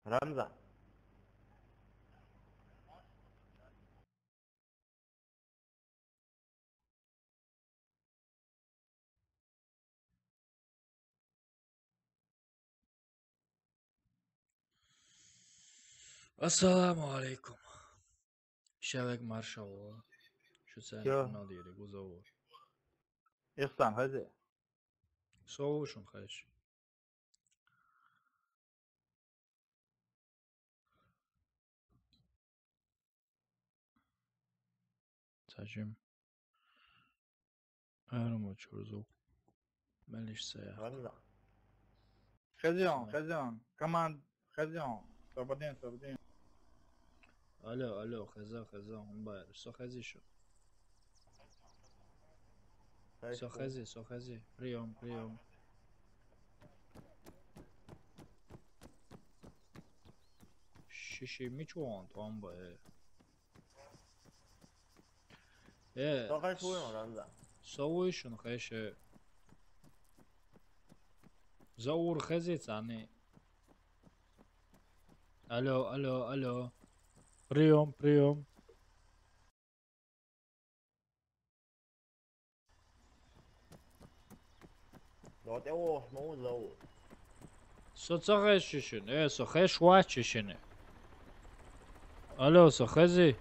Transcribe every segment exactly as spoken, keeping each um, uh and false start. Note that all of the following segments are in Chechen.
Рамзан. Ассаламу алейкум. Шавек маршалла. Шу царик Йо. Надири гузаву. Ихсан хази. Совушун хаш. Цачим. Арма чурзу. Мелиш сая. Валла. Хезион, хезион. Команд, хезион. Сободин, сободин. Алло, алло, хеза, хеза, умбар. Со хези шо? Со хези, со хези. Приём, приём. Шиши мичуан, туамба, э. Э, Со хеш уйон, Рамзан. Со уйшун хеше. Заур хези цани. Алло, алло, алло. Приём, приём. Дот э ох, ну, заур. Со ца хеш шишин? Э, со хеш вач шишин. Алло, со хези.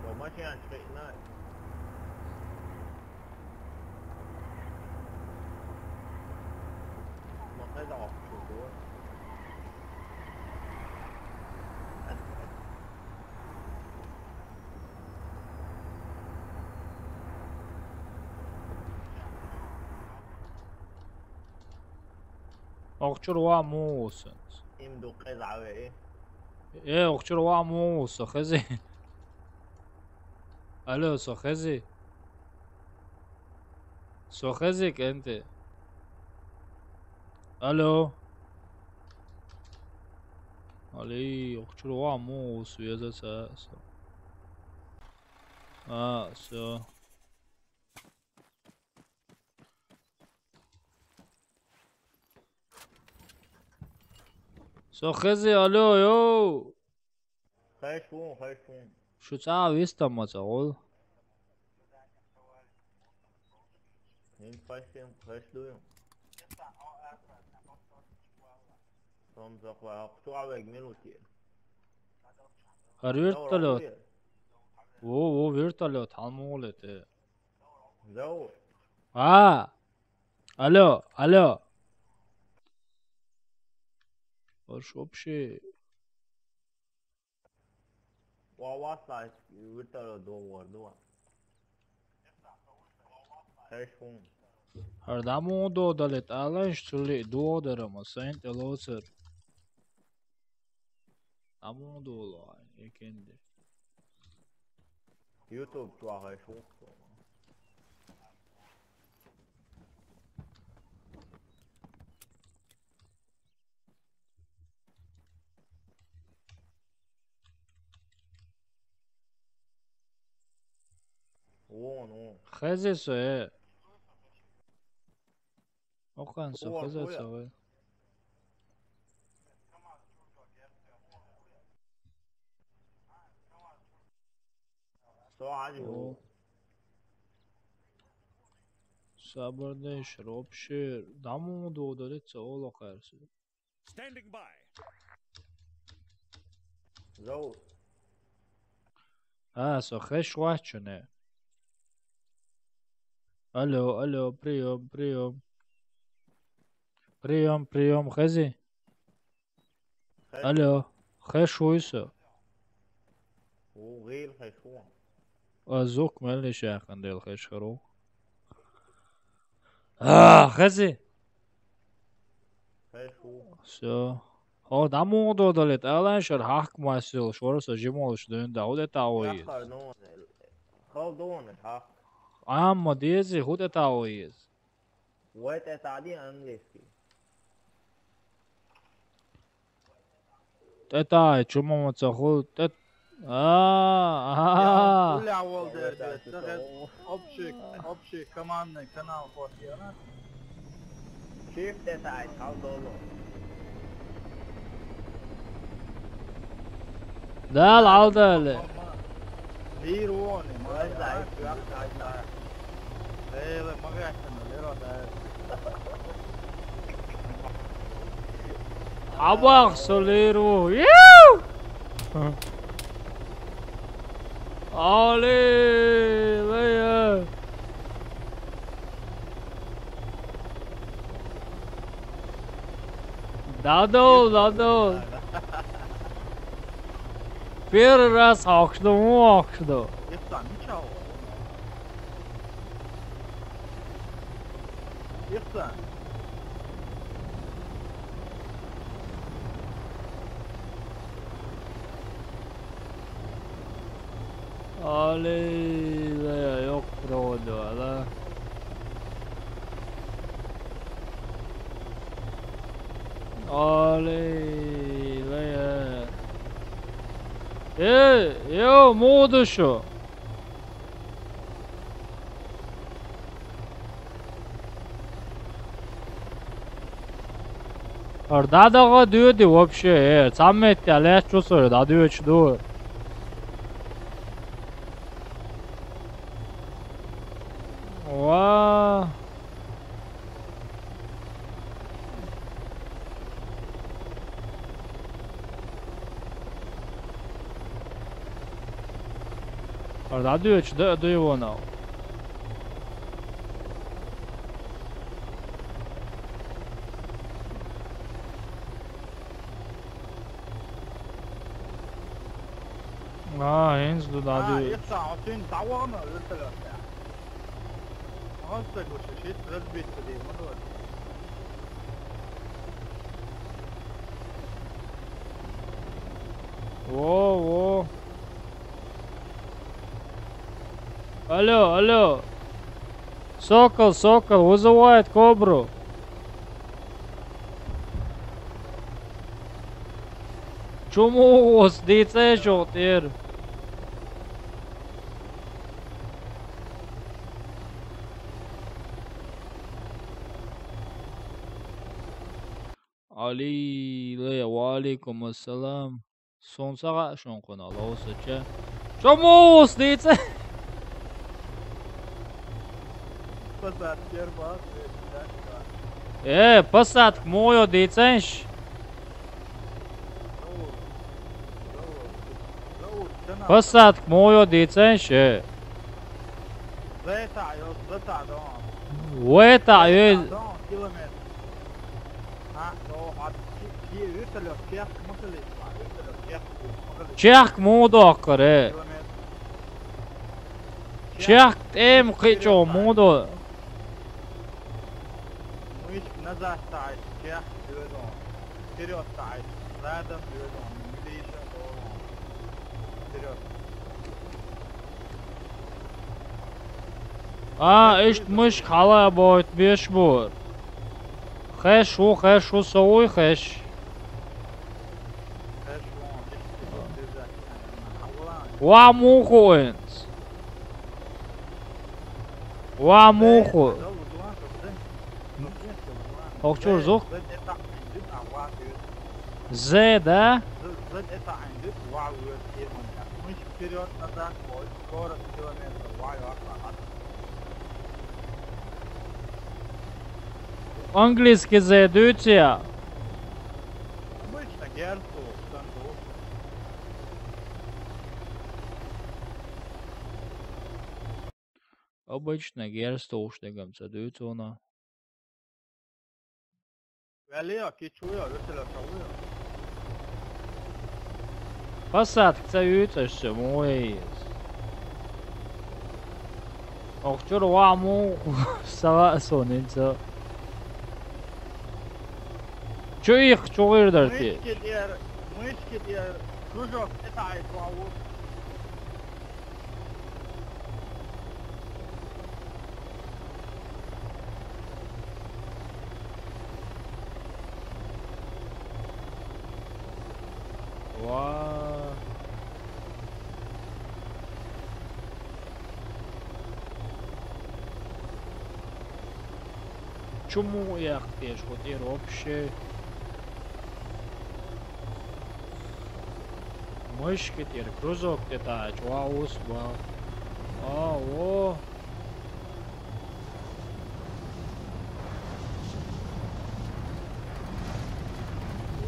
Домашняя чекна. Махай да чудо. Охчур ва муусунц. Им ду къез аве. Э, охчур ва муусу, хези. Алло, со хези. Со хези кенте. Алло. Али, охчур ва муусу, я за ца, со. А, всё. Со хези, алло, йо. Хеш вун, хеш вун. Шу ца виста маца гол. Ин хеш ин, хеш дуйун. Сом захва, ахту авег минути. Ар вертолёт. Во, во, вертолёт, хамулете. Зау. А. Алло, алло. Ош вообще. Ва ва сайт витара договор дуа. Хешун. Ардаму до далет алаш цули до дарама сайнт элоцер. Аму доло, екенде. YouTube чуагай шук. Вон, вон. Хези сое. Окан со, О, хези Оля. Сое. Со али. О. Сабырдеш, ропшир, даму додалет со оло карсы. Standing by. Зау. А, со хеш вачуне. Алло, алло, приём, приём. Приём, приём, хези. Хеш. Алло, хеш уйсо. Угил хеш уа. А, звук мелли шахандел хеш хару. А, хези. Хеш уа. Всё. О, даму додалет, алан шар хак масил, шор со жимолш дун да, уде та оиз. Яхар, ну, хал дон, хак. Амма дези, худе та оиз. Вай тетади английский. Тетаи, чумама цахул, тет, А, а. Пулля волдер, общий, общий командный канал хватило. Чип десять, халдолу. Да, алда эле. Лир уони, Ой, зай, Эйле магазин лиро да. Абах солиру. Иу! Али, лея. Дадол, дадол. Первый раз ахшдо, ахшдо. Ехсан, ничего. Ехсан. Али, лея, ёк проводу, да? Али, лея. Э, ё, муду шо. Ар дадагъа дюди вообще, э, саммет я леш чусор, да дюч ду. Ва. Ар да дюч, да, да его нау. А, энз ду да А, дюч. Ехсан, отин давана өлтөлөк я. Астагуша шит разбитка дейм, ну вот. Во, во. Алло, алло. Сокол, Сокол, вызывает Кобру. Чому у вас дійце, що тир? Али, ле, ва алейкум ассалам. Сонца гъа шон къона, лаоса че. Чому у вас дійце? Посадка, Airbus, да. Э, посадка мойо дійценш. Посадка мойо дійценш, э. Вета, ё, вета, да. Вета, ё. Вета, да, километр. А, да, а, ки-, ки-, вертолёт, чех, махали, вертолёт, чех, махали. Чех модо акаре. Километр. Чех тем кычо модо. Мышь назад ставить, чех, вперёд. Вперёд ставить, задом, вперёд. Милиция, вперёд. А, ишт мышь хала боит беш бур. Хеш у, хеш у, соуй хеш. Ва муху энс. Ва муху. Охчур зух. З, да? Вперёд, назад, скорость километр, вай, вай, вай. Английский зайдуйте. Обычно герцу, француз. Обычно герцу уж дегам ца дюйцуна. Валио, кичуйо, вертолёт, валио. Посадка ца юйцаш ца муэйс. Охчур ва му сава сонинца. Чё их чугырдар ти? Мышки дер, мышки дер, кружок, это айт вау. Ва. чу муха эккха деза хӀу тӀера вообще? Мышка тӀера кружок тӀе тӀаккха чӀоагӀа ус ба. А, во.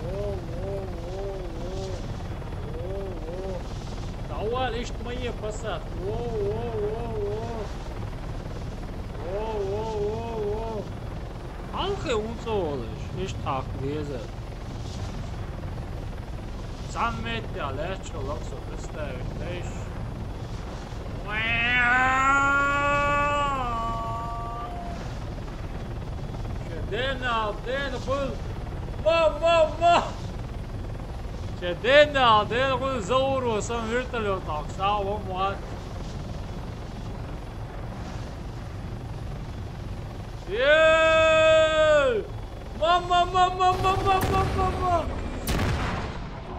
Во, во, во, во. Во, во. ДӀавала иштта ма е посадка. Во, во, во, во. Во, во, во, во. Хьалхе унца волаш, иштта хьакха деза. Цхьан метте лаьтташ хилла со представить дайш. Ше дена, дена хул. Ма, ма, ма! Ше дена, дена хул, зауро сам вертолёт акса, ва муат. Е! Мама, мама, мама, мама, мама!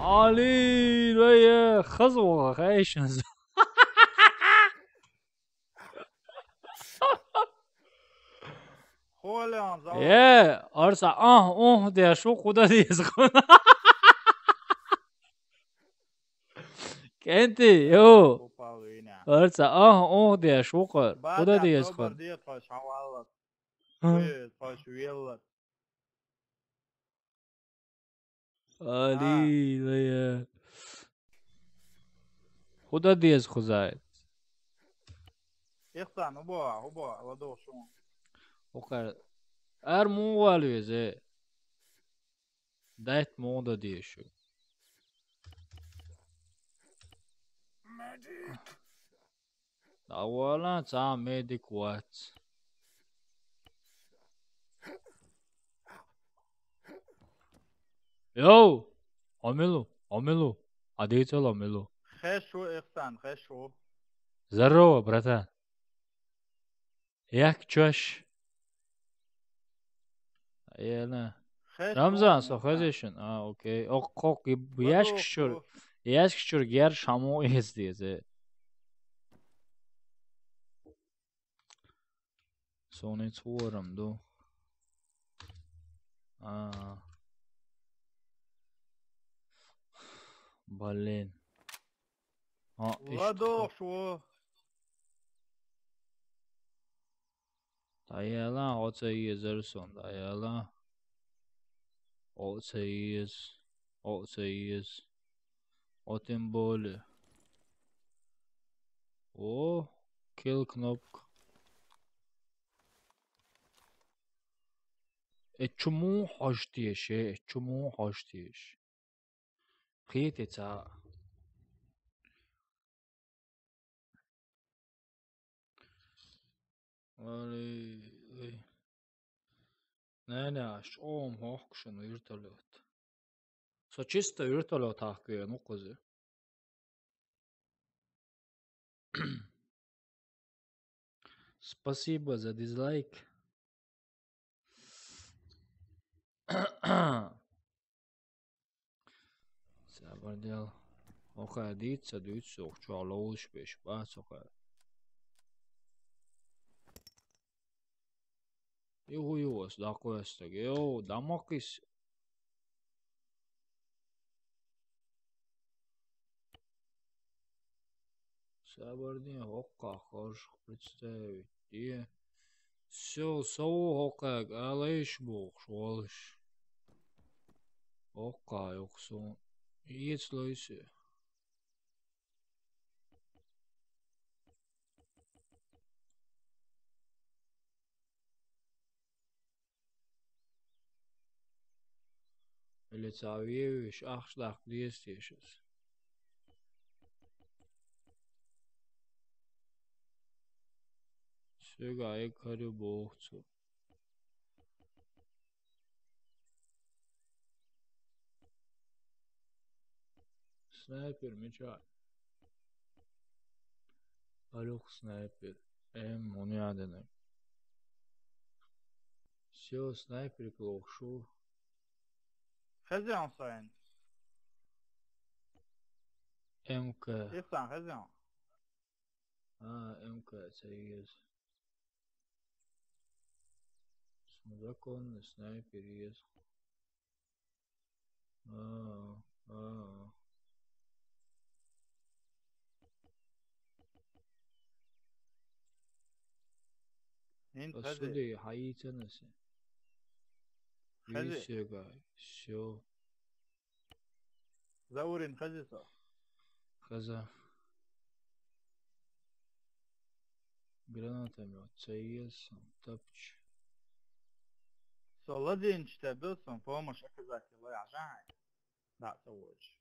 Али, вай, хаза ваха, хайшан. Холян, зал. Е, арса, а, о, де, шу, куда деза? КӀентий, йо! Упал вина. Арца, а, о, де, шукъар. Куда деза? Собар де, тхош хьаваллар. Хм. Ой, тхош веллар. Али, А. Лая. Куда деза, хузай? Ихсан, убо, убо, ладох шун. Укъар. Ар мугъал везе. Дайт мугъда дешу. Медик. Давала, ца медик вац. Йоу! Амилу, амилу. Адицал амилу. Хешу, Ихсан, хешу. Здорово, братан. Як чош. Ена. Хеш Рамзан, вон, со хезешин. А, окей. Ок, кок, и Ладо, яшк шур. Ко. Яшк шур гер шамо ездезе. Сони цворам ду. А. Блин. А, ишт Ладо, хо. Шо. Даяла, оце езерсон, даяла. Оце ез, оце ез. О, тем более. О, kill кнопка. Э, чему хошти ше, э, чему хошти ш? Хите ца. Али, ой. Не, не, аж ом хохкшен вертолет. Со чисто вертолет хахкуя, ну, козы. Спасибо за дизлайк. Сабар дел. Окей, дица, дуц, ох, чё, ловлуш беш, бац, окей. Юху, юху, ас дакъу ас так. Йоу, дамакис. Сабардин хокка, хорошо представить. Е. Всё, сау хокка, алайш бу, шуалш. Хокка, юхсун. Ец лойсе. Или цавьевиш ахшлах лестешес. Сюга ай карю бохцу. Снайпер меча. Алёх снайпер. Эм, он ядене. Всё, снайпер клохшу. Хезян сайн. М К. Ихсан, хезян. А, М К, це ез. Законный снайпер есть. А, а. Ин А хаза. сюда, хьаийцана се. Хаза. Все. Заурин хаза со. Хаза. Гранатомет, цаес, тапч. Со ладинч те бил сон помощь оказать лай ажай. Да, со уж.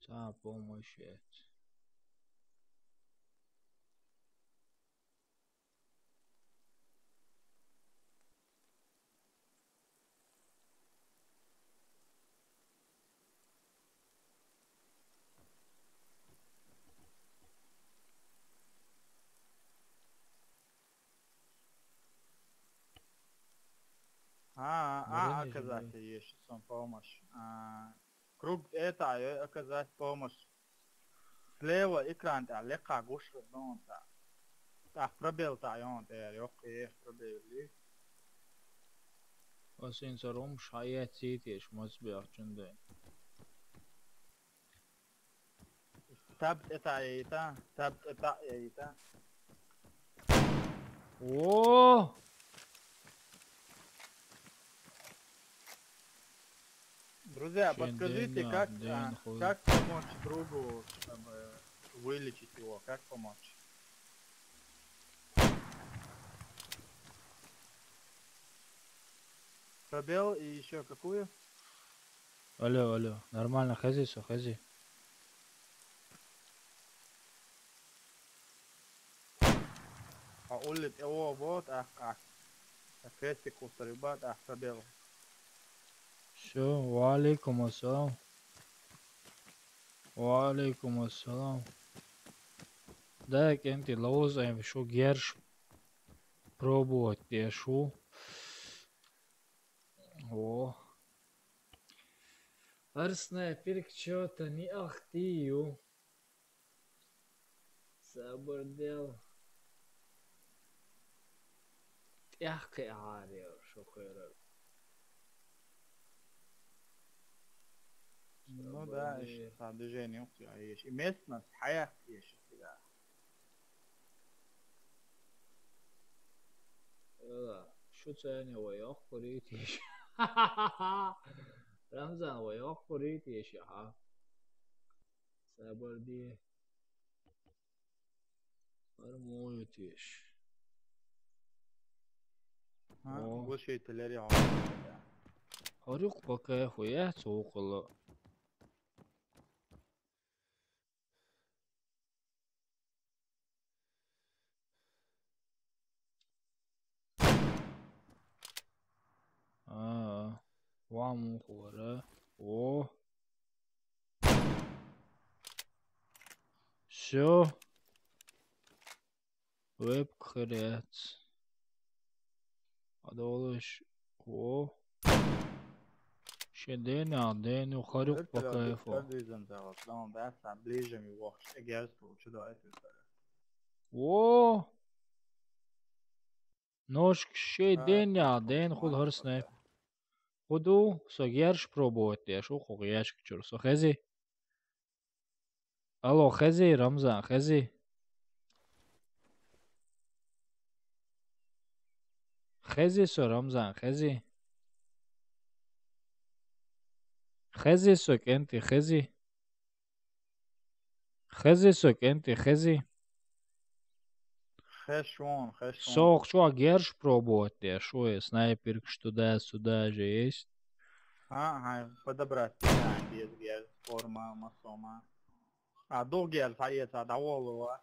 Ца помощь эт. А, а, Баранежи, оказать да. Ещё сон помощь. А, круг это, а, оказать помощь. Слева экран, а, лека гуш, ну, да. Так, пробел, да, и он, э, ёк, э, пробел, и Осин сарум шая цитеш мозбяхчунда. Таб это, это, таб это, это. О! Друзья, Чен подскажите, ден, как, ден а, хуй. Как помочь другу, чтобы вылечить его? Как помочь? Пробел и еще какую? Алло, алло. Нормально, хези со, хези. А улит его вот, ах, ах. А крестик устарибат, ах, пробел. Все, ва алейкум ассалам. Ва алейкум ассалам. Да, кенти лоуз айм шу герш пробовать дешу. О. Арсна пирк чё-то не ахтию. Сабырдел. Тяхкы ария шухера. Ну да, ещё там движение, ух ты, а есть. И местность, хаях есть всегда. Ила, шу цайни ва ёх куритиш. Рамзан ва ёх куритиш, аха. Сабырди. Армоютиш. А, О. Вышитилери. Хорюк пока хуя цукла. А, вам хора. О. Все. Веб хрец. Адолыш. О. Шеден а, ден у харюк по кайфу. Ближе ми вахш, эгерс получу да это. О. Ножк шеден а, ден худ харснеп. Худу со герш пробовать, я шу ху яшк чур. Со хези. Алло, хези, Рамзан, хези. Хези со, Рамзан, хези. Хези со, кенти, хези. Хези со, кенти, хези. Хешон, хешон. Сох чё, герш пробовать, я шу, снайперка туда-сюда же есть. Ага, подобрать, да, без герш, форма, масома. А, до герш, а, это, да, волу, а,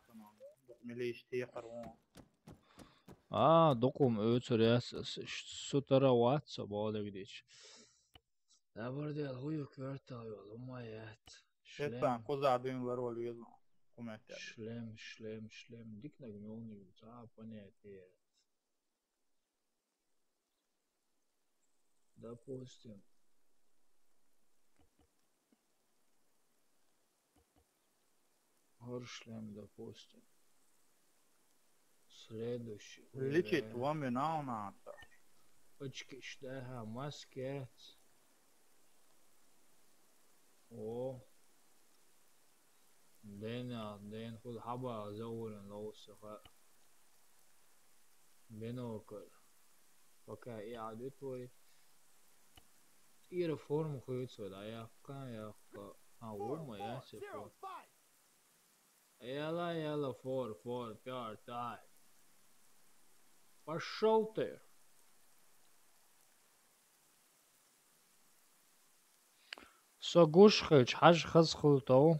милиш, тихо. А, докум, э, цуряс, сутара ватса, бодагдич. Да, бордел, хуюк вертал, ёл, умаят. Шетан, куза дюймлер ол, юзно. Кумет. Шлем, шлем, шлем. Дик нагнёлник, да, понятие. Допустим. Гор шлем, допустим. Следующий. Личит, вами на надо. Очкиш даха маскет. О. Дена, ден худ хаба заурен лоусаха. Бинокль. Пока и адит вой. Ира форму хуйцу да якка, якка. А, ума, я, типа. Яла, яла, фор, фор, пёртай. Пошёл ты. Со гуш хилча, хьажа хаза хул тов.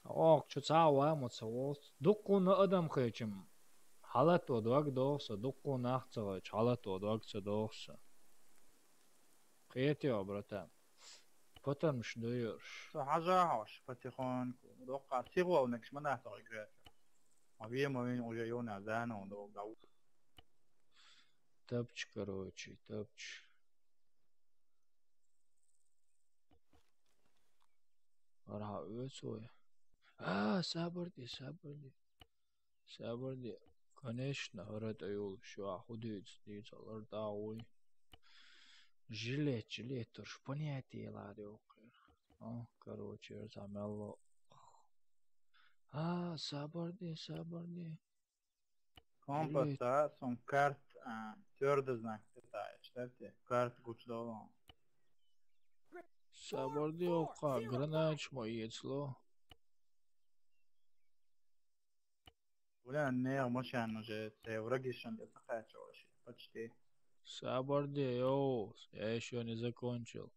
Ох, чу цхьа а вай ма ца волц. Дуккхунна адам хилча-м, хьалато дог доху со, дуккхунна нах ца хилча, хьалато дог ца доху со. Кхетайо, братан. Патармаш дуй уьш. Со хьажа хьош, потихоньку. Доккха сихонекаш ма нах тохуьйтуш. А вен ма вен уже юна заново долу. Тапча, короче, тапча. Ара оьцу вай. А, сабар де, сабар де. Сабар де. Конечно, хӀара тӀе йолуш ю, а хӀу дуьйцу, дийца лар тӀа вуй. Жилет, жилет, туш понятие лар йоккхур. А, короче, ца мелло. А, сабар де, сабар де. Компас, а, сум карт, а, твёрдый знак питаешь, да, те? Карт гучдолон. Сабарди оккха, гранач ма ецло. Бля, не, мочан уже, те враги шан де сахача вообще, почти. Сабарди, йоу, я ещё не закончил.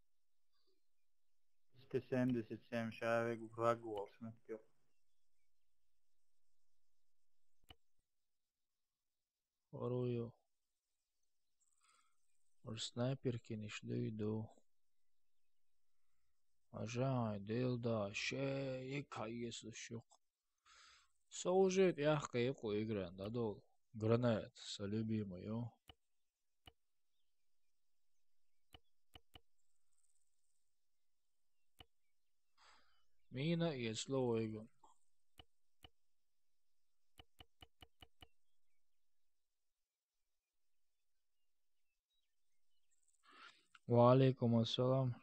Триста семьдесят семь человек враг вол, смотрю. Орую. Ор снайперкин иш дуй ду. Ажай, дел да, ше, ик ха ес шук. Со уже тӀехь кхайкху игран дӀадолу. Гранат, са любимый, ю. Мина эцло вайгун. Ва алейкум ассалам.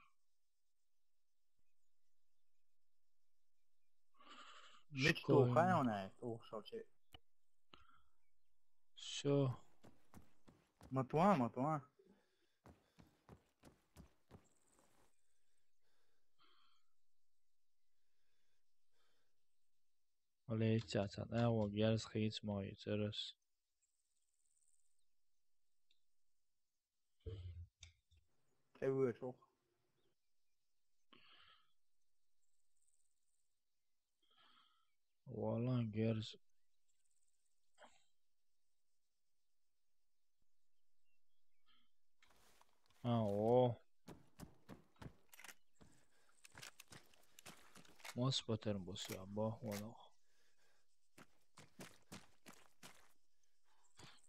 Мича туху хьайонай, туху шалче. Всё. Матуа, матуа. Олег цаца, а, вон герз хийц мой, церес. Теве чох. Валан герз. А, о. Мос патер бус я, бо, валах.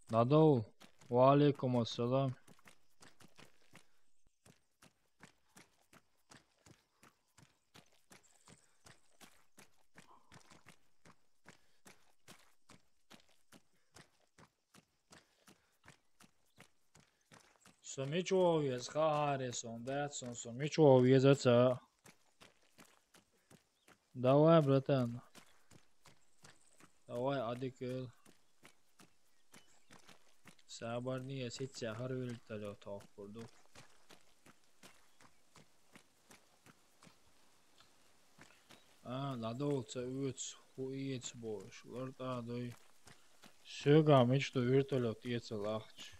Надол. Ва алейкум ассалам. Со мича вогӀу веза, хаа хьаре сон дац, сон, со мича вогӀу веза ца. Давай, братан. Давай, адикел. Сабарни, я сица хӀара вертолёт хьокхур ду. А, ладогӀа ца оьцу, хӀу эца бохуш, лартӀа а дой. Соьга мича ду вертолёт эцал ахча.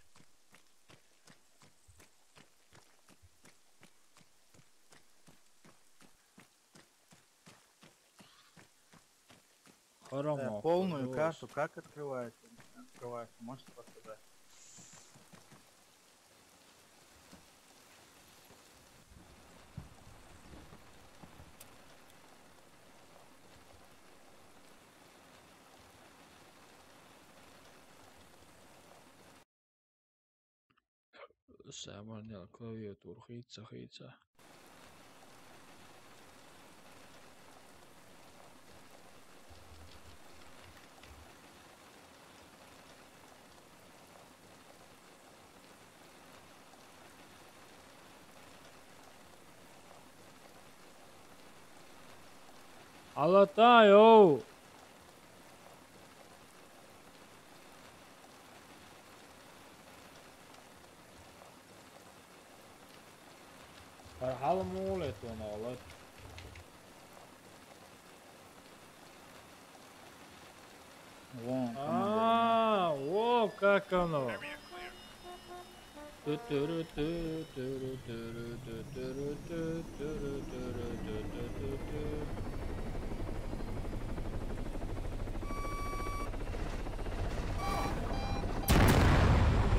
Э, полную карту как открывается? Открывается, можете подсказать? Самарнел клавиатура хийца, хийца. Алатайо. Пархал муле тон алат. Вон, а, о, как оно?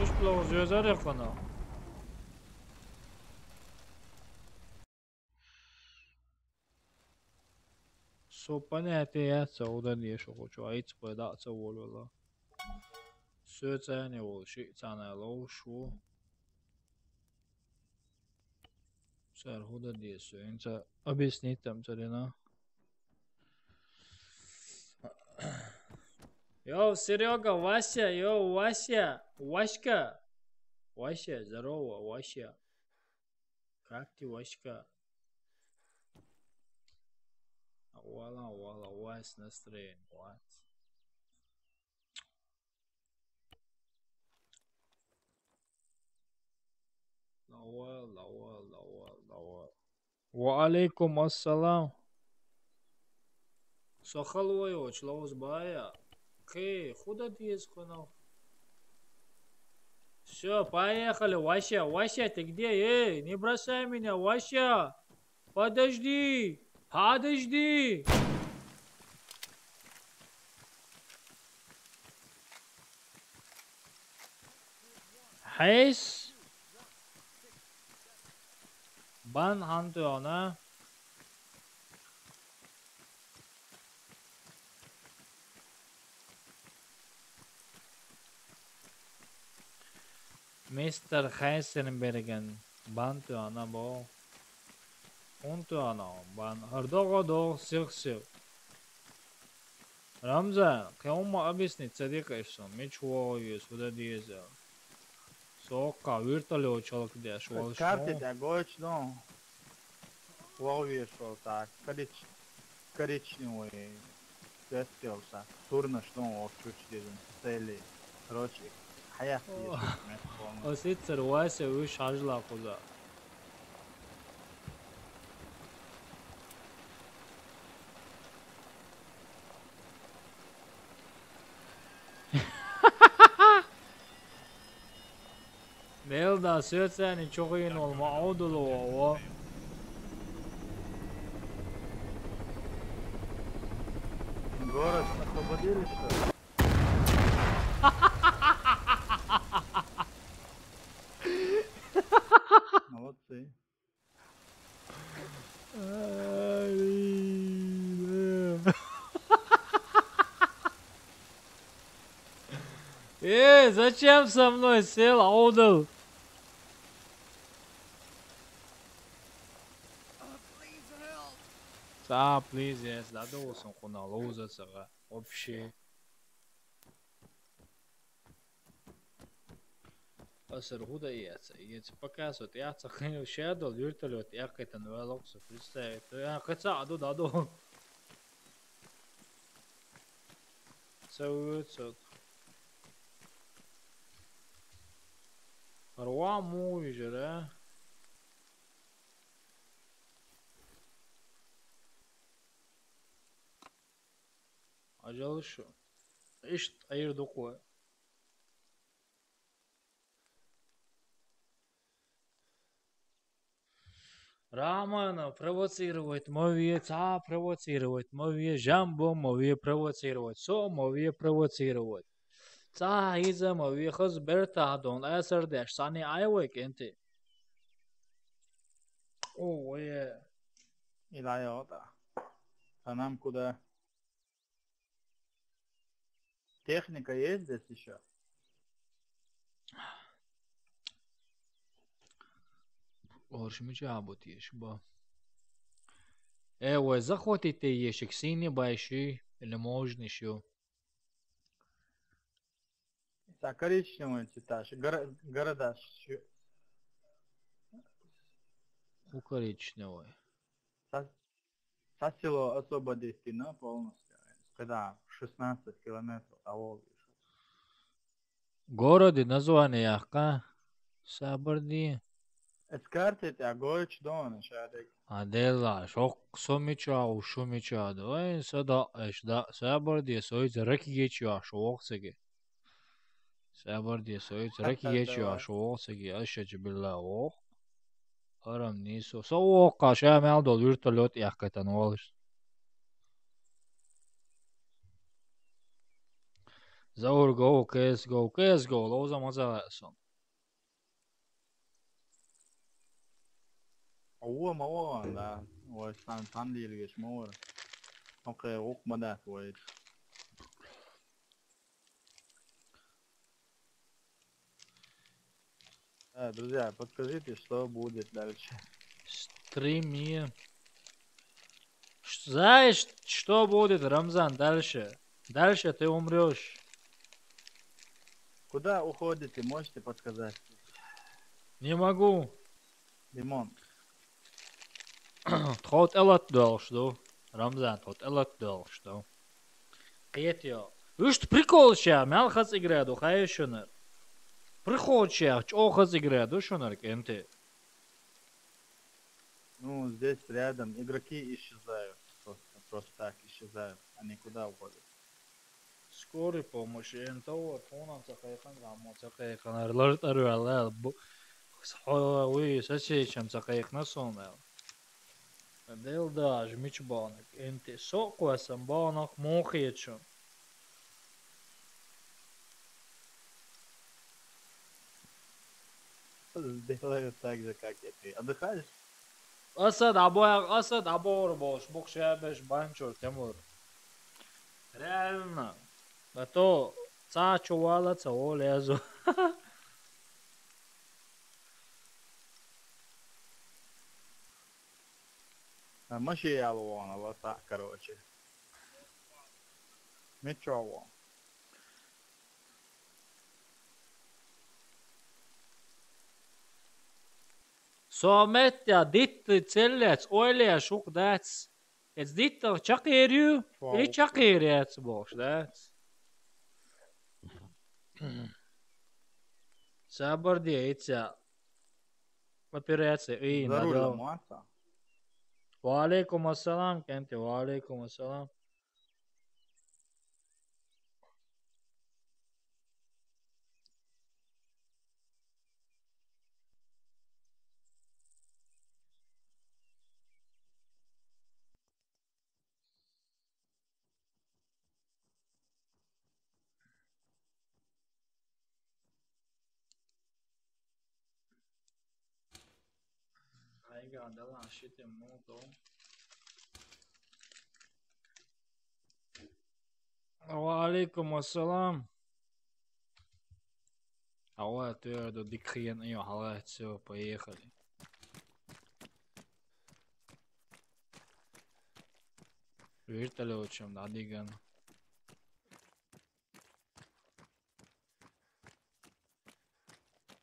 Ишт лоз ёзар яхана. Со понятие яц, удани шо хочо, айц пой да ца волола. Сё цане вол, ши цане лоу шу. Сэр, худа дие сё, инца объяснить там царина. Йоу, Серега, Вася, йоу, Вася, Васька. Вася, здорово, Вася. Как ты, Васька? Вала, вала, вась настроение, вась. Лава, лава, лава, лава. Ва алейкум ассалам. Сахал вай, оч лоз бая. Кей, худа диез хонал. Всё, поехали, Вася, Вася, ты где? Эй, не бросай меня, Вася! Подожди! Подожди! Хейс. Бан хантуана. Мистер Хайсенберген, бан ту ана бо. Он ту ана, бан. Ардога дог, сих сих. Рамза, кеума объяснить, цадик эшсон, мич вогъу юс, худа диеза. Сока, вертолёт чалык деш, валш. Карты да гоч, но. Вогъу юс, так. Корич-, коричневый. Сеттелса, турнаш, но, ор чуч дезин, цели. Короче, хаяк. О. Осицер Вася уж хажла куза. Нелда, сёцани чогын ол ма аудулу о. Город освободили, что ли? Молодцы. Ай, да. Э, зачем со мной сел, аудул? Са, please, yes, да, должен хуна лоуза сага. Вообще. Асар худа яца, яца пока сот яца хын шадал вертолёт якытан валокса, представить. Я кыца аду даду. Савыцот. Руа му вижера. Ажалыш. Ишт айыр докуа. Рамана провоцировать, мове ца провоцировать, мове жамбо, мове провоцировать, со мове провоцировать. Ца иза мове хыз берта дон асар деш, сани айвай кенти. О, ое. Илая ота. Санам куда? Техника есть здесь ещё? Оршмича абут еш ба. Э, ой, захватите ешек синий большой или можно ещё? Та коричневый цвета, ещё горо-, города ещё. У коричневый. Та А село освободить на полностью. Когда шестнадцать километров, а вот. Городе название яхка. Сабарди. Эскарте тя горч дон шадек. А дела, шок сомича, у шумича. Ой, сада, эш да, Сабарди, соица ракигеча, шо воксаги. Сабарди, соица ракигеча, шо воксаги, аша чебила вок. Арам нисо. Со вокка, ша мялдол вертолёт яхкатан валыш. Заур гоу, кэс гоу, кэс гоу, лоуза маза сон. Ова, ма ова, да. Ой, сан, сан дийлгеш, ма ова. Окей, ук мадат, ой. Да, друзья, подскажите, что будет дальше. Стриме. Ш- Знаешь, что будет, Рамзан, дальше? Дальше ты умрешь. Куда уходите, можете подсказать? Не могу. Димон. Тхот элат долш ду. Рамзан, тхот элат долш ду. Кет йо. Уж прикол ща, мял хац игра ду, хайшунар. Прикол ща, чо хац игра ду, шунар кенте. Ну, здесь рядом игроки исчезают. Просто, просто так исчезают. Они куда уходят? Скорый помощь, эн товар, фонам цакайхан, рамо цакайхан, арлар тарвала, бу, уи, сосечам цакайхна сонал. Дел даже мич банак, энти сок васан банак мохечу. Сделаю так же, как и ты. Отдыхаешь? Асад абояр, асад абор бош, бокшабеш банчур, Тимур. Реально. А то ца чувала, ца олезу. А маши ялвона, вот так, короче. Ничего. Сомеття дитты целлец, ойле шук дац. Эц дитты чакирю, или чакирец бош дац. Сабар де, иця. Операция, и, за рулем, надо. Ва алейкум ассалам, кенте, ва алейкум ассалам. Айга, дала, шите мото. Ва алейкум ассалам. Ава, твердо, дикхиен, и, ага, всё, поехали. Вертолёт чем, да, диган.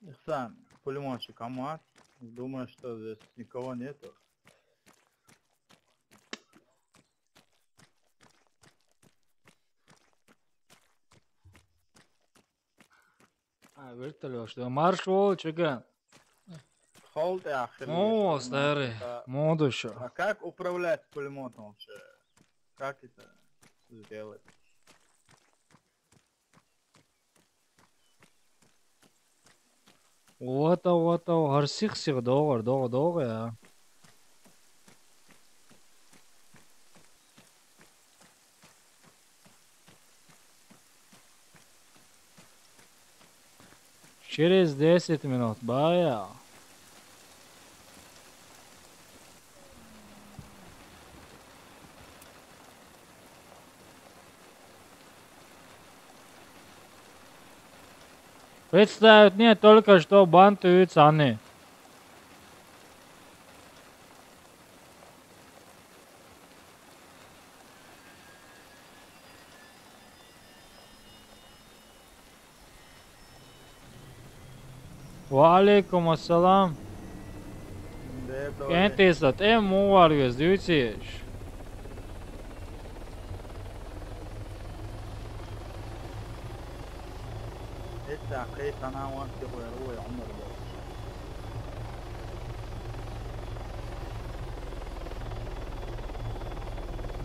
Ихсан, пулеметчик, Амуат. Думаю, что здесь никого нету. А, вертолёт, что? Марш, Вова, чё? Холд, я охренел. О, старый, да. Модуша. А как управлять пулеметом вообще? Как это сделать? Уата, уата, гар сих-сих доогар, доогар, доогар, я. Через десять минут, бая. Представить, нет, только что бантуются они. Ва алейкум ассалам. Кентисат, эм муваргес дюциш. Итта кхетана ван тихо яр вай Умар бо.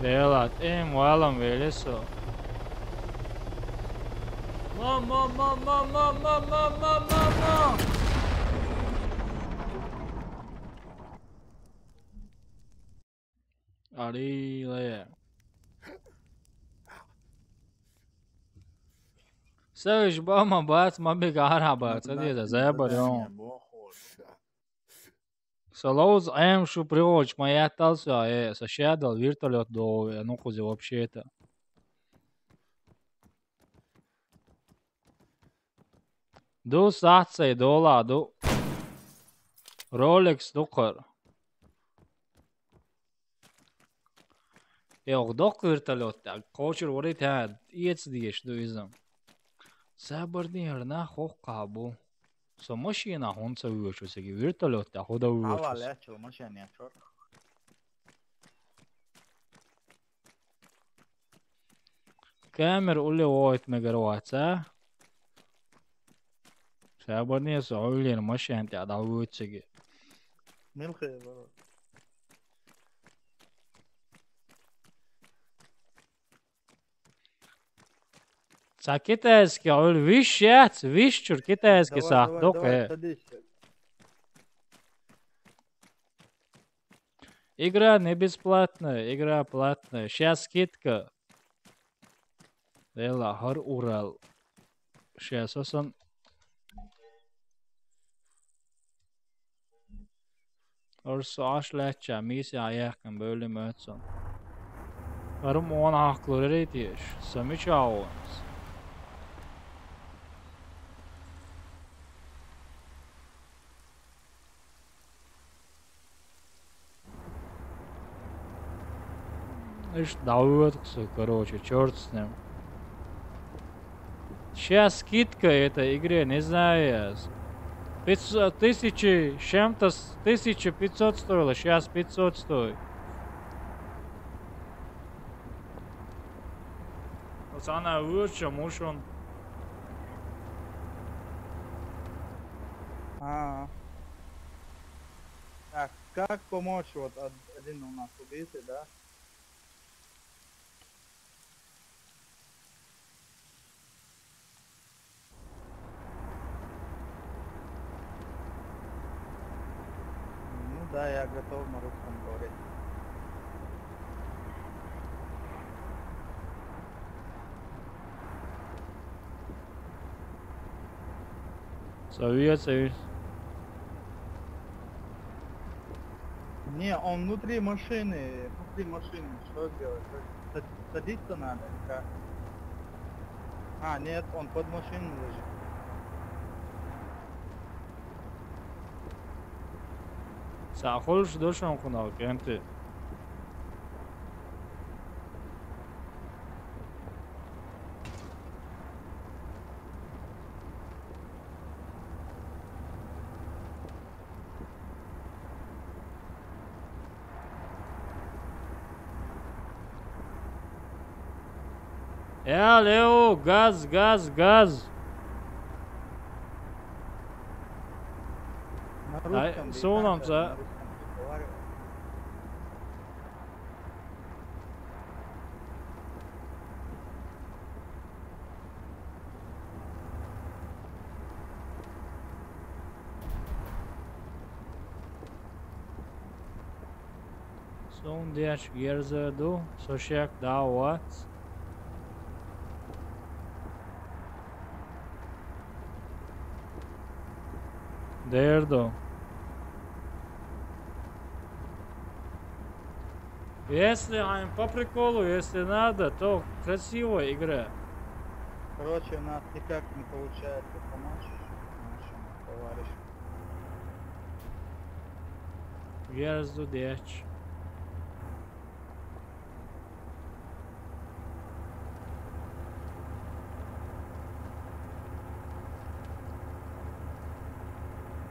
Делат, эм валам велесо. Ма, ма, ма, ма, ма, ма, ма, ма, ма, ма. Али ле. Савиш ба ма бац, ма бег ара бац, а деда, забар, ё. Са лоуз эм шу приволч, ма яттал са, э, са шадал вертолёт до, э, ну хузи вообще-то. Ду сацай дола, ду. Ролекс дукар. Э, ох, док вертолёт, так, кочур вори та, иец диеш ду изам. Сабар дин на хох кабу. Со машина хунца вычу, сеги вертолёт, та худа вычу. Ала лячо машина чор. Камер улевоит мегарваца. Сабарни со улен машин тя да вычеги. Милхе, бро. Ца китайский, ул виш яц, виш чур китайский. Давай, сах, давай, док, давай, э. Садись. Игра не бесплатная, игра платная. Щас скидка. Вела, хар урал. Щас осан. Орсо аш ляча, миси аяхкан бөлүм өтсун. Арым он ахлу рейдиш, самичаунс. Ишт давыдыксу, короче, чёрт с ним. Щас скидка этой игре, не знаю я. Пятьсот, тысячи с чем-то, с-, тысяча пятьсот стоила, щас пятьсот стоит. Пацана лучше мушун. А. Так, как помочь? Вот од-, один у нас убитый, да? Ну да, я готов на русском говорить. Совет, совет. Не, он внутри машины, внутри машины, что делать? Сад-, садиться надо, или как? А, нет, он под машиной лежит. Сахулш дошон кунал кенты. Э, Лео, газ, газ, газ. На русском, ай, солнце, на русском разговариваю. Сундэч герзэду, сошек давац. Дэрдо. Если, ай, по приколу, если надо, то красивая игра. Короче, у нас никак не получается помочь нашему товарищу. Герзу деч.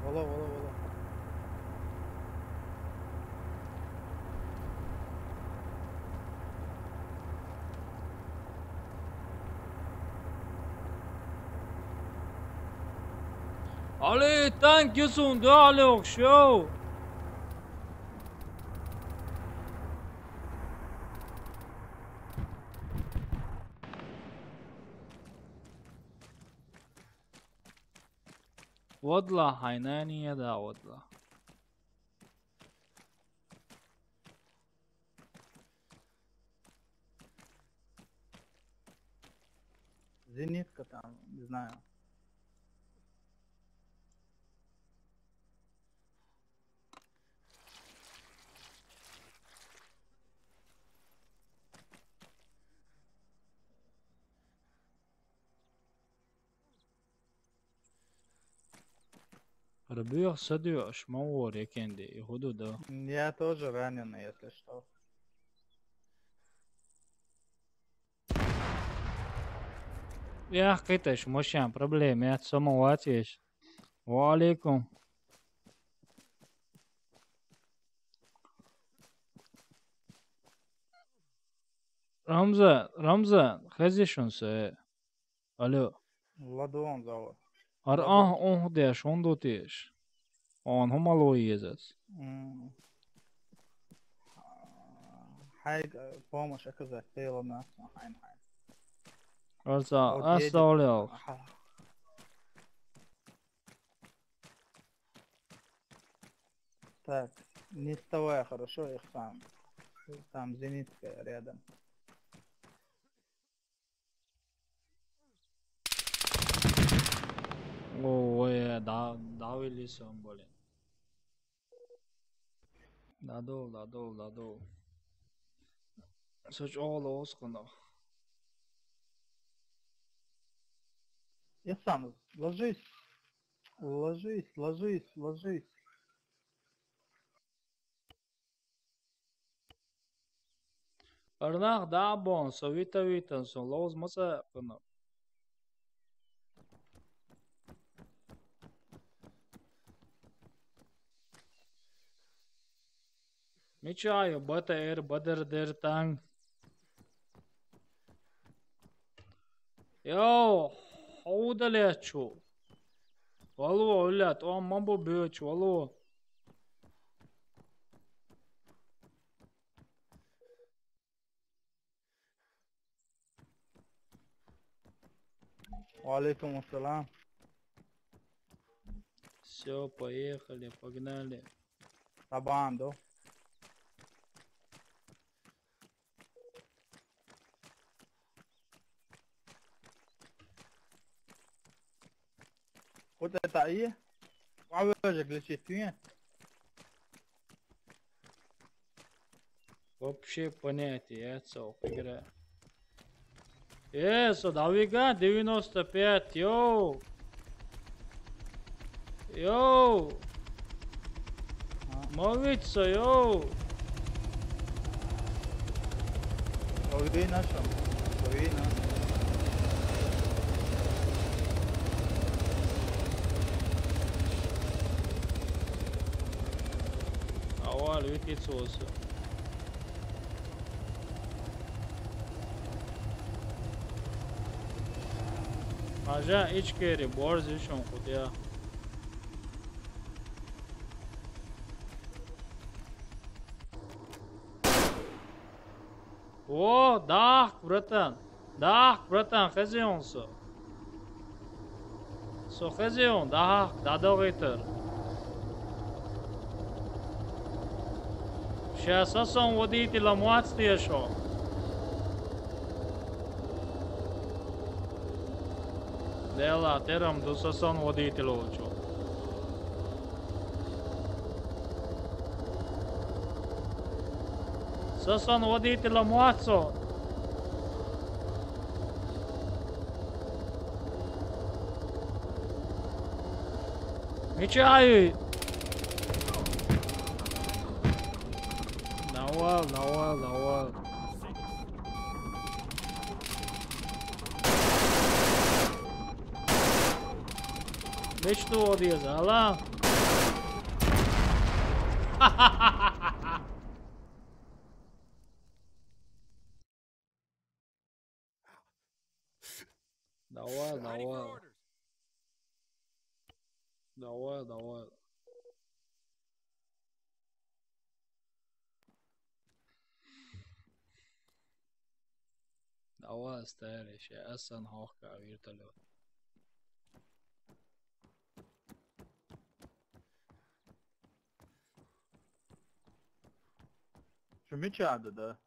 Вола, вола, вола. Али, танк юсун да, али охшо. Вадла, хайнани яда, вадла. Зенитка там, не знаю. Рабиу садиу ашмаур екенди, и худу да. Я тоже раненый, если что. Я кыташ, мощам проблем, я самоватиш. Ва алейкум. Рамза, Рамза, хазишунса. Алло. Ладуан зава. Ар Ладуан. Ах, ох, деш, он дутиш. Он хумало езас. М. Хай, э, помощь оказать, ты ладно, хайн, хайн. Арса, Вот едет. Оставлял. Ага. Так, не вставай, хорошо, их там. Там зенитка рядом. Ой, да, давили сам, блин. Дадол, дадол, дадол. Соч ола осхуна. Ихсан, ложись. Ложись, ложись, ложись. Арнах дабон, со вита витан, со лоз маса куна. Мичайо бата эр бадар дер танк. Йоу, худа лечу. Валу, улят, он мамбу бюч, валу. Ва алейкум ассалам. Все, поехали, погнали. Табанду. Вот это и. Вообще понятие, я цел игра. Э, со давига девяносто пять, йоу. Йоу. Мовиться, йоу. Лови нашо. Лови нашо. Авал вики цоса. Ажа ичкери борзи шон худя. О, дах, братан. Дах, братан, хазион со. Со хазион, дах, дадогитер. Сейчас сон водителя муацтия шо. Дела, терам ду сон водителя учу. Сон водителя муацо. Мичай! Навал, навал, навал. Мечту одиез, ала? Давай, давай. Давай, давай. Давай, старый, щас он хохка вертолёт. Чё мечада, да?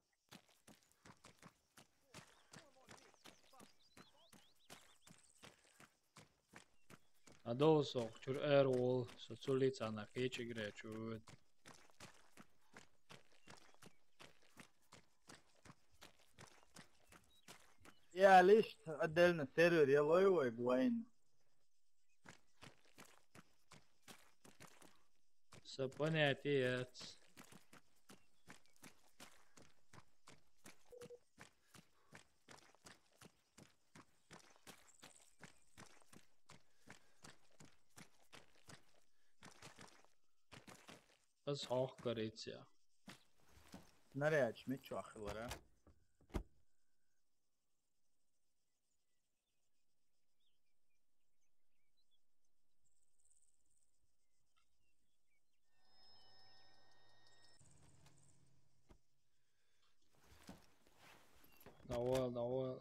А досох, чур эр вол, со цулицана кечигре чуд. Я лишь отдельно сервер, я лой вой гвайн. Со понятие. Аз хох кориця. Наряч, ми чохилара. Давай, давай.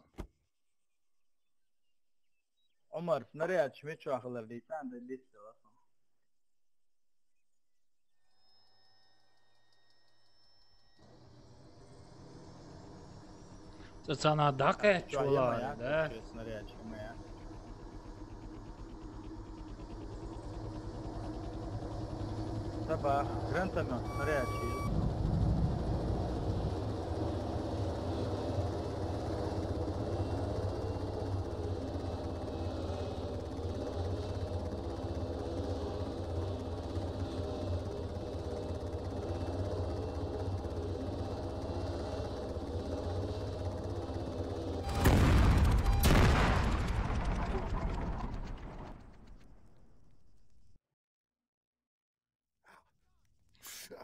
Омар, снаряд, шмичу ахылар дейтан да лист лафа. Цана дакъа чула, да? Снаряд, шмая. Сабах, гранатомёт, снаряд, шил.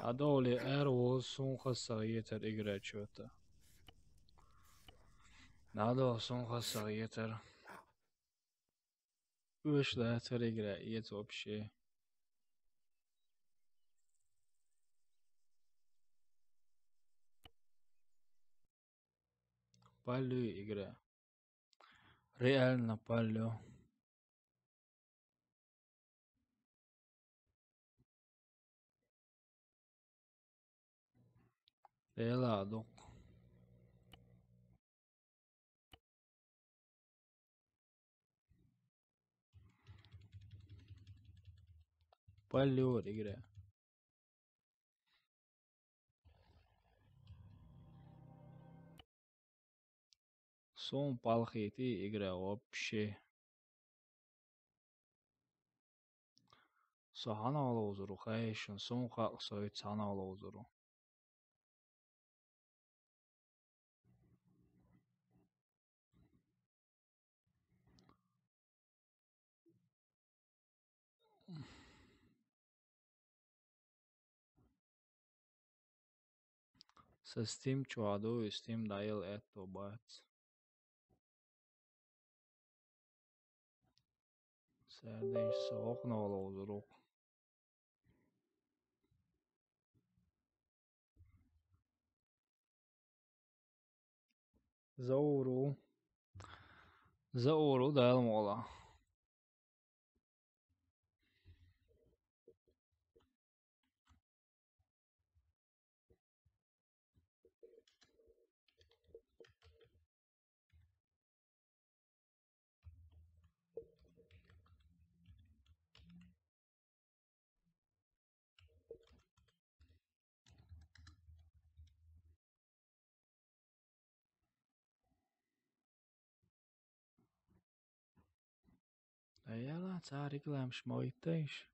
Адоли эр вол сун хасса етер игра чё-то. Надо сун хасса етер. Вышла тер игра ет вообще. Палю игра. Реально палю. Реально адук. Палю игра. Сун палхити игра вообще. Со хана олоузуру хайшин, сун хак союд хана олоузуру. Со Steam чуаду, Steam дайл этто бац. Сэрдэнч соох нолоузурук. Зауру. Зауру дайлмола. Аяла царик лам шмойтеш.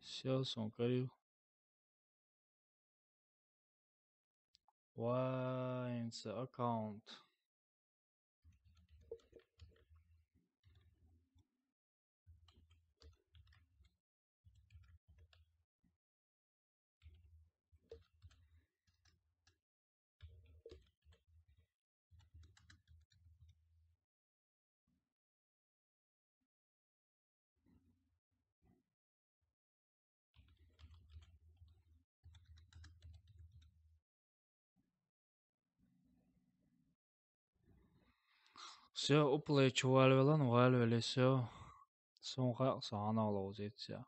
Всё, сон карил. Вайнца аккаунт. Всё, уплечу валвелан, валвеле, всё. Сунха сана лоузит, всё.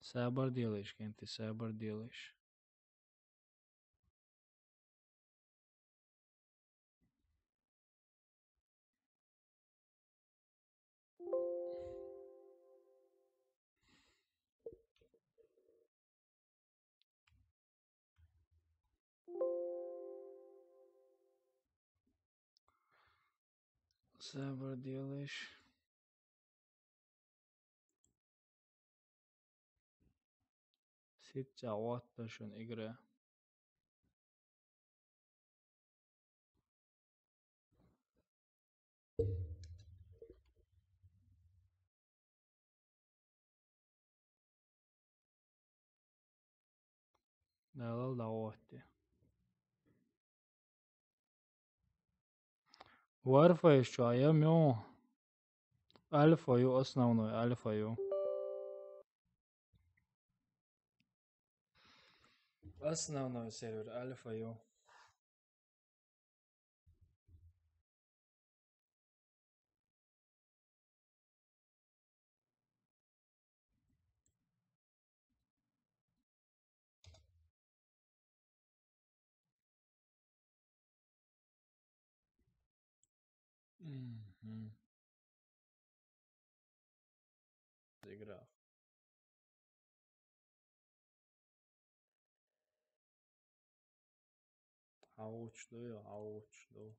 Сабар делаешь, кенти, сабар делаешь. Сабар делаешь. Ситца ватта шун игра. Далал даватти. Варфа ещё, а я мё. Альфа ю, основной альфа ю. Основной сервер альфа ю. Мгм. Игра. Ауч ду, ауч ду.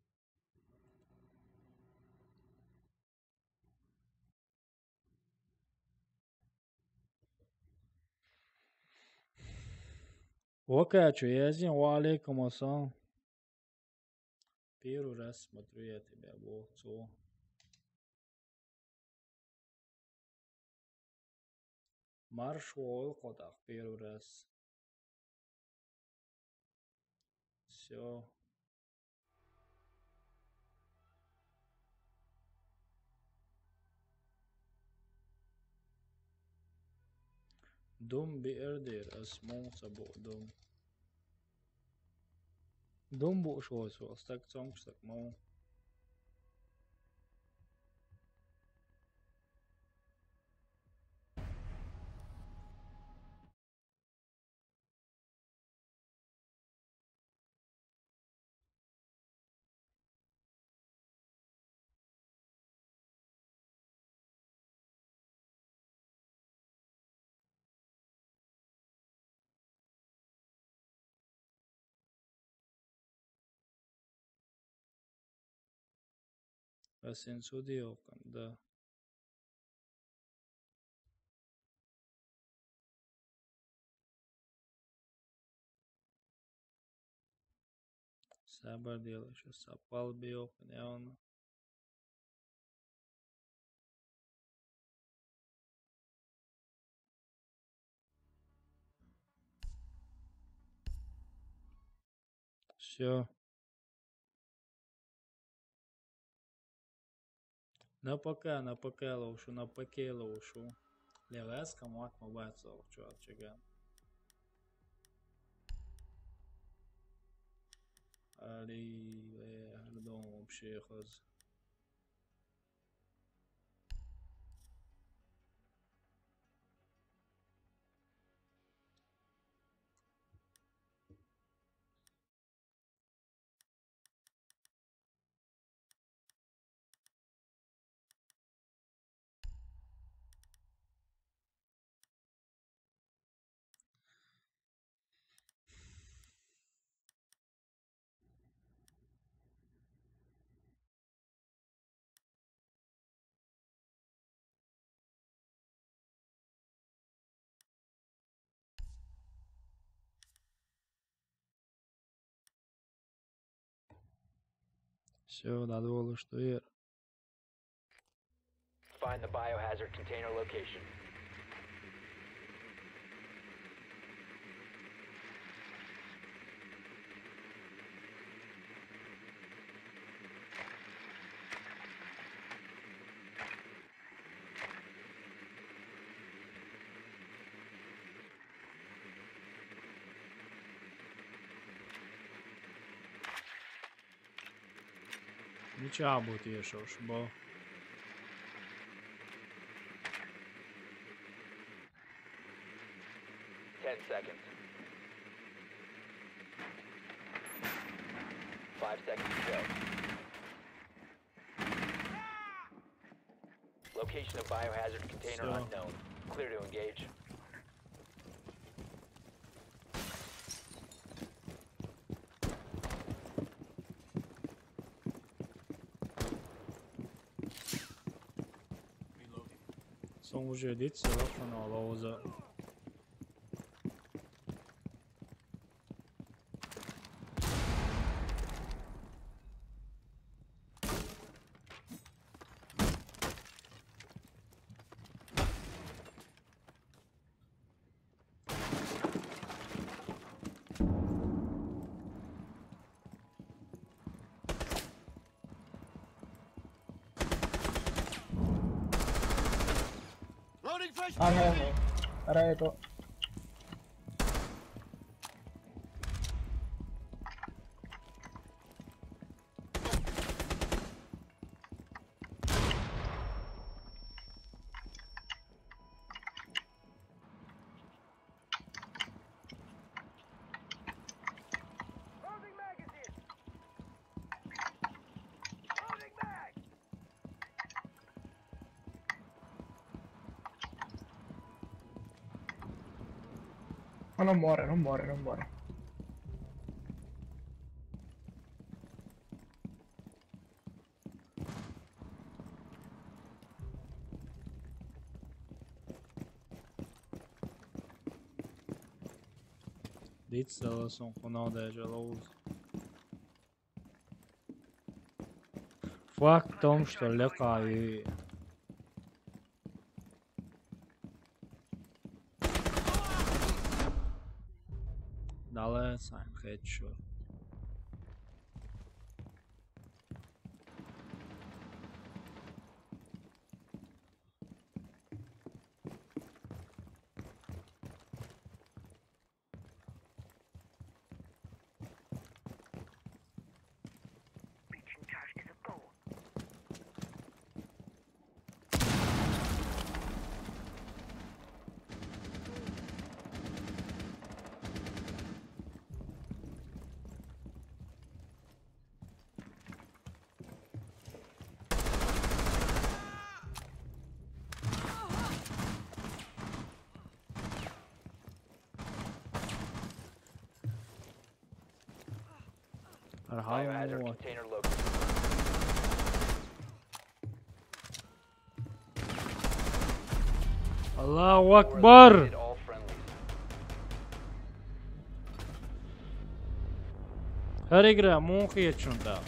Окей, чё, я здесь. Ва алейкум ассалам. Первый раз смотрю я тебя, Бог, цо. Марш, Вол, Котах, первый раз. Всё. Дум биэрдир, ас мон сабо дум. Дум бу шо су, астак цонг, астак мон. Асенсио диокъан, да. Сабар делаешь, сапал биокъан, явно. Всё. На ПК, на ПК лоушу, на ПК лоушу. Левес камуат мобайл лоушу, чуал чиган. Али, э, ардон вообще хоз. Всё, надо было, что я. Find the biohazard container location. Ničā būtu iešaušu, bo. Ten seconds. Five seconds to go. Location of biohazard container So. Unknown. Clear to engage. Son užiet itse, va fanā lauza. Ā, nē, nē. Rēto. Ma non muore, non muore, non muore. Dit sellason, kun naudēža lauza. Fuck, tom, что ли, кайф. Dale, сам headshot. Ar Biohazard hallo. Container located. Allahu Akbar! All friendlies. Her igrä muun hiečunta.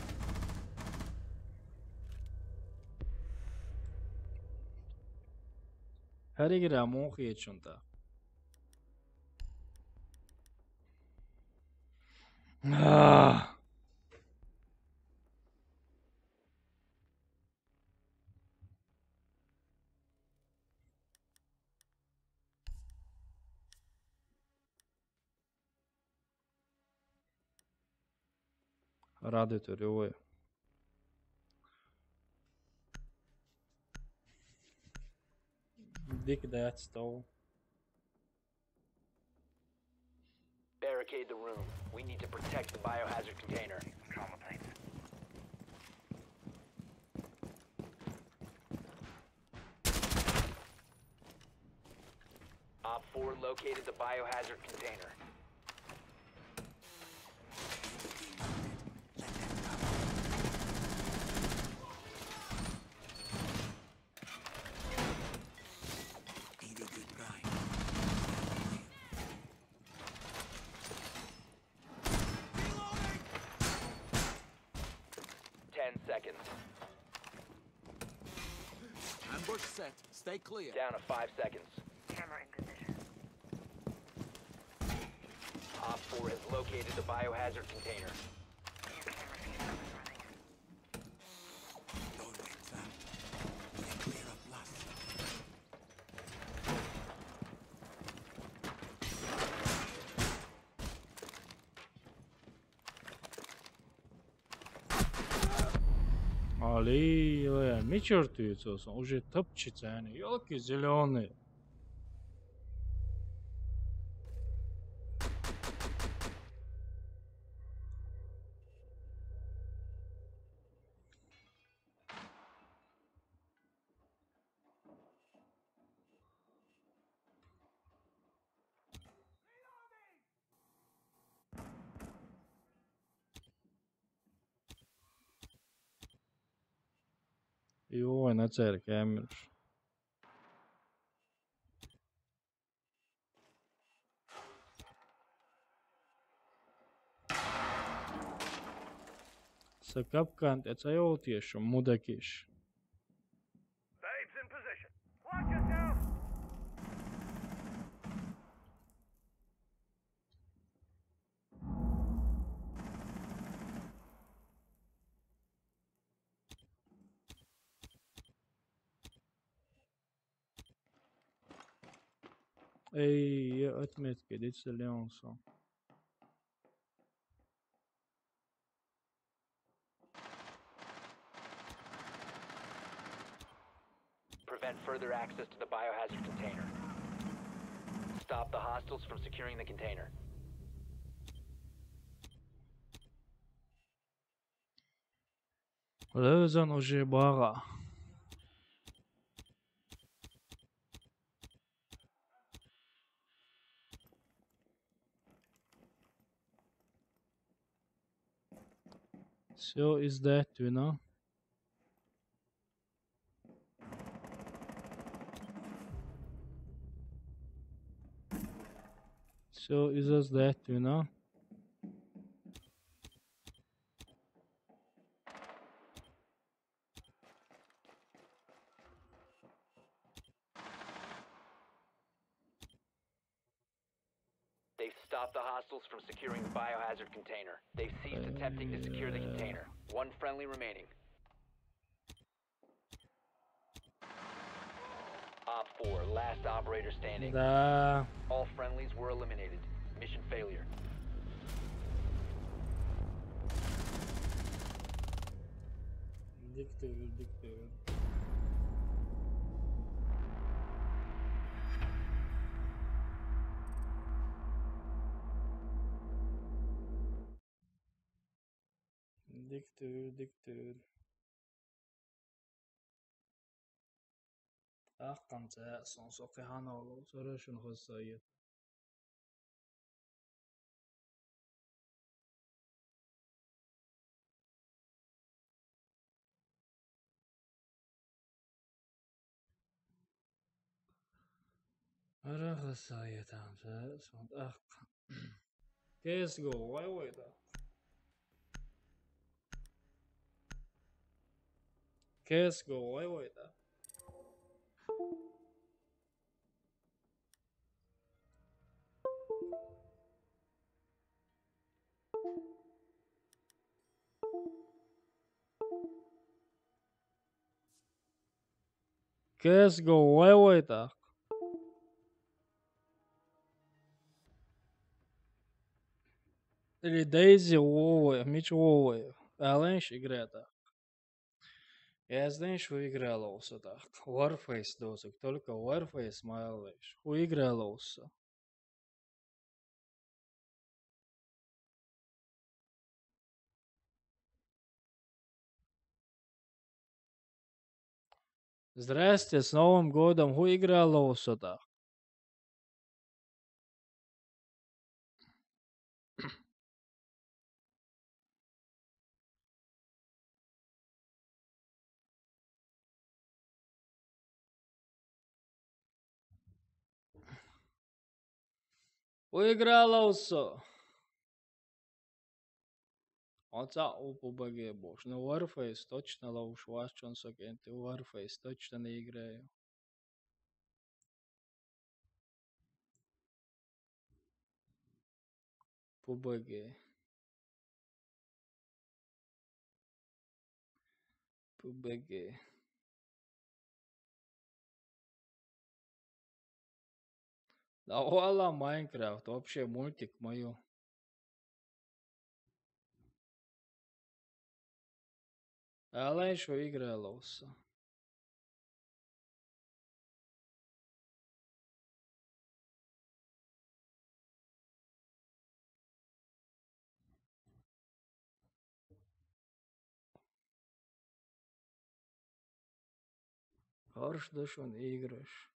Her igrä muun hiečunta. Ah. Radit, joj. Dik dēts tau. Barricade the room. We need to protect the biohazard container. Op four located the biohazard container. Ten seconds. Ambush set. Stay clear. Down to five seconds. Camera in position. Op four has located the biohazard container. New camera feed up and running. Don't wait, fam. We're clear of last. Блин, мичуртуется, уже топчется, они, ёлки зеленые. Jó, ne cerkemješ. Sa kapkān te cajoltiešu mudekīš. Babes in position. Watch yourself. Ej, ja atmetke, dit se leonso. Prevent further access to the biohazard container. Stop the hostiles from securing the container. Lozan уже бара. Всё, издать вина. Всё, издать вина. They've stopped the hostiles from securing the biohazard container. They've ceased attempting to secure the container. One friendly remaining. Op four, last operator standing. Да. All friendlies were eliminated. Mission failure. Диктор, диктор. Диктор, диктор. Ах, канца сонсо кехана олу, сорашун хосо ет. Ара хосо етамса, сонт ах. Кес го, вай, вай, да. Кес го, вай, вай, да. Kes go vaivoitāk. Или Дейзи вовы, мич вовы. Алэнш игрэтак. Я, знаешь, выиграла усатак. Warface досок, только Warface майлэш. Выиграла уса. Здрасте, с Новым годом! Ху играла усата? Выиграла усо. Оца у пубаге бош. Ну, Warface точно лоуш ваш чон сокенты. Warface точно не играю. Пубаге. Пубаге. Да вала Майнкрафт, вообще мультик моё. Алай шо играловса. Орш да шун играш.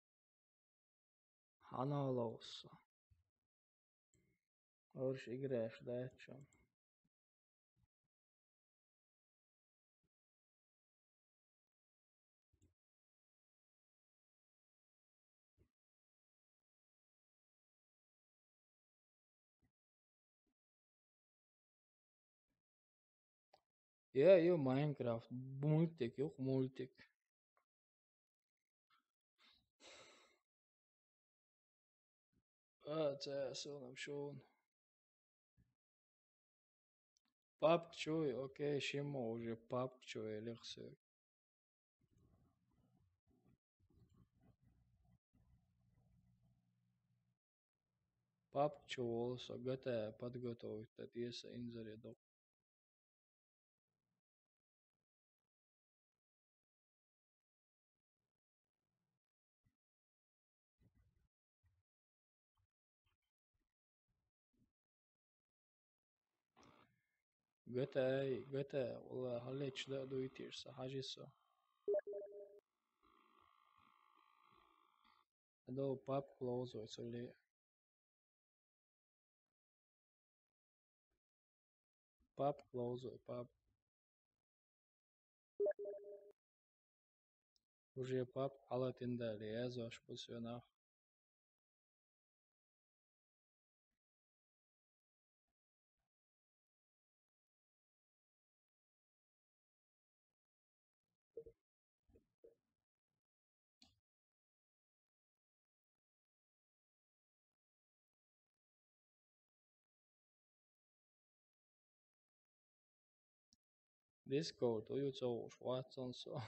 Хьаналовса. Орш играш дачун. Я, ё, Майнкрафт, мультик, юх мультик. А, це сунам шун. Папк чуй, окей, шимо уже папк чуй, лихсик. Папк чуй, со G T A подготовить, та десять инзаре док. G T A, G T A, والله هليتش دا دويتير صح حاجة سو. هدو باب كلوز ويسولي. Пап, лоузу, пап. Уже пап, ала тинда лезу, аш пусёнах. Discord, уйу цо уж ватсонсо.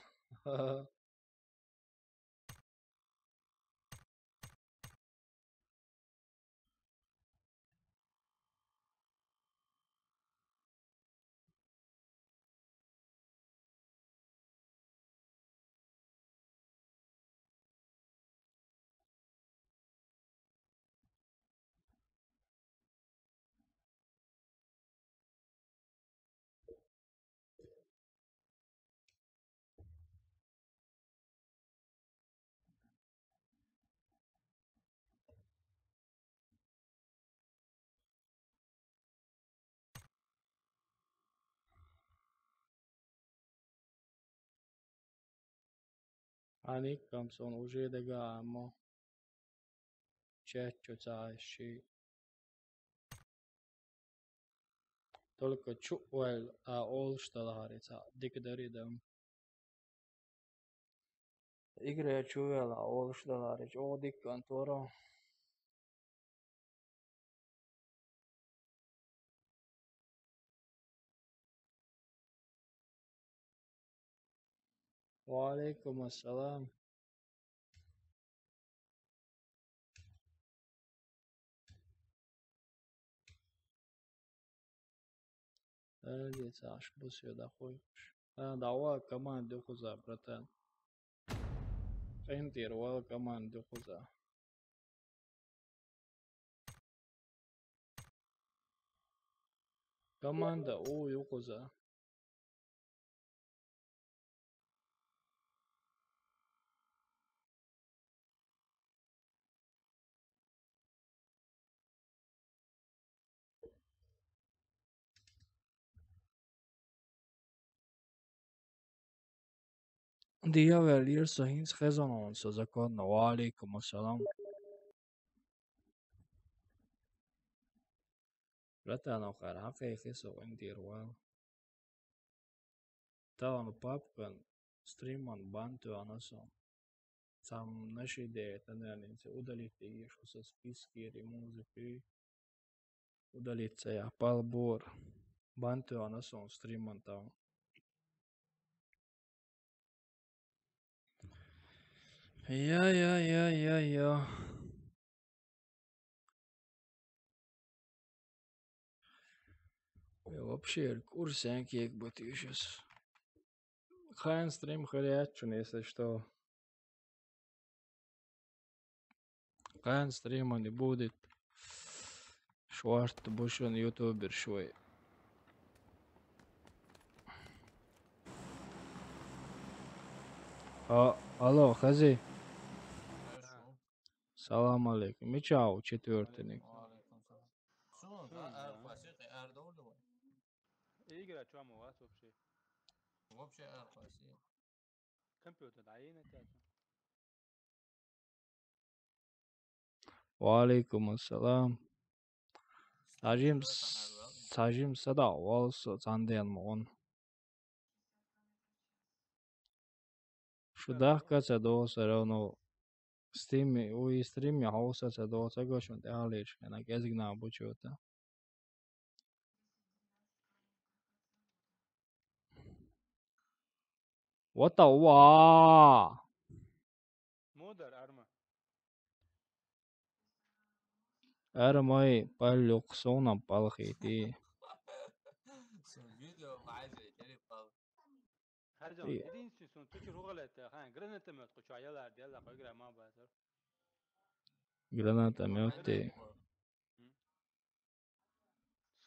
Аниккам сон уже дега аммо. Чеччо цааши. Только чу уэл а олш даларица дик даридам. Игры чу уэл а олш даларич о дик конторо. وعليكم السلام. Эгеца аш бусё дахуй. А, дава команд духуза, братан. Энтир вал команд духуза. Команда у юкуза. Дия вел ирсо хинс хезонон со законно. وعليكم السلام. Братан, охар, хакъикъи со индир вал. Таун папкан стриман банту анасон. Сам наши де танелинце удалить еш со списки ри музыки. Удалиться я палбор. Банту анасон стриман таун. Я, я, я, я, я. Вообще, курсянки як бы ты сейчас. Кхайна стрим хир яц шун, если что. Кхайна стриман и будет. Шорт бу шун ютуберш вай. А, алло, хази. Салам алейкум. Мича ву четвёртый ник? Игра чё, ма у вас вообще? Вообще архаси. Компьютер да, ина тяты. Ва алейкум ассалам. Сажим с-, сажим сада валсо цанден мон. Шудах каца до всё равно. Стими, у и стриме хауса ца до ца гошун те алиш, ана кезгна бучута. What the wa? Мудар арма. Армай палюк сонам палхити. Сон видео майже телефон. Харжан, Е. Единственный сон тучи ругалета, хан, гранатомет куча яла, дела, кой грама базар. Гранатомет.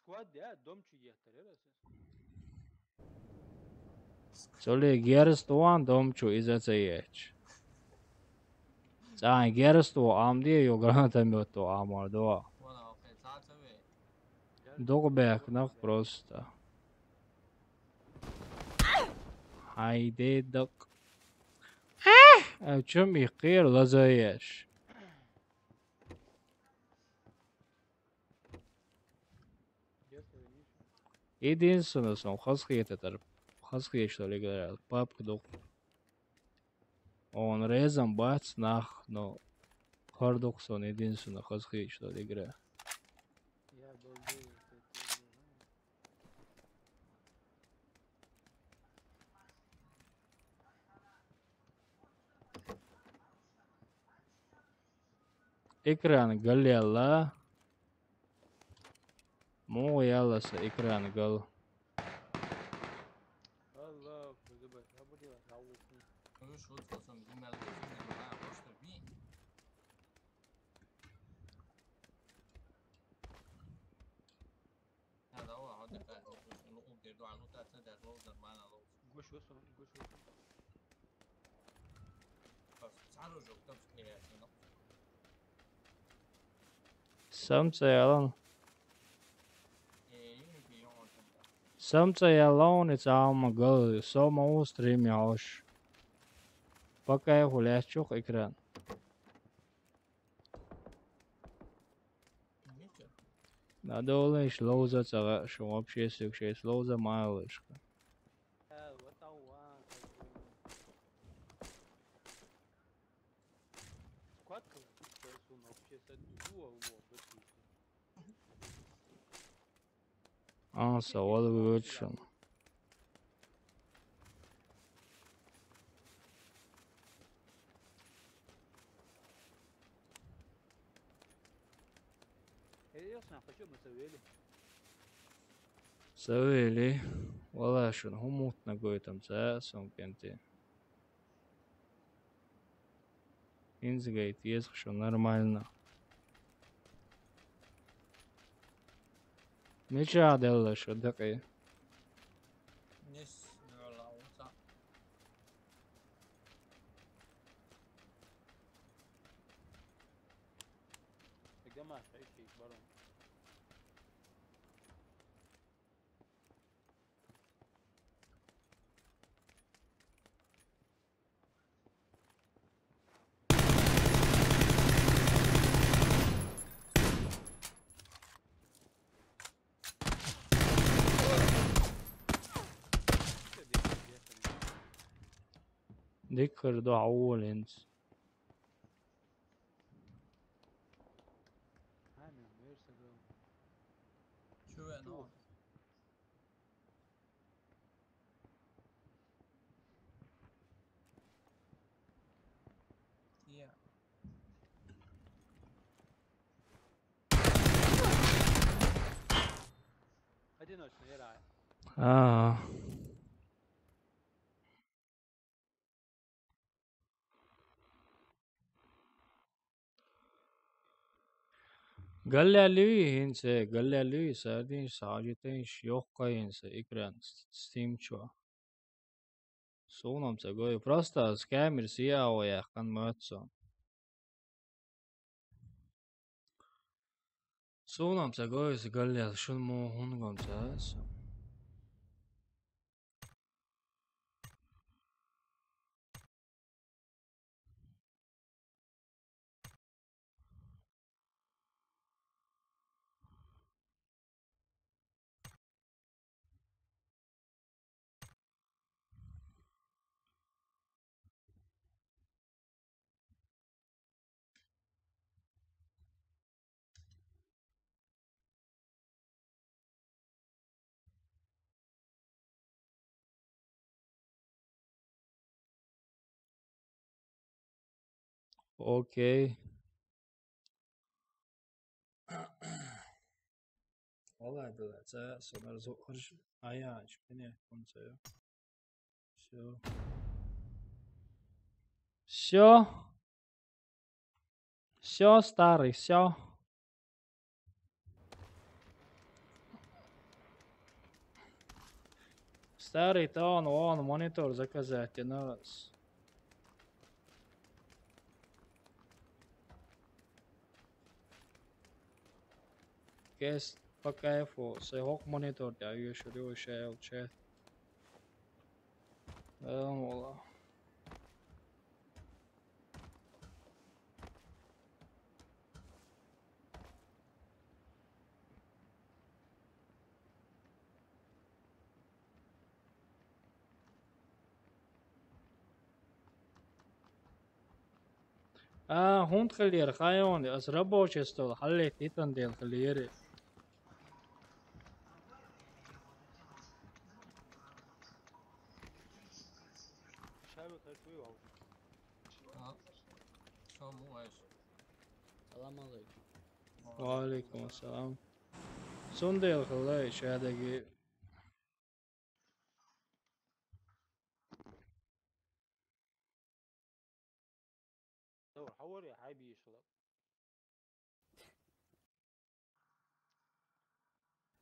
Сквад, я, дом чу ехтер, я, раз. Соли герс туан дом чу иза цееч. Цан герс ту ам ди, ё гранатомет ту ам ардо. Дуг бек нах просто. Хайде дак. А чё ми хер лазаеш? Единственное, сон хасхиететер, хасхиешлер играет, папка дук. Он резом бац нах, но хардук сон единственное хасхиешлер играет. Экран галела. Му яласа экран гал. Самца ялан. Самца ялан, it's all my girl. So my own stream, яош. Пока я гуляю, чух экран. Надо лишь лоуза цага, шо вообще сюкшес лоуза малышка. А, савал вычен. Савели, валашун, хумутна гойтам, ца, сон кенти. Инзгайт, езх, шо нормально. Меча делла, шо дакъи. Диккар до аулинс. Одиночный, я рад. А. Галлялуй хӀинца, галлялуй, сардинаш, сажитанаш, йоккха хӀинца экран с-, стримчо. Сонам ца гой. Просто с камер сияо яххан мацо. Сонам ца гой, с галлял шун мо хунгам ца. Окей. Валай, да, ца, сонар зо-, арш-, ая, чпине, он ца, всё. Всё. Всё, старый, всё. Старый, то он, он монитор заказать, и нас. Кес по кайфу, с хок монитор, я ещё рю, ща, ща. Эм, вала. А, хӀунда хилира хайони, ас рабочий стол хьалле титан дел хилира. Салам алейкум. Ва алейкум ассалам. Сундел хилла ишадаги. Давай, хавари, хай бишла.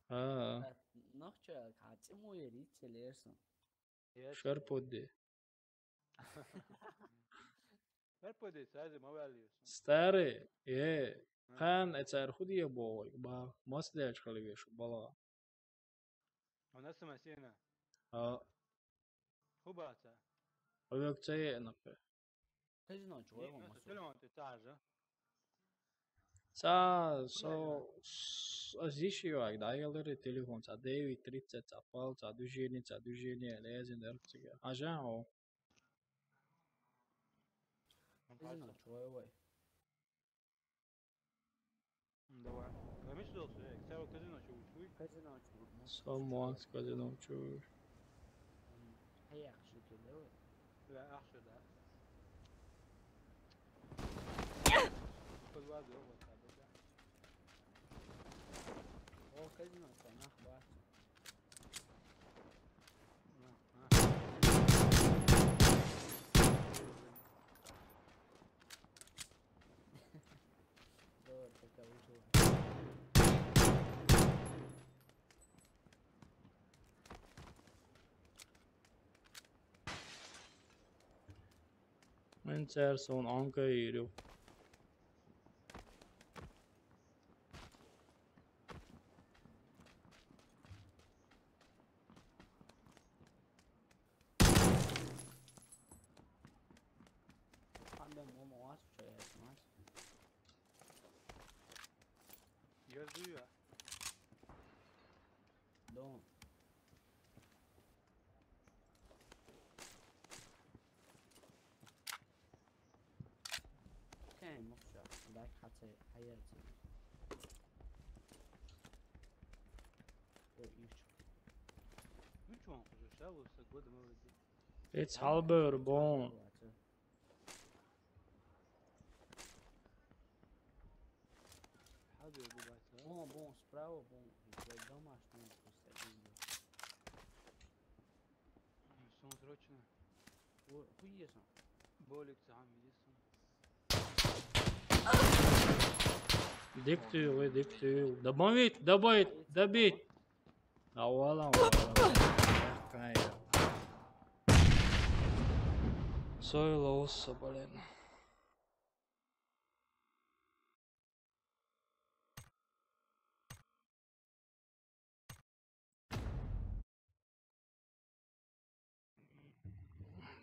А. Нахча, каци моя рицелерсон. Шарпуди. Шарпуди, сази мавали. Старый, э, хан эцар худи я бо, ба, мас дяч халивеш, бала. У нас машина. А. Хуба ца. Овек ца е нахе. Казино чего его масу? Телефон ты та же. Ца, со, с-, аз иши вак, да, ялери телефон, ца девять тридцать, ца пал, ца движение, ца движение, лезин дерцига. А жа, о. Казино чего его? Давай. Камиш дол су, э, ксява казино чу учуй. Казино чу. Самуан с казино чу. Хаяк шуту, давай. Да, ах, сюда. Подвал, да, вот так, да. О, казино, нах, ба. Мен цар сон анка ирю. Anda momo was chayas mas. Yazıyor. Don. Кем вообще? Дай хата хаяти. Ой, ич. Üç on kuzuşa olsa gödüm öyle. It's halber bon. Halber bu başta. Bon, bon, справа, bon. Домашний просто. Son срочно. Хуесен. Болик сам видесен. Диктуй, диктуй. Добавить, добавить, добить. А вала, вала. Сойлоуса, блин.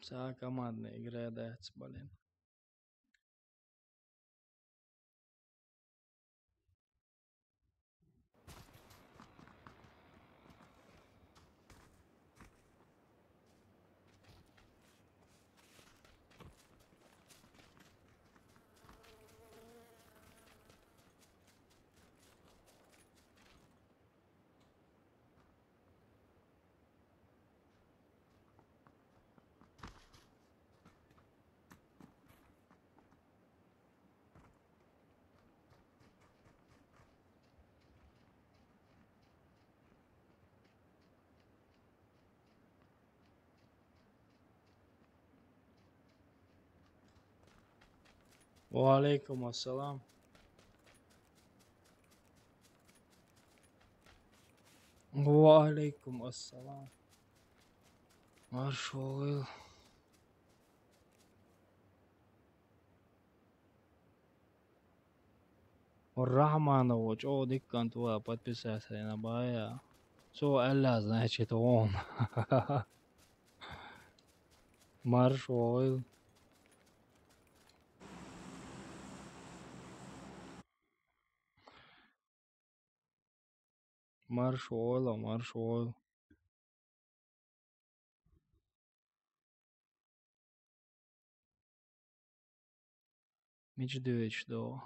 Цхьа командная игра дац, блин. وعليكم السلام. وعليكم السلام. Марш вогӀийла. Рахманов чӀогӀа дика кӀант ва, подписаться йина бая. Цо аьлла, значит, вон. Марш вогӀийла. Марш вогӀийла, марш вогӀийла. Мича дуьйцуш ду?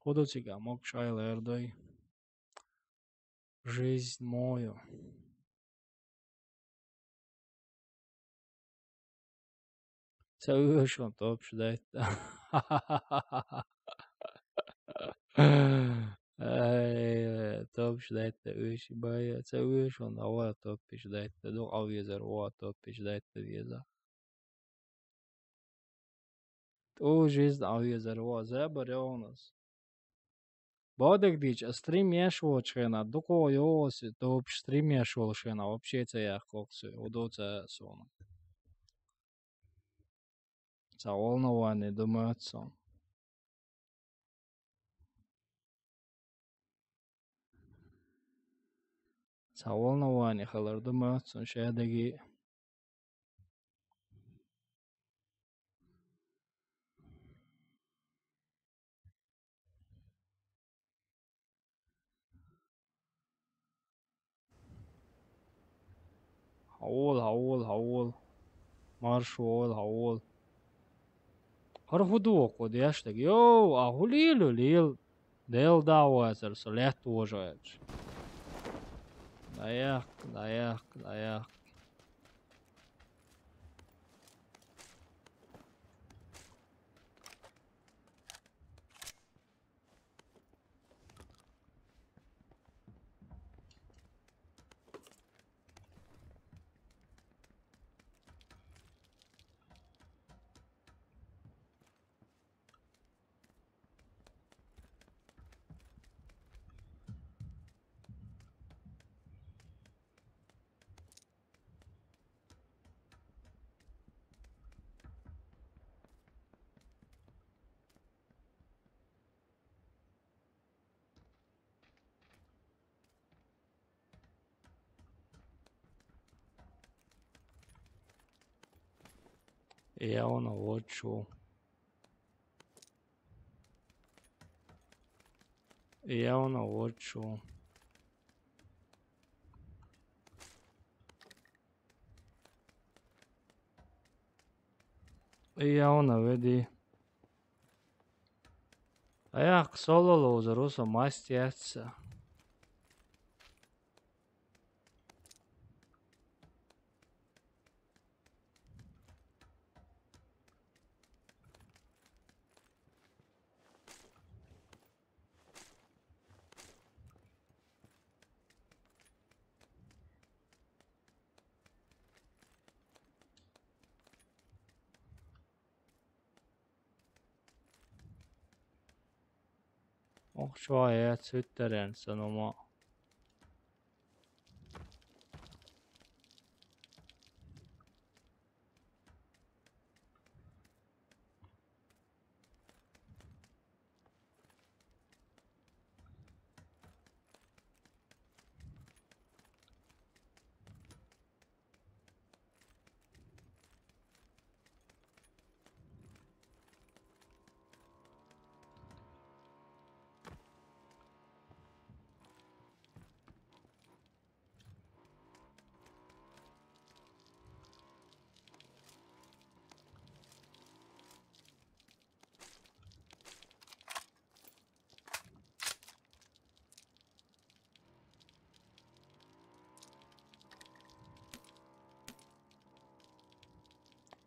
ХӀун ду цига, могуш-Ӏайла эр дой? Жизнь мою. Ца уьйшун топаш дайтта. Ай, топаш дайтта уьйш бая. Ца уьйшун ава топаш дайтта. Ду авезар ва топаш дайтта веза. ТӀу жизнь авезар ва, забар йогӀнас. Бодагдича, стрим еш волчу хенахь, дукхо йогӀу аса, топаш стрим еш волу шена вообще ца яьккхалц, удо ца суна. Ца волнование ду моьтту суна. Ца волнование хилар ду моьтту суна шадерриге. Хьавола, хьавола, хьавола. Марш вогӀийла, хьавола. ХӀара хӀун ду кху деш дерг? Йоу, а хӀун лело, лела? Дела да вацара со лаьтта вожа аьлча. ДӀаяккха, дӀаяккха, дӀаяккха. Явно вот что. Явно вот что. Явно веди. Аякх соло лоузар уса масть яц. Ох, şu wagt ýa Twitter ýaly sanama.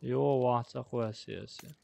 Ýo, wagtsa kuwasy ýöse.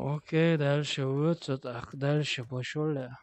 Okey, dälşe ötse tak, dälşe boş bolýar.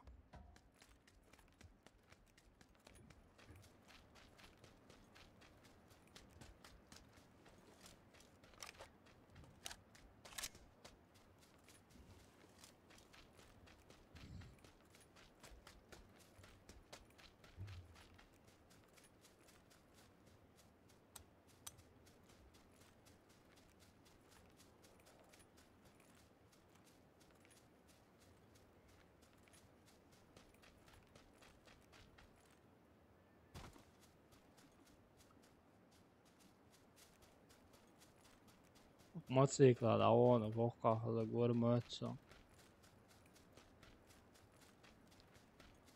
Motosikl, a ony bokka hada görmezsen.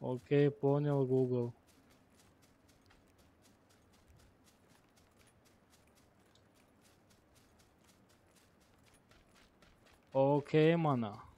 Okey, понял, Google. Okey, mana.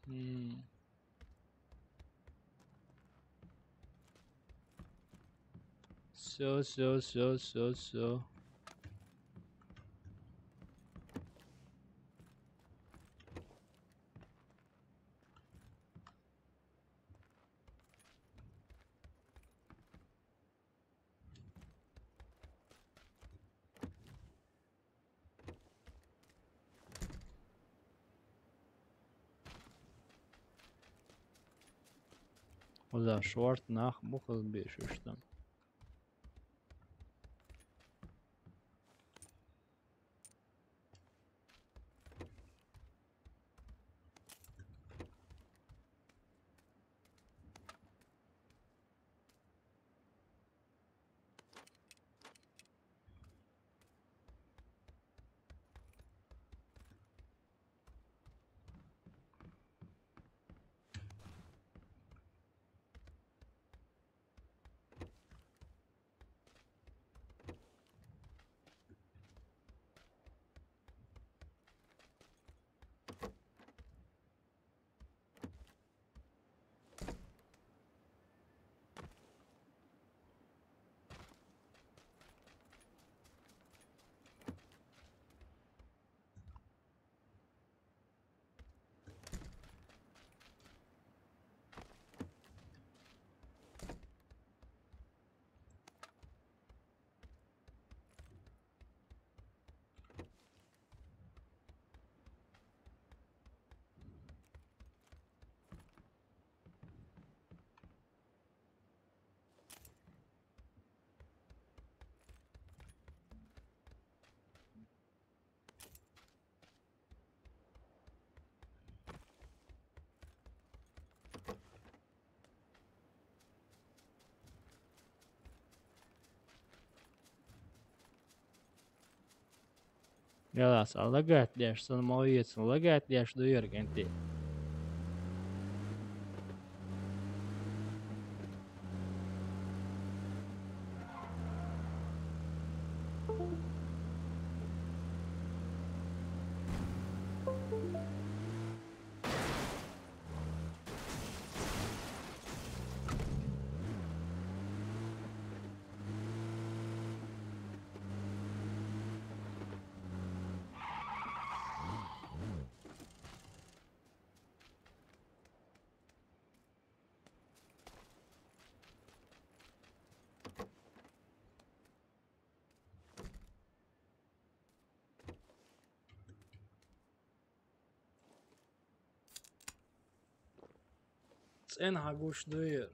Mhm. So, so, so, so, so. Ozal short nah bu kız beş üçden. Ялас, а лагать деш, сан ма вецна, лагать деш дуйр генти. ЦӀен хьагуш дуйр.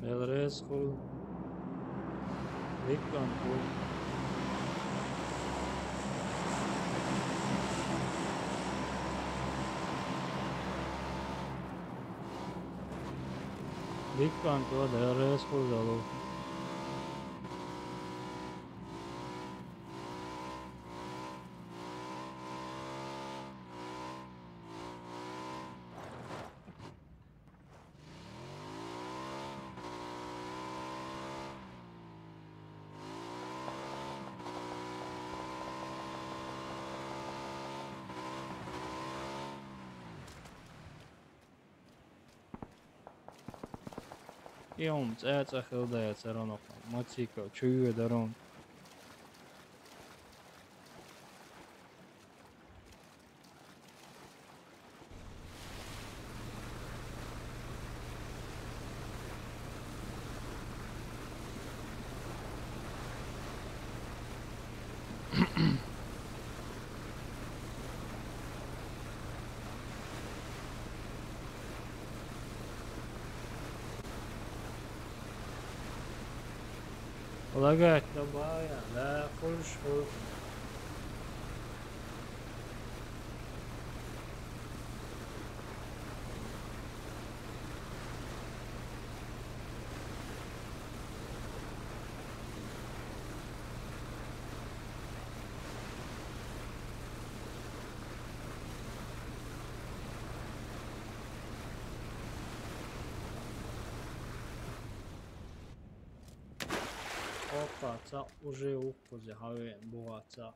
Велрезхул. Виккантул. Виккантул, велрезхул залу. Иум цӀа-цӀа хилдаяц аронахъа, мацика, чуйга дарун. Лагать, табая, да, хуш, хуш. Опа, цӀа уже ухкузи гьавен бугъа цӀа.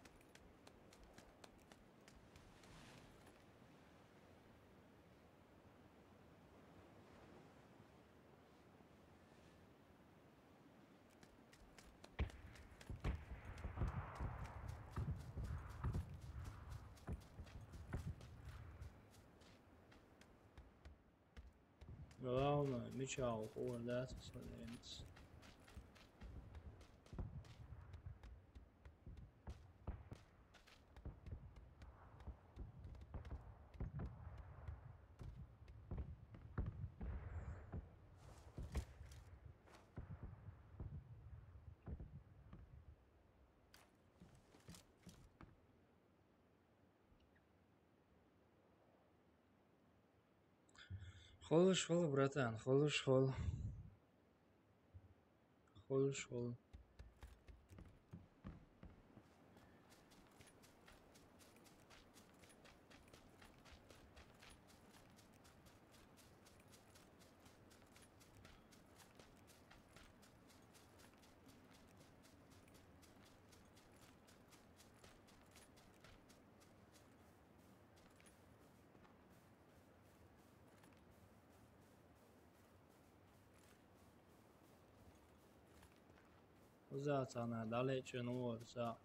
Главное, мича ухур дац, суненц. Холш хол, братан, холш хол. Холш хол. Узацана далече нуорса.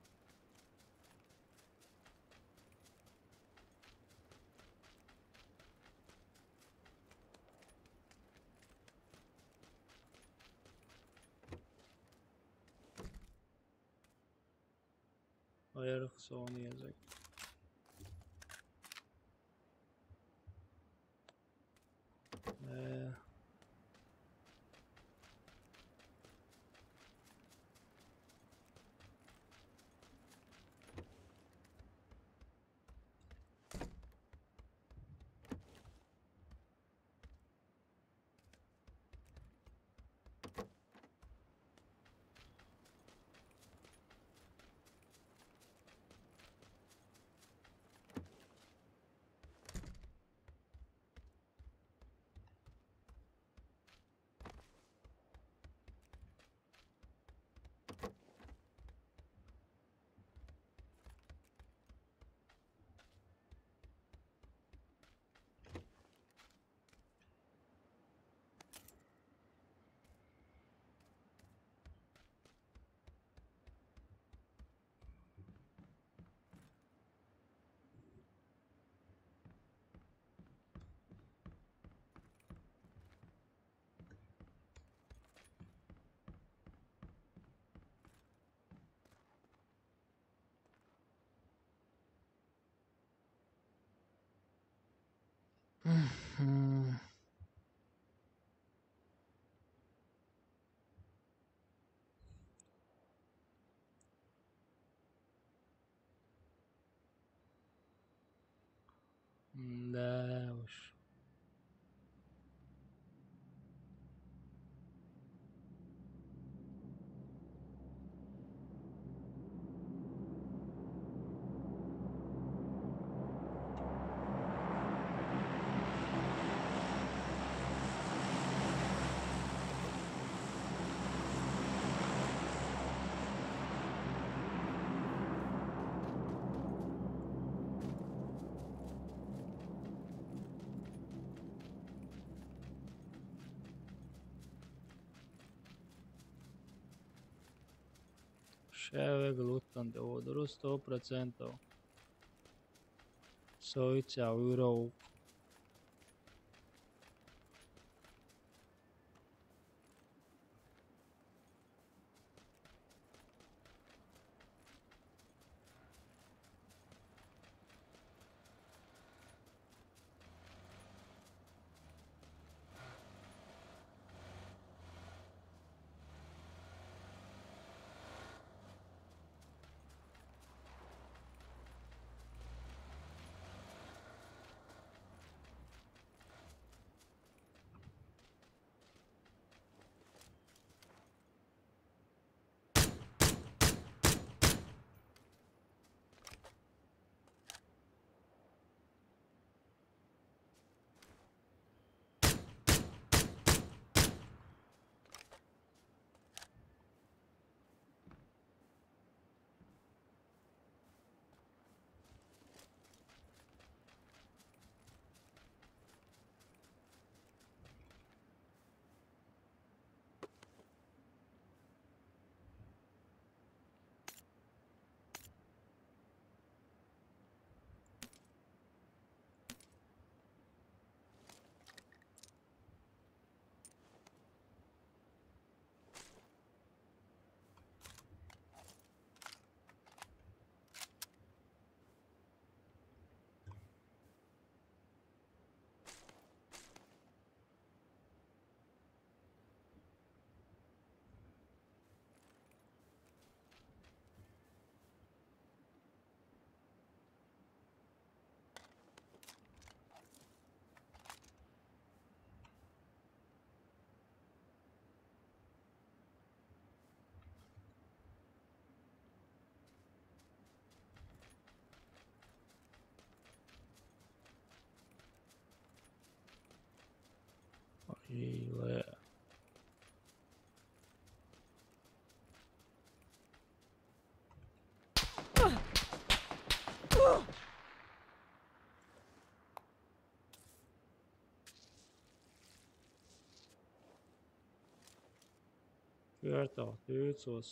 Ayarıq sonu yazık. Ee, Да уж. Ševe glutante oduru sto procentov. Soitja uro. Ила. Четвёртого, девятьсот.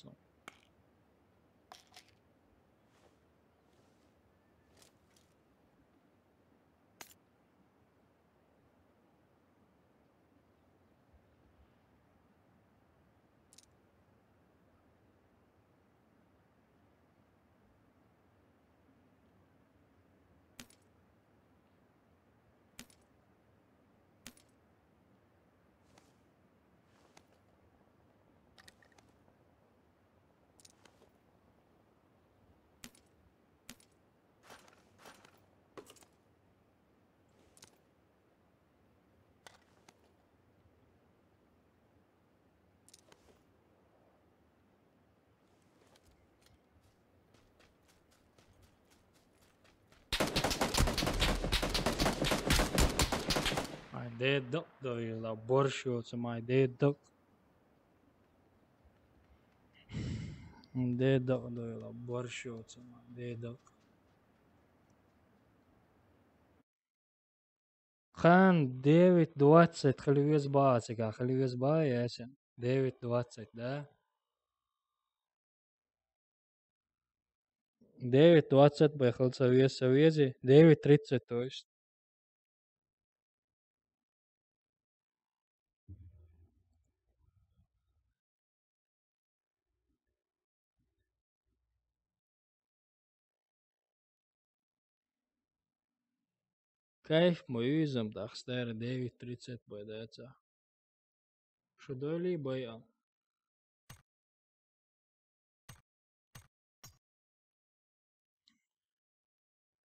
Ай, дедок, доила борщ, май дедок. Дедок, доила борщ, май дедок. Хан, девять двадцать, хили вес баасига, хили вес баасига. Девять двадцать, да? Девять двадцать бай хил совет совези, девять тридцать, то есть. Кайф мо юзам дахстар девять тридцать байдайца. Шудоли бай ам.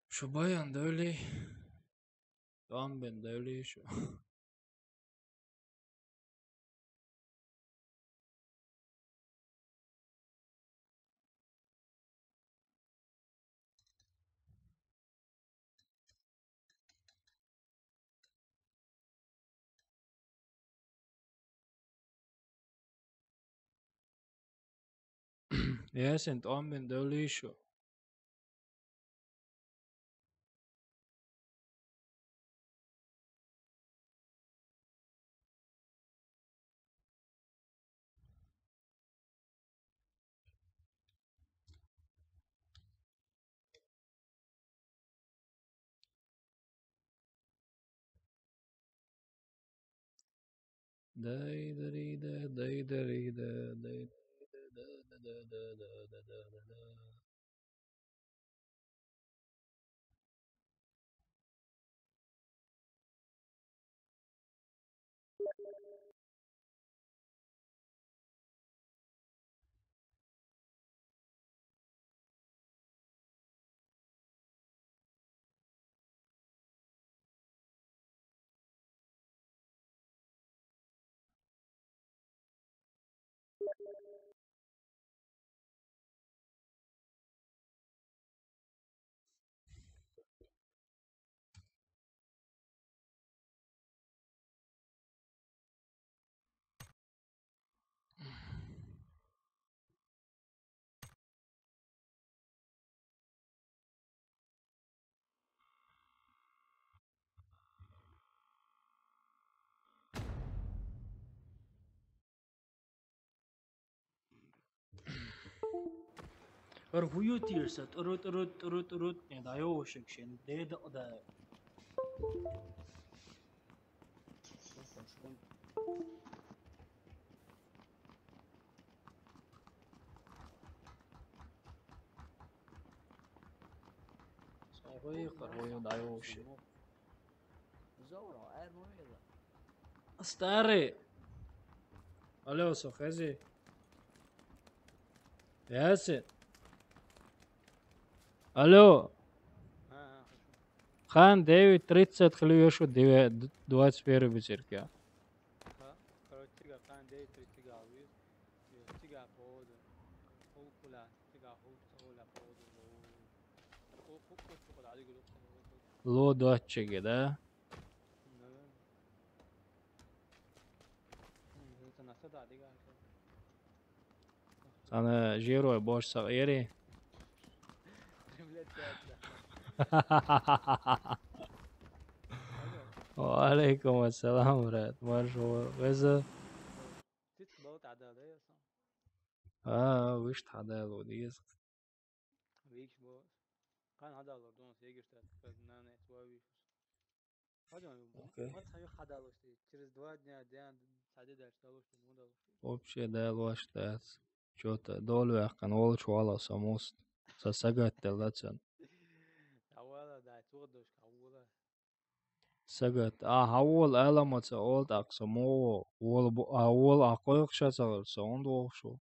Шубаян дали. Там бен дали шу. Ясен, там бен дали шу. Ар хуютирса туру туру туру туру не даёшек шен деда да. Сахой харой даёшек. Старый. Алло, сохези. Ясен. Алло. Хан, девять тридцать хлюешу двадцать первый бутырка. Хан, девять тридцать. Ло датчиги, да? Цхьана жирой бош ца ери. Ва алейкум ассалам, брат. Марш веза. Цицк бала тӀадала ясан. А, виш тӀадала деза. Виш бо. Кан хадалор дон сегиш тат, как на не твой виш. Хадалор. Окей. Мат хаю хадалор, через два дня, дян, саде дальше дало, что мудало. Вообще да лош тат. Чё-то долвяхкан волчу вала самост. Са сагаттел дацан. Авала да, цугдош кавула. Сагат. А хавол аламаца ол такса мо. Вол бу-, а вол а койх ша цагар са он дохшу.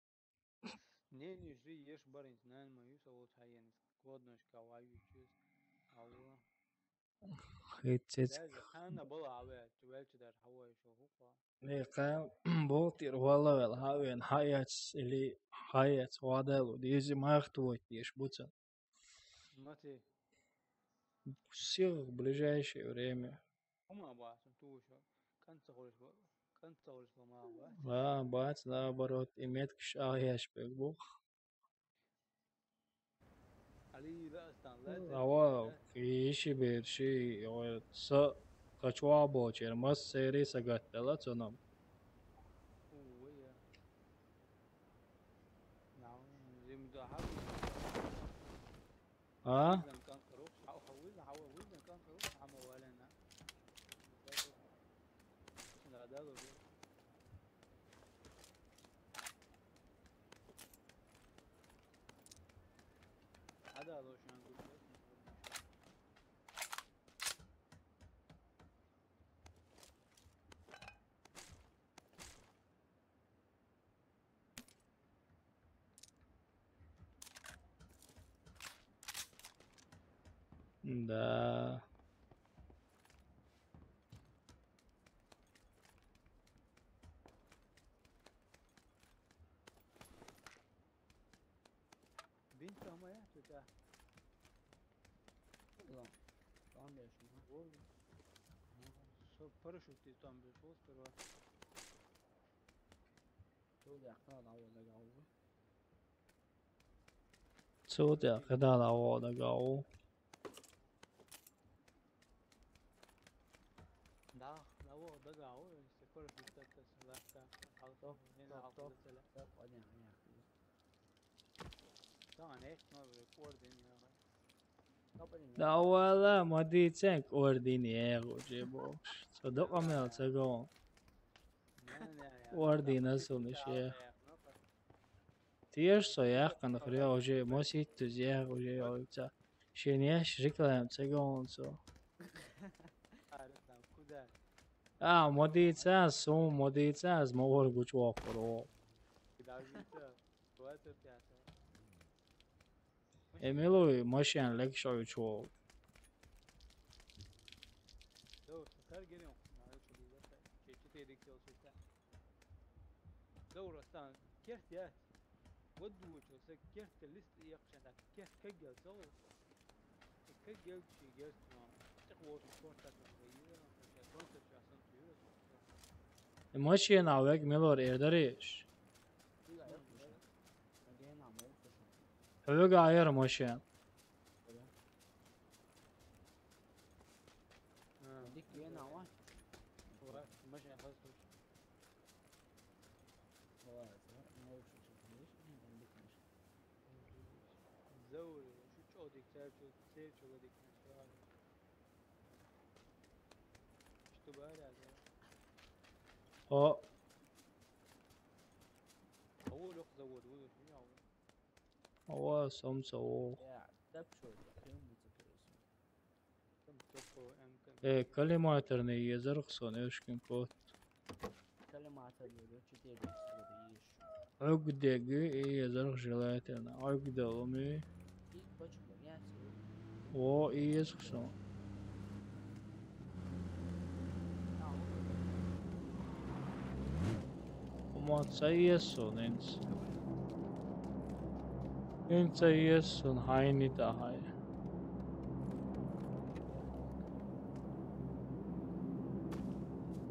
Не, не, жи еш барин, нан ма юса ол чаен. Коднош каваю чуз. Авула. Хит цецк. Даже хана была аве, чувелчи дар хавай шо хуква. Не, кан болтир валавел хавен хаяц или хаяц вадалу. Дези махту вот еш буца. Мати. Всё в ближайшее время. Ума ба, сум ту шо. Канца хориш ба. Канца хориш ба ма ба. Ба, бац, наоборот, и меткиш а яш бек бух. Али ла астан ла. Ава, иши берши, ой, са качва бочер, мас сери са гаттала цунам. Уя. Наун, зим да хаб. А? Да. Бинт ама я, тетя. Ладно. Там я шума. Со парашют там пришёл сперва. Цо дяхна на вона гаву. Цо дяхна на вона гаву. Да, на вона гаву, се парашют так так ласка. Ток, ток, ток. Так, аня, аня. Там аня, но рекорд, аня. Да вала, ма дицен ордин ягу же бокш. Со докъамел цагон. Ордин асун ише. Теш со яхкан хря уже мосит туз ягу же ойца. Шен яш реклам цагон со. А, модица, сум модица, аз мовор гуч вокро. Эмилови машин лекшови чуо. Даур астан керт я. Водду чуо се керт лист якшан так керт кагел со. Кагел чи герт ма. Так вот контакт. Машин авек милор эрдариш. Хавега айар машин. Заур, шу чодик, церчу, церчу лодик. Что говорят, да? О. А вот лёг завод, вот, вот, вот. Ава, сомса, о. Я, так что, прям музыка. Э, коллиматорный езарх сон, эшкин кот. Коллиматорный, четыре. Огдеги и езарх желательно. Огдалуми. И почему? Я всё. О, и езарх сон. Умаца иесон инц. Инца иесон хайни тахай.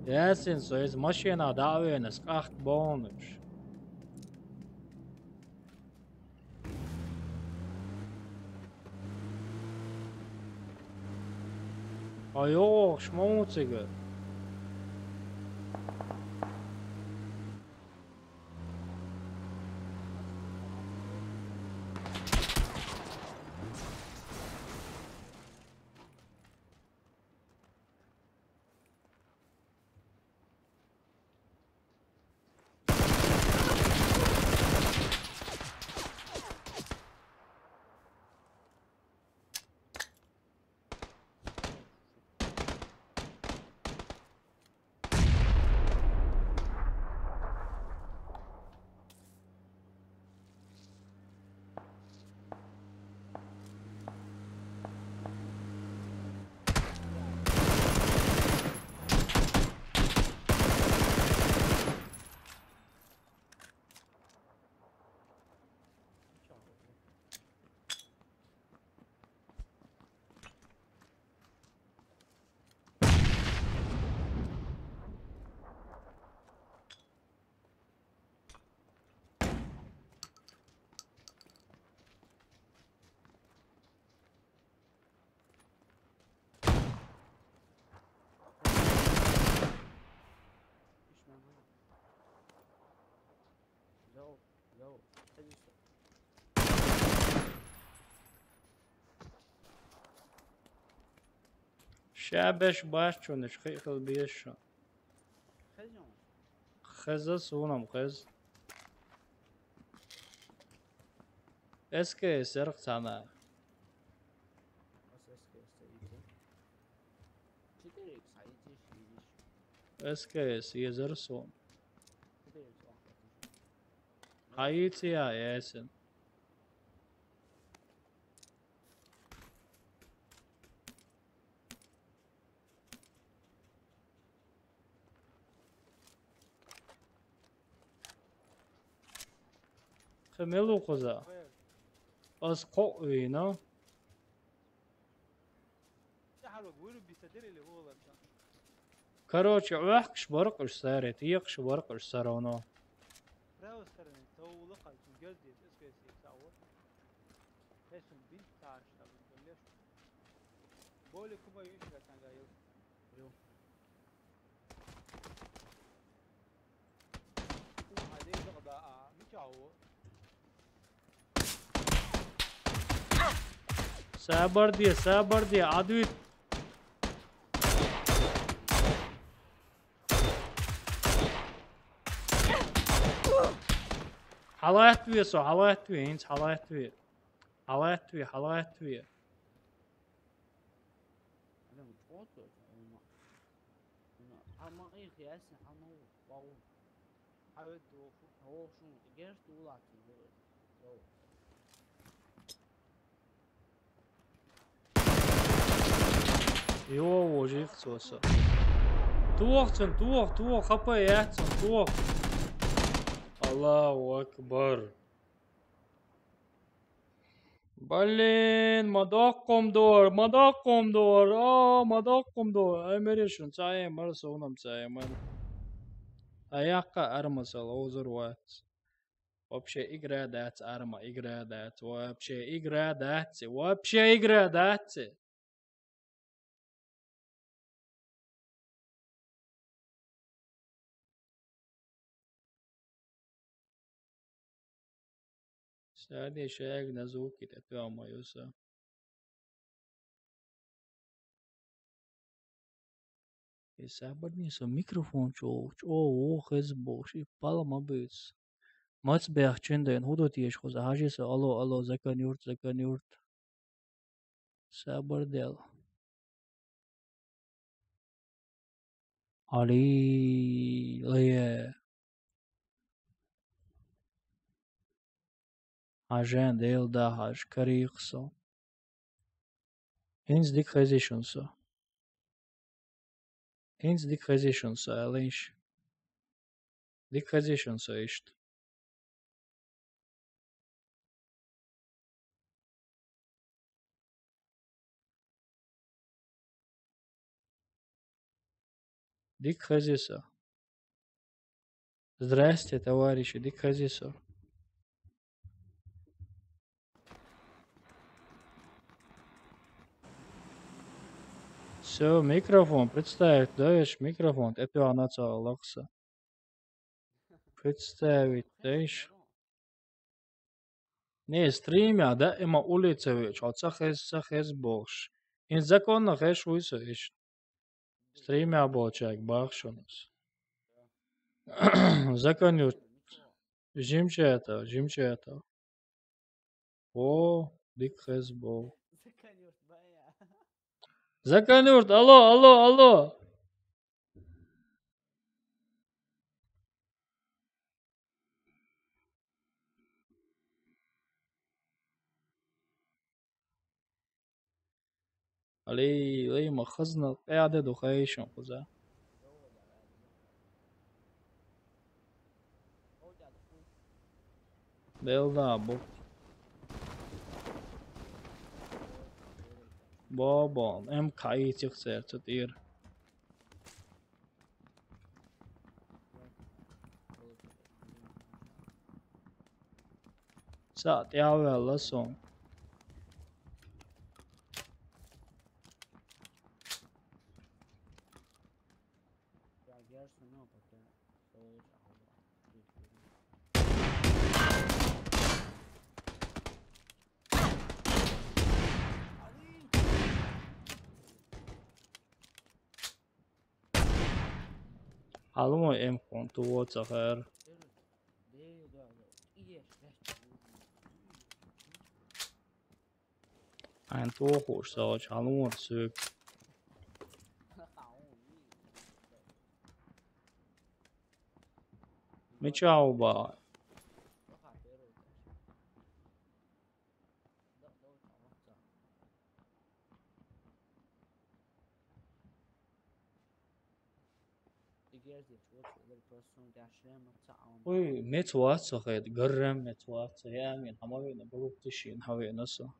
Ясин, со иза машина дӀа а вена, ас къахка бохуш. Ай, йогӀуш ма ву цига. Ша беш бац шуна, иш хи хила беза шун. Хеза суна-м, хеза. СКС яра цхьана. СКС езара суна. Хьаийци я, Ясин. Кхин мила ву кхуза? Ас кхоъ вийна. Короче, Ӏохкаш баркъуш саре, текхаш баркъуш саровно. Сабар де, сабар де, адвит. Хьалаьттаве со, хьалаьттаве, хӀинца хьалаьттаве. Хьалаьттаве, хьалаьттаве. Йо, вожих цоса. Тух цун, тух, тух, хапа яц цун, тух. Аллаху акбар. Блин, ма доккхум дор, ма доккхум дор, а, ма доккхум дор. Ай, мерешун, цаем мар, совнам цаем мар. А якка армасал, озур вац. Вообще игра дац, арма игра дац, вообще игра дац, вообще игра дац. Саде шег на звуки те тема юса. И сабарни со микрофон чо, чо, о, хезбо, ши пала ма быц. Мац бях ченден, худо тиеш хоза, хажи со, алло, алло, закан юрт, закан юрт. Сабар дел. Али, ле. Хьажен дел да хьаж карихсо. ХӀинца дика хезишун со. ХӀинца дика хезишун со, аьллинш. Дика хезишун со иштта. Дика хезий со. Здрасте, товарищи, дика хезий со. Всё, микрофон, представить, да, еш микрофон, это она целая лакса. Представить, да, еш. Не, стримя, да, има улица веч, а ца хез, ца хез болш. Ин законно хеш уйса иш. Стримя болчак бахшунус. Законно. Жимчата, жимчата. О, дика хез бол. Законюрт, алло, алло, алло. Алей, алей, ма хазна, къяде ду хайшун куза. Белда бу. Бобон, эм кайчик серчет ир. Са тявелла сон. Алума эм хун ту вот сахар. Айн тохуш сагач алума сюк. Мичауба. Уй, мец ваца хед, гыррам мец ваца, я мен хамавина, булуктишин хавина со.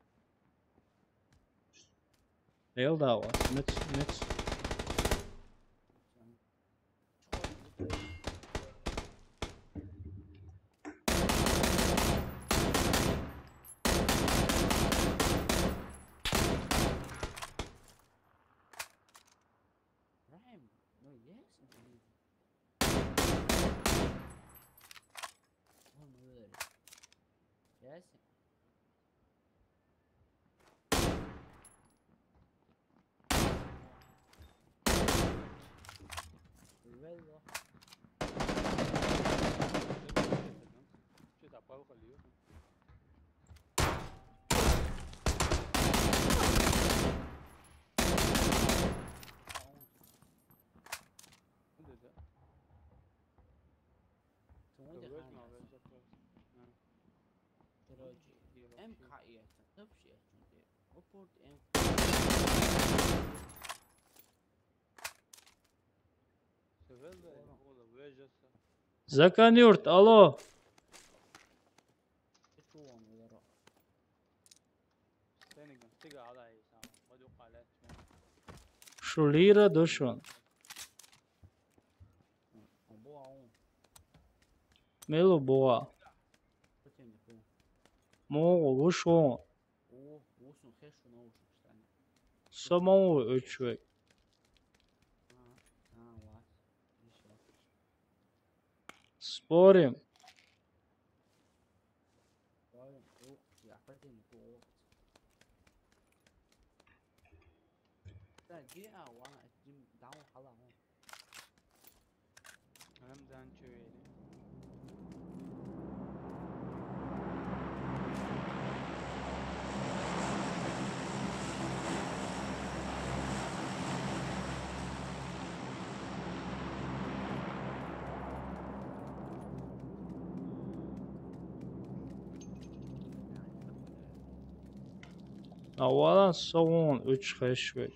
Эл дава, мец, мец. Ryan, no, yes, indeed. Oh my word. Yes. Real. Короче, М К это, вообще, это, вот М К. Заканюрт, алло. Шулира душун. Мелу буа. Могу вушун. Самому учвек. Спорим. Рамзан чуэли. Авалан совун уьч хешвек.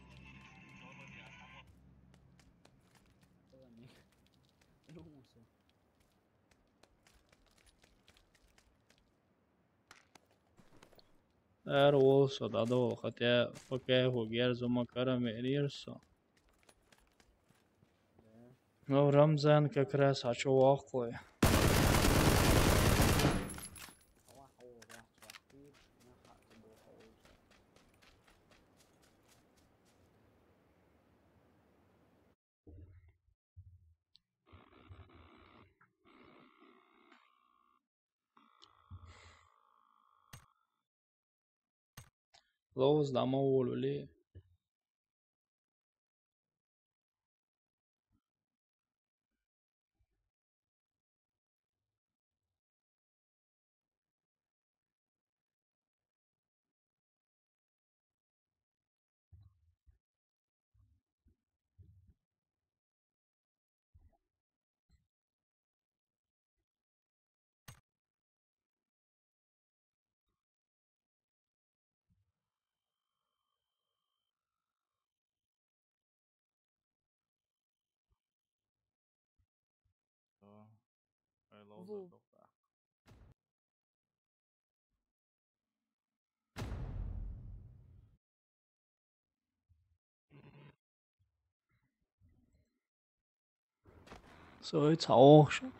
Эр олса дадо, хотя пока его герзума караме рирсо. Ну, Рамзан как раз а чё вахлой? Лоуз дама волули. Ву. So, jetzt auch schon.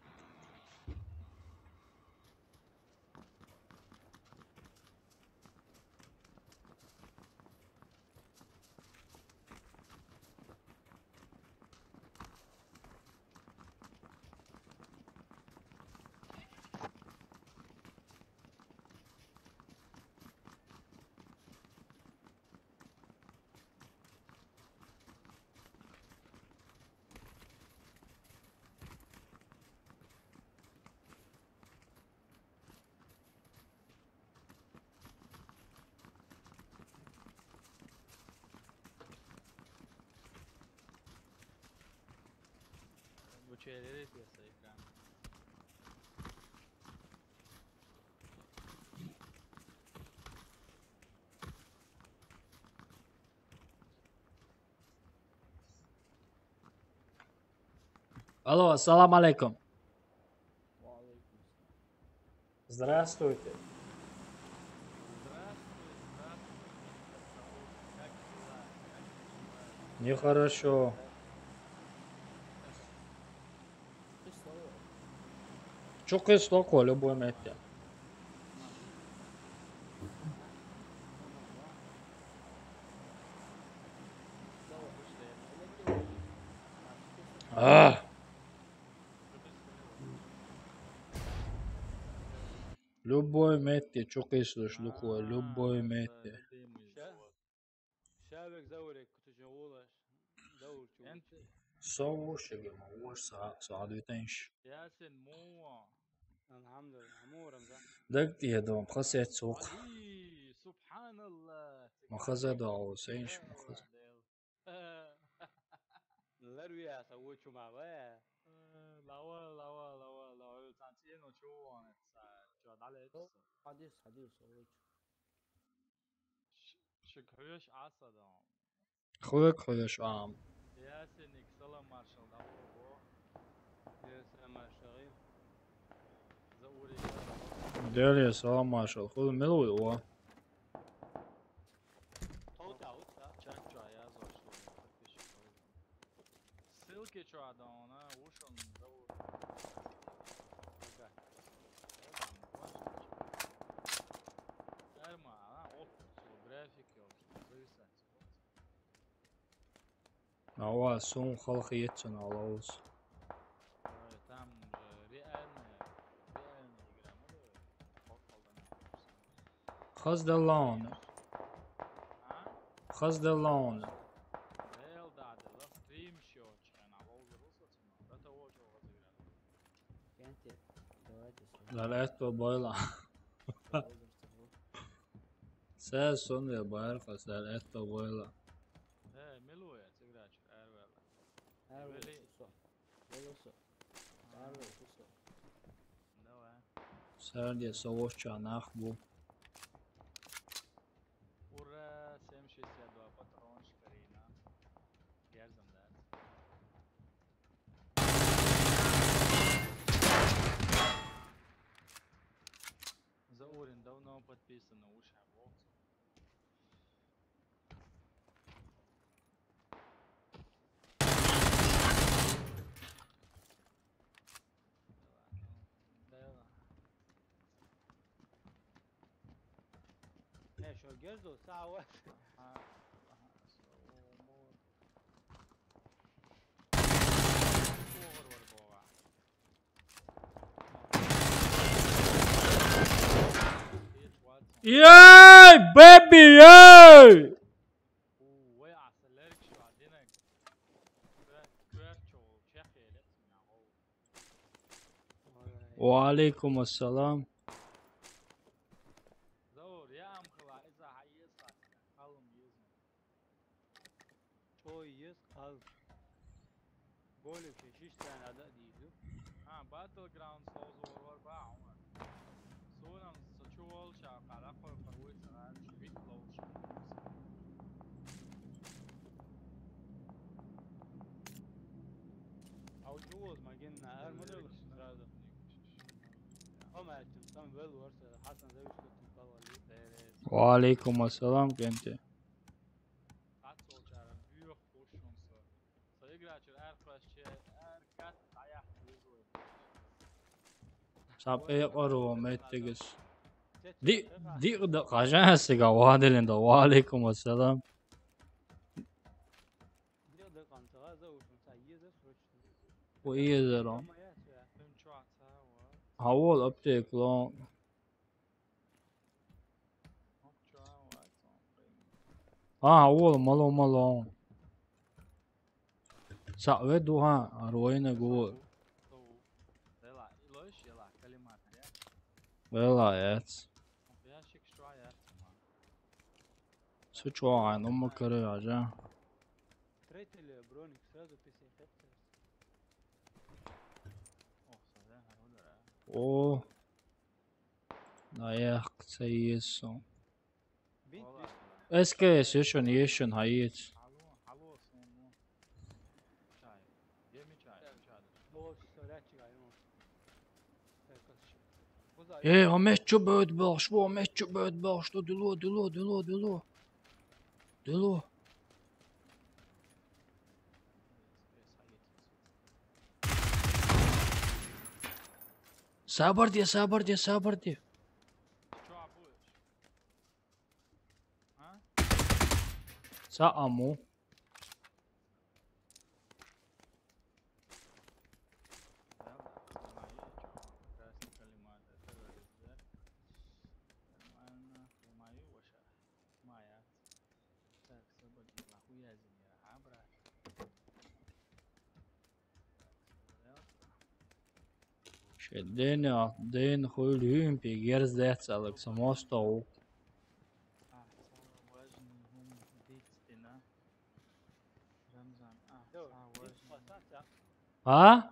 Bu şeyleri piyasaya ekran. Алло, ассаламу алейкум. Здравствуйте. Нехорошо. Чё кисло, любой метте. А. Любой метте, чё кисло, любой метте. Шавек завуре кутужин улаш. Завур чу. Со вошеге ма вор са, са адвитенш. Ясин муа. Алхамдулилла, муа Рамзан. Даг тие дом, хасет сук. Ай, субханалла. Ма хаза да о сенш, ма хаза. Ларвия са вочу ма ва. Лава, лава, лава, лава, танцин о чу ванет са, чу далет са. Хадис, хадис, о вочу. Ш-, шик хвеш аса да. Хвек хвеш ам. Ясиник салам маршал да бо. Ясиник маршал. За ури. Дели салам маршал. Хул милуй о. Тот аут да. Чак чу аяз ошло. Ссылки чу адона, ушон да у. Эрма, а, оп, график ёлки, зависать. Ава, сум халкъ етсин алаус. Ой, там же реальная, реальная игра, мы. Хаз да лаун. А? Хаз да лаун. Реал да, да, стрим шо, чена, алаус, русо, чена. Да того, чё вот игра. Кенти, давайте сюда. Лалет то бойла. Давай, давай. Сэ сон я байр хас лалет то бойла. Э, милуя, сыграч, эрвела. Эрвела, Эвели. Сусо. Волосо. Эрвела, Сусо. Давай. Сэрди совош чанах бу. Ура, семь шестьдесят два патрон, шикарина. Герзам, да. Заурин давно подписано, уж а вот. Что, герзо, сава? Ей, бэби, ей! وعليكم السلام. Чой ес къал. Голем ши шиш тан ада дийду. А, Battlegrounds лоз орвар ба, Умар. Сонам са чувал ша къала къор къавой сагар ши вит лоз ша. Ау чувоз маген на ар модел сразу. Омайтым, там вел варса, Хасан Завиш кутум палали. وعليكم السلام, кенте. Ат сол чара, бүйөх бошунса. Са играчыр ар къвасче, ар кат аяқ бүйөх. Сап э къару меттегис. Ди, ди да къажан сига ваделин да. وعليكم السلام. Бу иезер он. Хавол аптек лон. А, хавол, мало, мало. Са ве духа, руина гу. Вела яц. Су чуа ай, ну ма кары ажа. Третий броник сразу писай хепте. О. Аяқ са иесон. Бит, бит. С К С ешон, ешон, хаец. Э, а меч чё бэт бал, шво, а меч чё бэт бал, что дыло, дыло, дыло, дыло. Дыло. Сабыр де, сабыр де, сабыр де. Са аму. Ше ден, ден хуйл хюм пе герз дец алык самосто ук. А?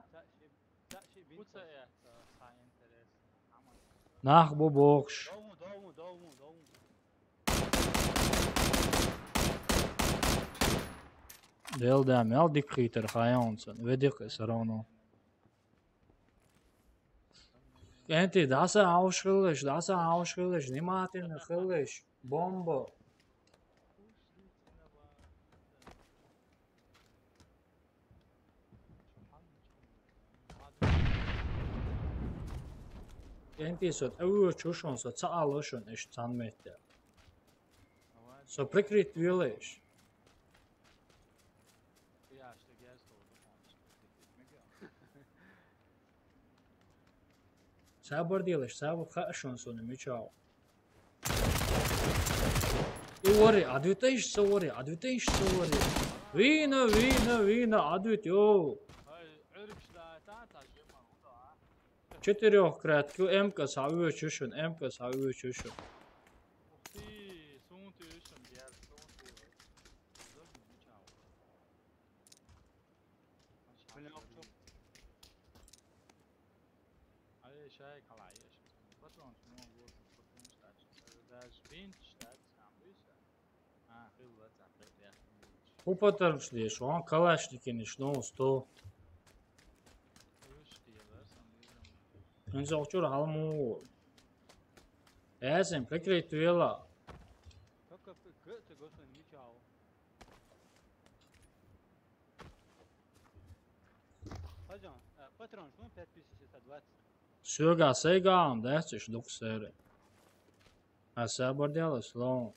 Нах бу бокш. Дел да мел дик хитер хайонсон. Ведик все равно. Кенти, даса ауш хылыш, даса ауш хылыш, внимательно хылыш. Бомба. Кенти, со, э, чушон, со, ца алошон, эш цан метте. Со прикрыть велеш. Сабыр делеш, сабыр хашон соны мечал. И вори, адвитейш со вори, адвитейш со вори. Вина, вина, вина, адвит, йо. Четырёх кратки, М К са уё чушун, М К са уё чушун. Али шай калай, патрон, ну, вот, патрон штат. Даже бинт штат, сам бийся. А, хыл вот, а, хыл, я. Ху патрон шлеш, он калашникин иш, но, сто. Эн зохчур халму. Эсен, прикрыть вела. Только г-, г-, т-, г-, т-, ничего. Пойдём. Э, патрон, ну, пять тысяч это двадцать. Сёга, сэгаам, да, цыш дук сэрэ. Asa bardiala slon.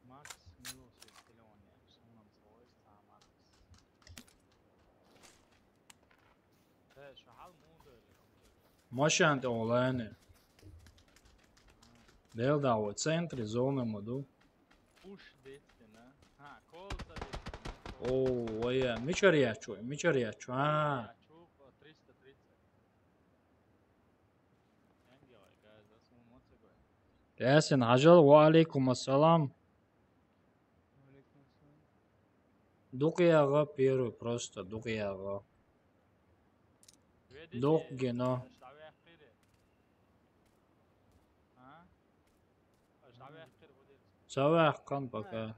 Макс, милости, скелёнья, что нам свойства, Макс? Э, что, хал мудо или что? Машан то олане. Дел да, вот центре зоны моду. Пуш дестина. А, колца дестина. О, ой, мичар ячу, мичар ячу. А. Ячу, триста тридцать. Ясин, Хажал, ва алейкум ассалам. Дукъяга первый, просто дукъяга. Дукъ гено. Савахкан пока.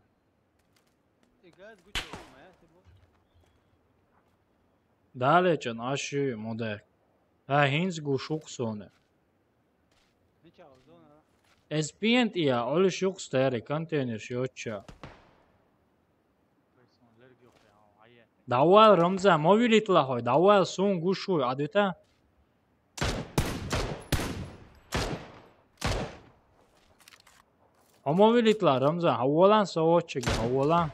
Далечан аши моде. А хинс гушук соне. Эспиент я, олиш юк стери контейнер шиоча. Давай, Рамзан, мовилит лахой, давай, сун гушуй, адвита. Амовилитла, Рамзан, хаввалан савоччаги, хаввалан.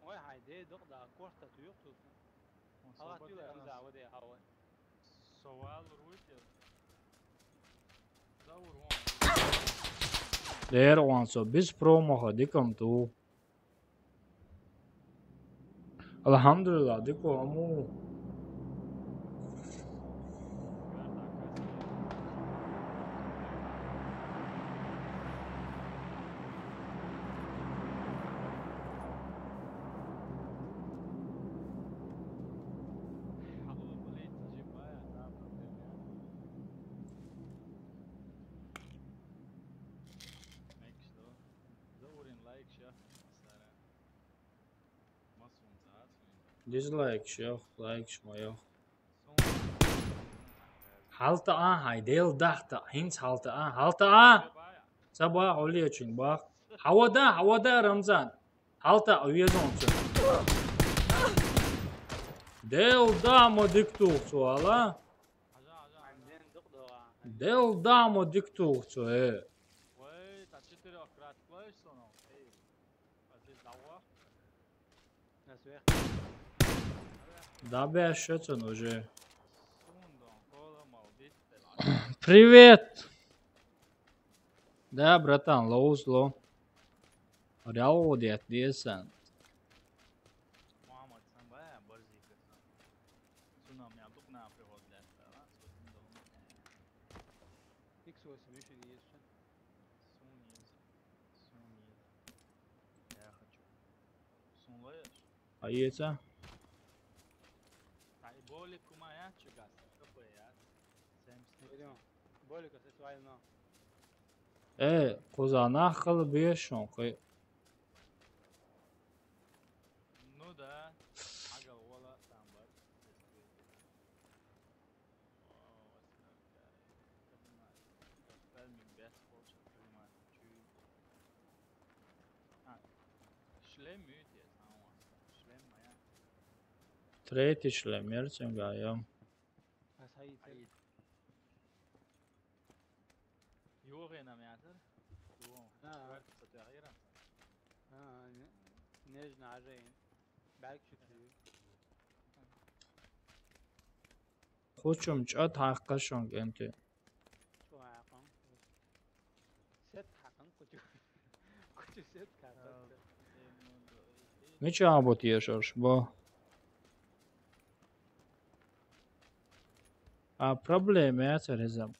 Ой, хайде, док да, корта туюк тут. Алатила, Рамзан, аваде, хаввал. Савал руйте. Заур вон. Дер ван со, без промаха, дикам ту. Алхамдулилла, дико аму. Дизлайк шох, лайк шмайох. Халта а, хай, дел дахта, хинц халта а, халта а. Саба, олиочин бах. Хавада, хавада, Рамзан. Халта а, уезон цу. Дел да, мо диктух цу, ала. Дел да, мо диктух цу, э. Ой, та четырёх крат клавиш соно. Эй. Да, бля, что он уже? Привет! Да, братан, лоу зло. Реал вот я отдельно. Икс восемь ещё не есть. Я хочу. Сунлаеш? А это? Ай, болик кумая чугас, капая. Сэмс. Берём. Болика сетвайно. Э, кузана хыл бешон кы. Ну да. Ага, ола там бар. Шлем мюйт я, шлем моя. Третий шлем, мерцем гаем. Юрий на мятер. Юрий. А, а. Четвертый, четвертый. А, не, нежно, а же. Бәлки четвертый. Хучум чат хаккашон кенти. Чу хаккан. Сет хаккан, кучу. Кучу сет хаккан. Мича абут ешарш, бо. А проблема я царезам.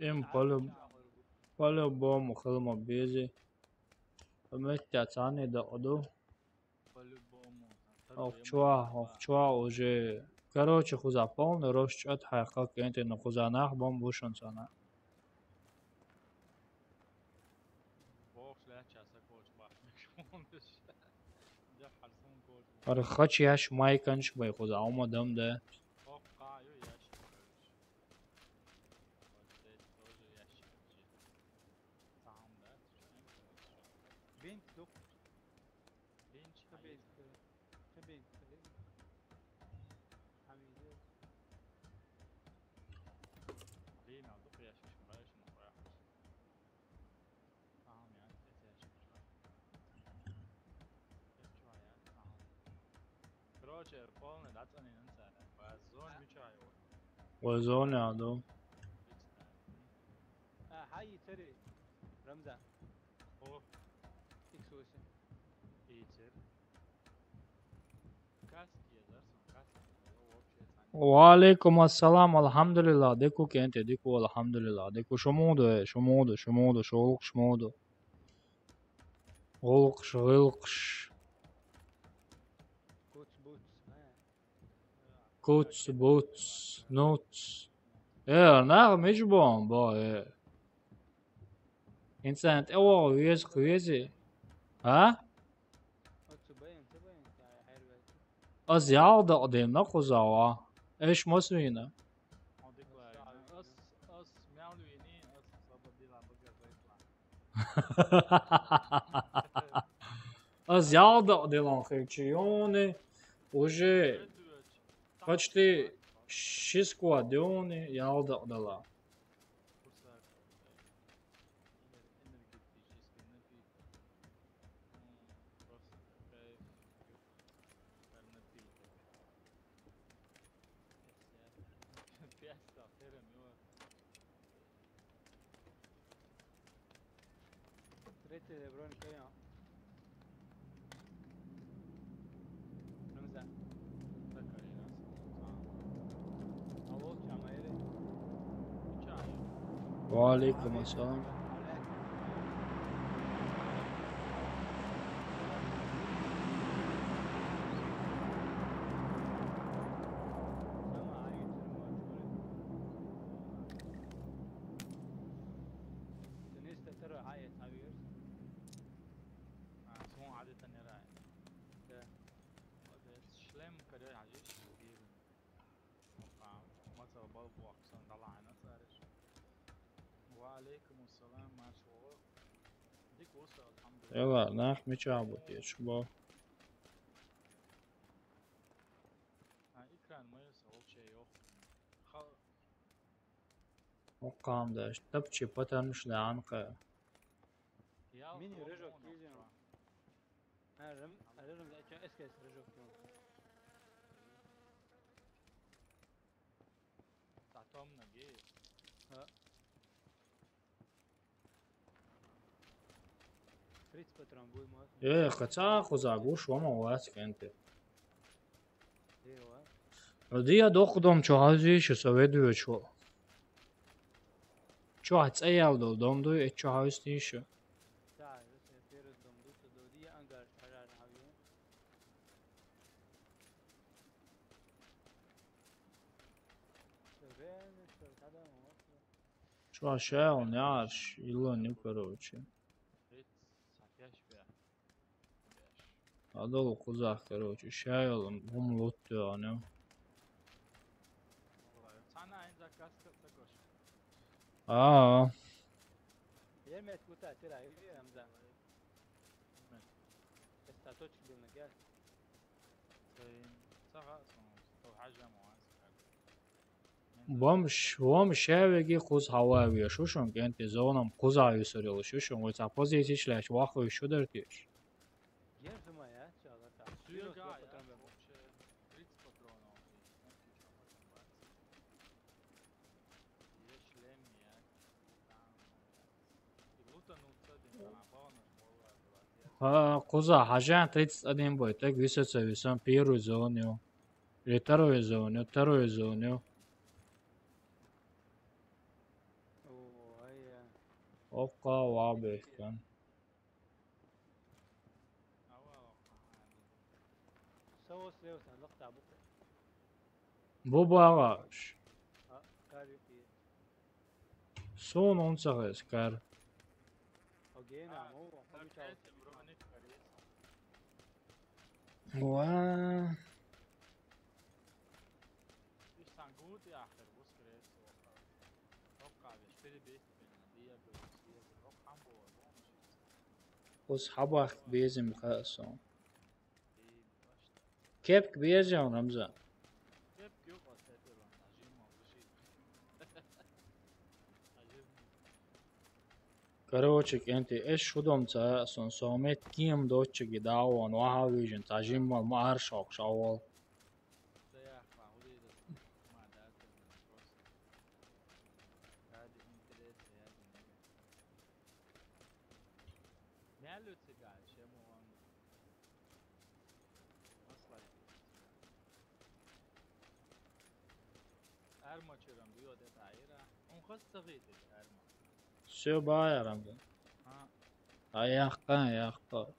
Им полю-, по-любому хылма бези. Вместе цани да оду. По-любому. Охчуа, охчуа уже. Короче, хуза полный рощат хайка кенте, но хуза нах бом вышен цана. Ар хач яш майканш бай хуза, ама дам да. Бинт дук. Бинт. Бинт. Чер полный, да, цӀанин анцара. Ва зон мичай. Ва зон яду. А, хай цери. Рамзан. О. Иксуси. Ицер. Каски, я зарсан, каски. Ва алейкум ассалам, алхамдулилла, деку кенте, деку, алхамдулилла, деку шумуду, э, шумуду, шумуду, шулук шумуду. Гулкш, гулкш. Куц, буц, а. Куц, буц, нуц. Э, нах миш бом, бо, э. Инсан тӀе вогӀу веза, вези. А? Оцу баян, ца баян, ца хьервел. Аз ял дакъдем на кхузава. Эш масвина. Аз, аз мял вини, аз сабадила багажайла. Аз ял дакъдилан хилчи юни, уже почти ши сквад юни ял дакъдала. Trece de bron, ¿qué? Рамзан. Алло, чамайри. Ва алейкум ассалам. Дениз, тетера, хай, хай, вирс. А, сон адетан ярай. Да. Вот это шлем, короче, хай, вирс. Опа, мацал бал буак, сон далайна цариш. Ва алейкум ассалам, марш вала. Дик уса, алхамдулилла. Эла, нах мича бу, течу бо. А, экран мыйса, вообще ёх. Ха-, Оккам да, тапчи патармыш да анка. Мини рыжок кизин. А, рым, а, рым, да, чё, эс кес рыжок, чё. Татом ноги. А. Тридцать патрон будет, может? Э, хаца хуза гуш, вама вац кенте. Э, ва. Ради я дохудом чо хавзиш, со веду чо. Чо, цаял дол дом дуй, э, чо хавстиш? Да, я первый дом дуй, то доди я ангар, чарар хавье. Всё, реально, всё, когда мы вот, Чё, ща он, яш, ило не, короче. Адал кузах, короче, ща он, гум лут, я, не. А. Ремет кута, тира, Рамзан. Эста точки бил на гел. Сага сон, то хажа мо. Бом ш-, бом шевеги куз хавави, шушун кенти зонам куза юсурил, шушун войца позиция шлеш, ваху шудертиш. Герзума я, чалата. Сюга, я, вообще, тридцать патронов. Есть шлем, я. И лутануться, дин, там, а, баунер, молла, была, я. А, куза, хажан тридцать один бой, так висоца висан первую зону. Или вторую зону, вторую зону. О, ай, я. Окка, ва бехкан. Бу багаш. Сон он цагас кар. Ва. Ус хабах безим хасон. Кепк безим, Рамзан. Короче, кенти, эш шудом ца сон сомет ким доччиги даун, ваха вижен, ца жиммал ма аршок шавал. Все, байарам. А, яхкан, яхкан.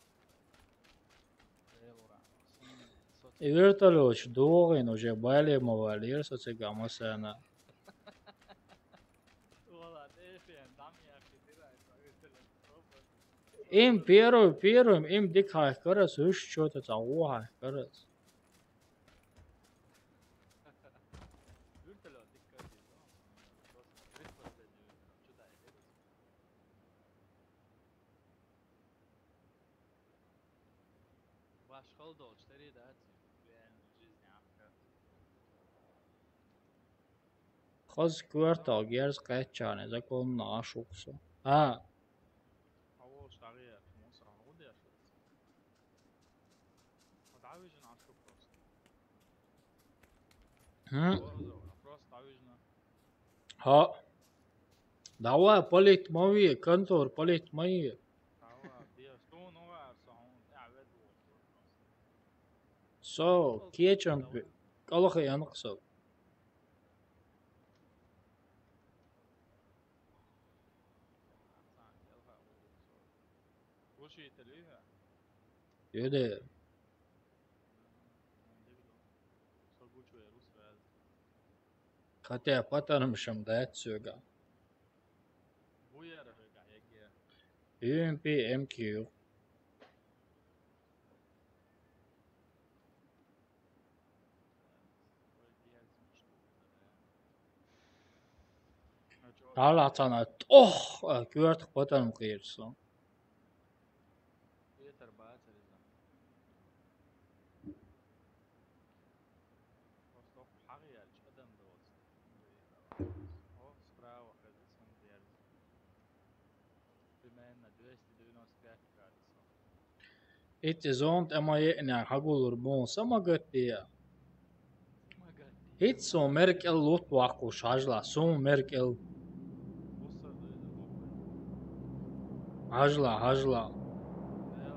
И вертолёт догин уже бале ма валир, со цига масана. Им первый, первым, им дик хайх карас, уж чё-то ца хайх карас. Башхал долчтари да, блин, жизнь ахка. Хаз квартал герз качаны, законно ашуксо. А. Авол шаги, муса, авол я. Вот авижен ашук просто. М? Просто авижен. Ха. Давай, палит мави, контор, палит мави. Давай, бия, что он угар, что он, я веду. Со, кечен, калаха яныксо. Юде. Хотя патарым шам да цуга. Ю М П М Q. Алацана. Ох, кюрт потом кирсо. Примерно двести девяносто пять градусов. Ити зонт ама е-, ня хагулур бон са магаттия. Ит со меркел лут вакуш хажла, со меркел. Хажла, хажла.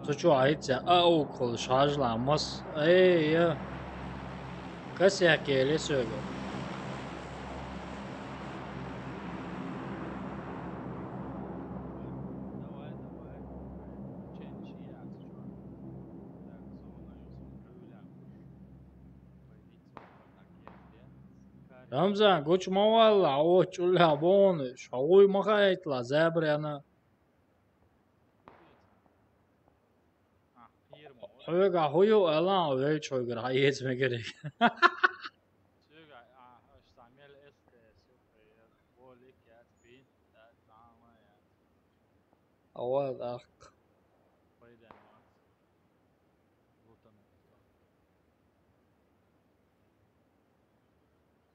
Со чо айца, а укол хажла, мас. Эй, я. Касяк еле сёгө. Рамзан, гучмавалла, о, чула боны, шауй махайтла, забряна. Хойга хойу алан, вел чойгар, хаец мегерек. Авал ах.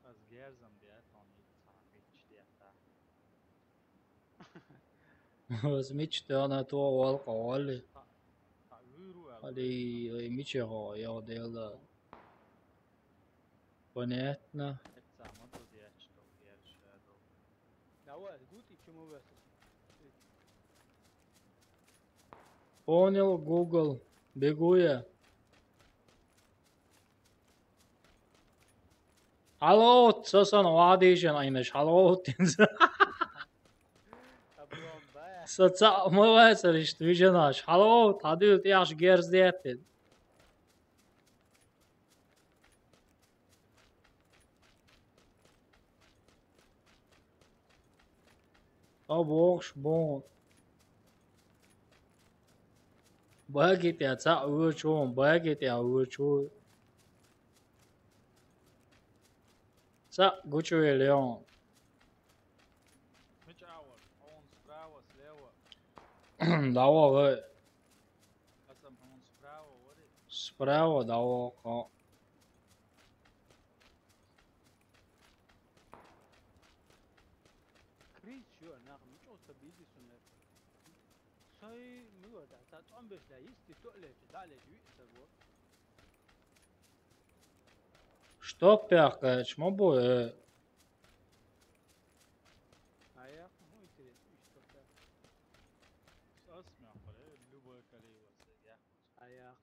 Аз герзам диа, тон ит сахит диа та. Аз мечтана то вал кавали. Али, ой, миче го, я делда. Понятно. Давай, гути, чему вес? Понял, Google. Бегу я. Алло, сосон вадишен айнаш, алло, тинз. Со ца мывается лишь движенаш. Алло, тадил тяж герздетин. Абокш бон. Багит я ца уйчун, багит я уйчун. Ца гучуй Леон. Мыч ауэр, он справа, слева. Давай, вы. Асам, он справа, вот и. Справа, давай, ка. Крис, чё, нахуй, ну чё, стабильный сунер? Сай, мы вот, а та там беш, да, есть, ты то лечи, да, лечи, видишь, так вот. Что пяхкаешь, мобу, э? А я, ну, интересно, что так. Сас мякпар, э, любое колево, я. А я,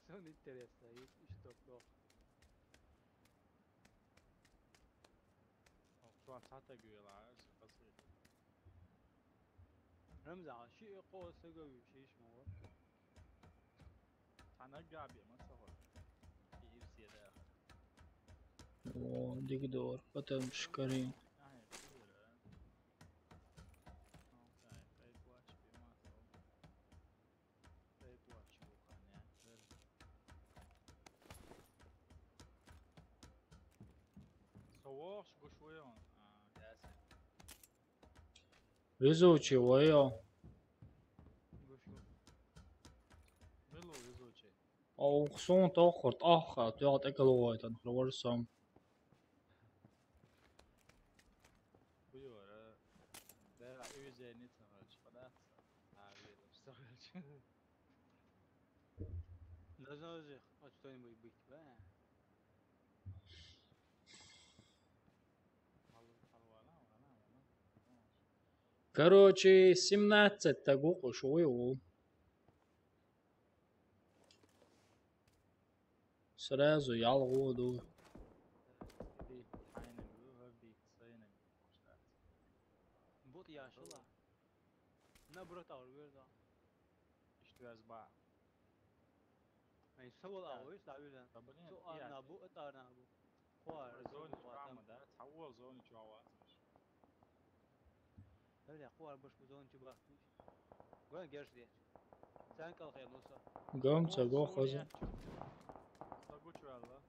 сон интересно, есть, что плохо. Цхьа таг велахь, аса тасхийта. Рамзан, ши кхо сага вуьйш йиш ма вара. Цхьа наггахь бен ма ца хӀора. И ирсе даха. О, дика дора, потому что Карин. Ай, кхера. Окей, кхайкхош бен ма ца хӀора. Со вогӀуш гуш ву хьуна, а, Ясин. Везучий вай хьо. Гуш ву. Мила ву везучий? Оха суна тоххара тӀаккха, тоьгӀа тӀекалгӀойтан хӀара вара со. Буйора, дера уьзерни ца хилча, хӀадац? А, везаш ца хилча. Должно же хоть что-нибудь быть, да? Короче, семнадцать таг ву-кх уьш, вуй ву. Сразу ялх ву ду. Бут яшула. На брат ар верда. Иштта веза баха. Ай, са вала агӀо, иш дӀавирдан. Да, блин, цу арна бу, ат арна бу. Кхо ар, зони чу хӀама, да? Цхьа вол зони чу вац уьш. Бля, кхо ар баш бу зони чу бахтуш. Гой герш де. Цан кал хер лоса. Гам ца го хоза. Са гучвала.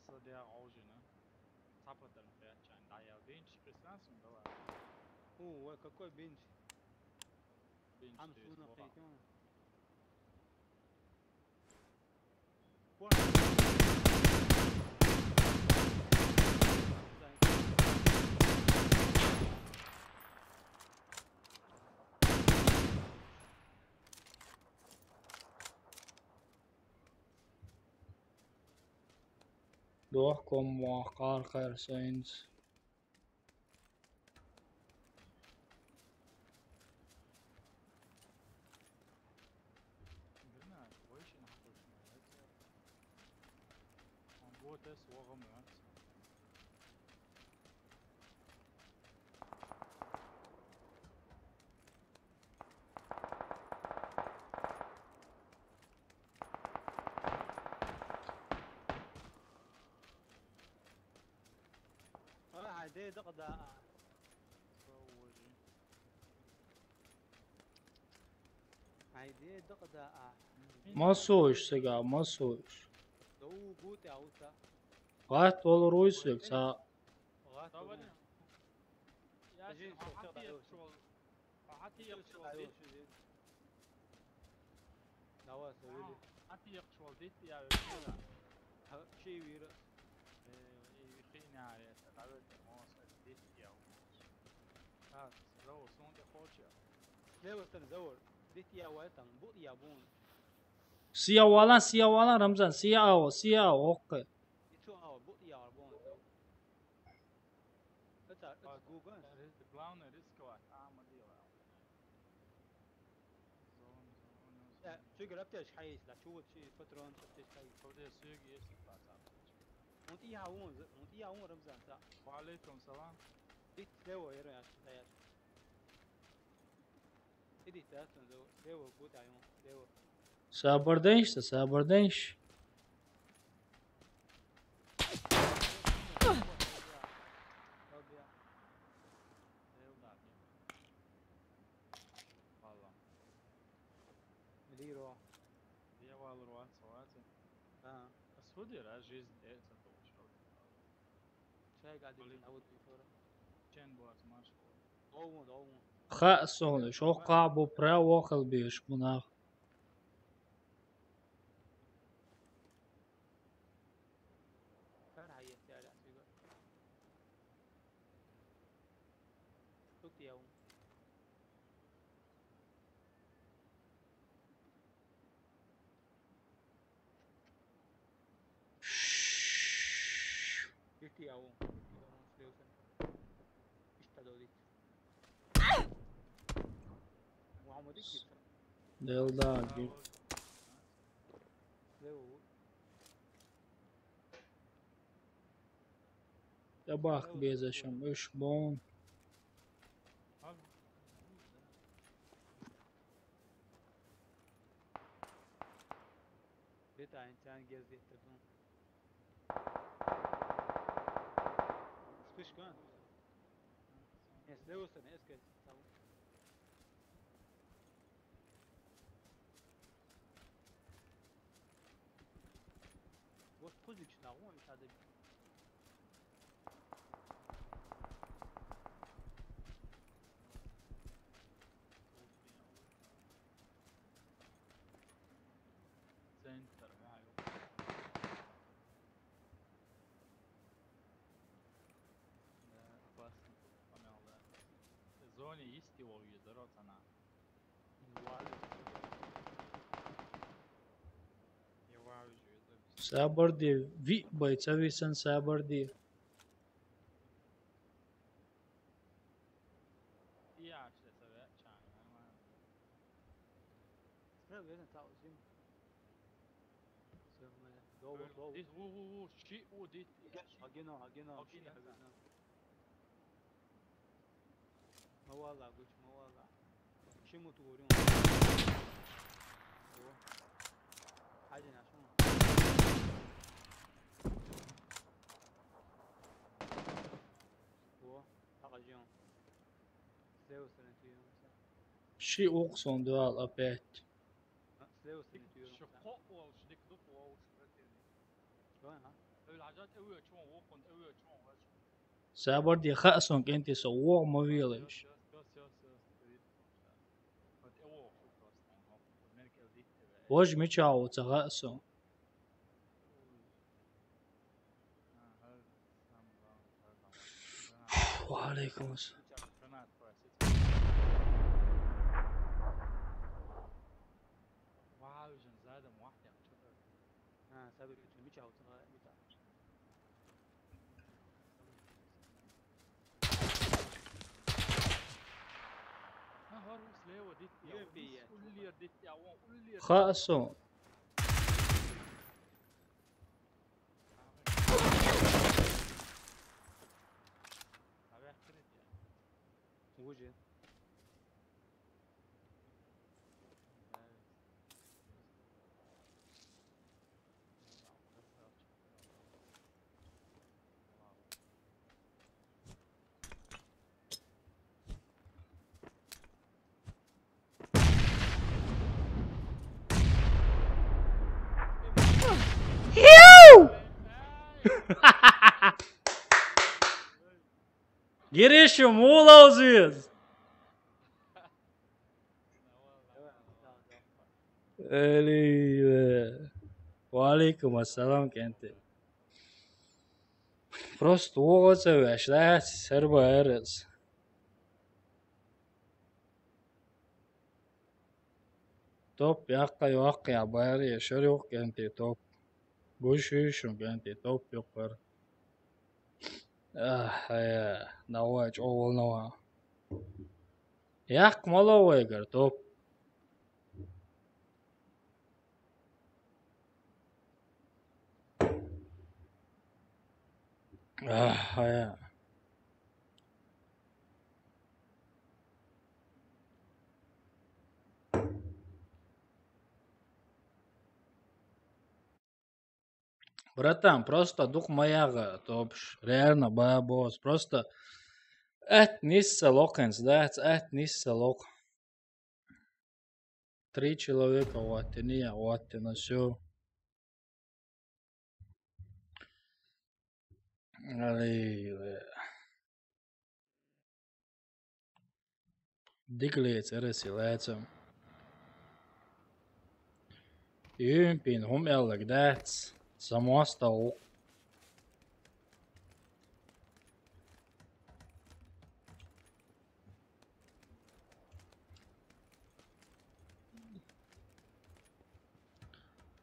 Са де аужина. Цапатан хачан даял бинч христианцун дала. У, ой, какой бинч? Бинч. Ам суна кайтон. Дохком мохкар хайр сайнс. Вот это слово мать. Ай, хьайн ден дакъа даа. Хьайн ден дакъа даа. Ма сойш сега, ма сойш. Да у гу тӀе а ву ца. ГӀатта валур вуй соьга ца. ГӀатта валур. Хьан тӀе ехаш волу? Давай, со вели. Хьан тӀе ехаш волу дитт я вера? Хьан ши вира? Э, и хиъна яра, дӀавелла моса дитт я ву. А, зову, суна тӀе кхочу. Лева стан зову. Дитт я вай там, бу я бун. Сия вала, сия вала, Рамзан, сия ава, сия ава, окей. И цу ава, бу я бун. Это, это Гуган. Главное рисковать, а, ма делай. Э, цуьнгара аптечка хьаийса, чу вот чи патрон аптечка хьаийса. Куда сюг есть, пацан? Он тӀе яхьа вон, он тӀе яхьа вон, Рамзан, ца. Ва алейкум салам. Ит лево, яра, яш, яш. Иди, да, тун, лево, лево, гуд айон, лево. Сабар денш, сабар денш. Лиро. Дия валур вац, вац. А. Ас хӀу дира, жизнь, э, ца тулуш. Чай гади, а вот бифора. Чен боац, маш. Довун, довун. Ха, сон, шо ха бу право хал беш, мунах. Кар хьаэцара цуьга. Тут я ву. Ити я ву. Иштта додит. Мухаммад ити. Делда, ги. Лево. Табакъ безашам, уьш бон. Бетаин тян гез геттердун. Вспышка. Если вы сами, если Вот кузична, вон сады. Центр, ма, ё. Да, опасно тут, помяло. Зоне есть его, её дорога она. Сабар де, ви бай, ца висан сабар де. Ши, о, дит. Мавала, гуч, мавала. Ши мут гурин. О. Хажин ашун. О. Хажин. Слева стороны ты. Ши окъ сон дуал опять. Слева стороны ты. Ши кок вол, ши дик дук вол, ши противник. Ага. Эл хажат эвэ чон, окъун эвэ чон. Сабар де, хаа сон, кӀентий, со вокъ ма велаш. Вож мича вуца, хаа сон. Ва алейкум ассалам. Хаа сон. Гириш, мулаузиз. Ва алейкум ассалам, кӀентий. Просто вогъа ца веш, да, сарба араз. Топ яккъа, яккъа я бари, шар юкъ, кӀентий, топ. Гуш шуйшун, кӀентий, топ юкъар. Ах, э, давай, чё волновал. Якъ мало вайгар, топ. Ах, э. Братан, просто дух моя топш. Реально, бабос. Просто эт нисса локенс, да, эт нисса лок. Три человека, вот, и не, вот, и на всё. Али, э. Диглиц, эрес илайцам. Юмпин, хум эллаг дац. Самоста у.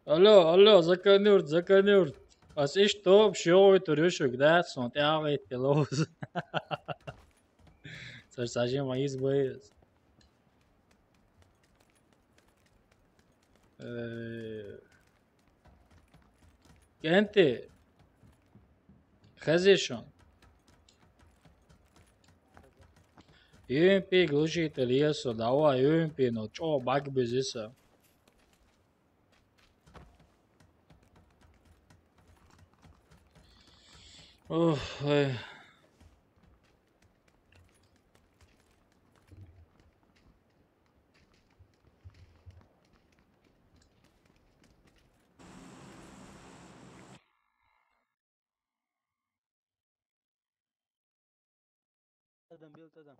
Алло, алло, заканюрт, заканюрт. Ас иш топ шоуй турюшук, да, сон тяга ит пилоз. Цар сажим айз бэйз. Э, кэнти. Хазишон. Ювен пи глушитель еза со, давай, ювен пи, но чё, баг без иса. Ох, ой. Тадам, бил, тадам.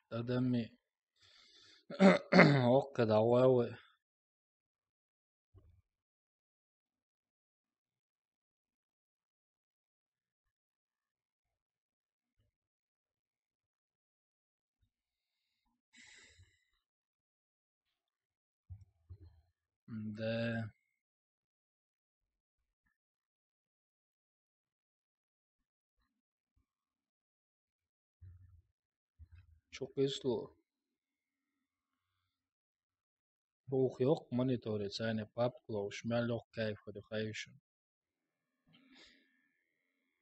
Адамми. Окка, давай, ой. Да. Чё кисло? Ух, ёх, мониторе, цайне папку лоуш, мел ёх кайф ходу хайшин.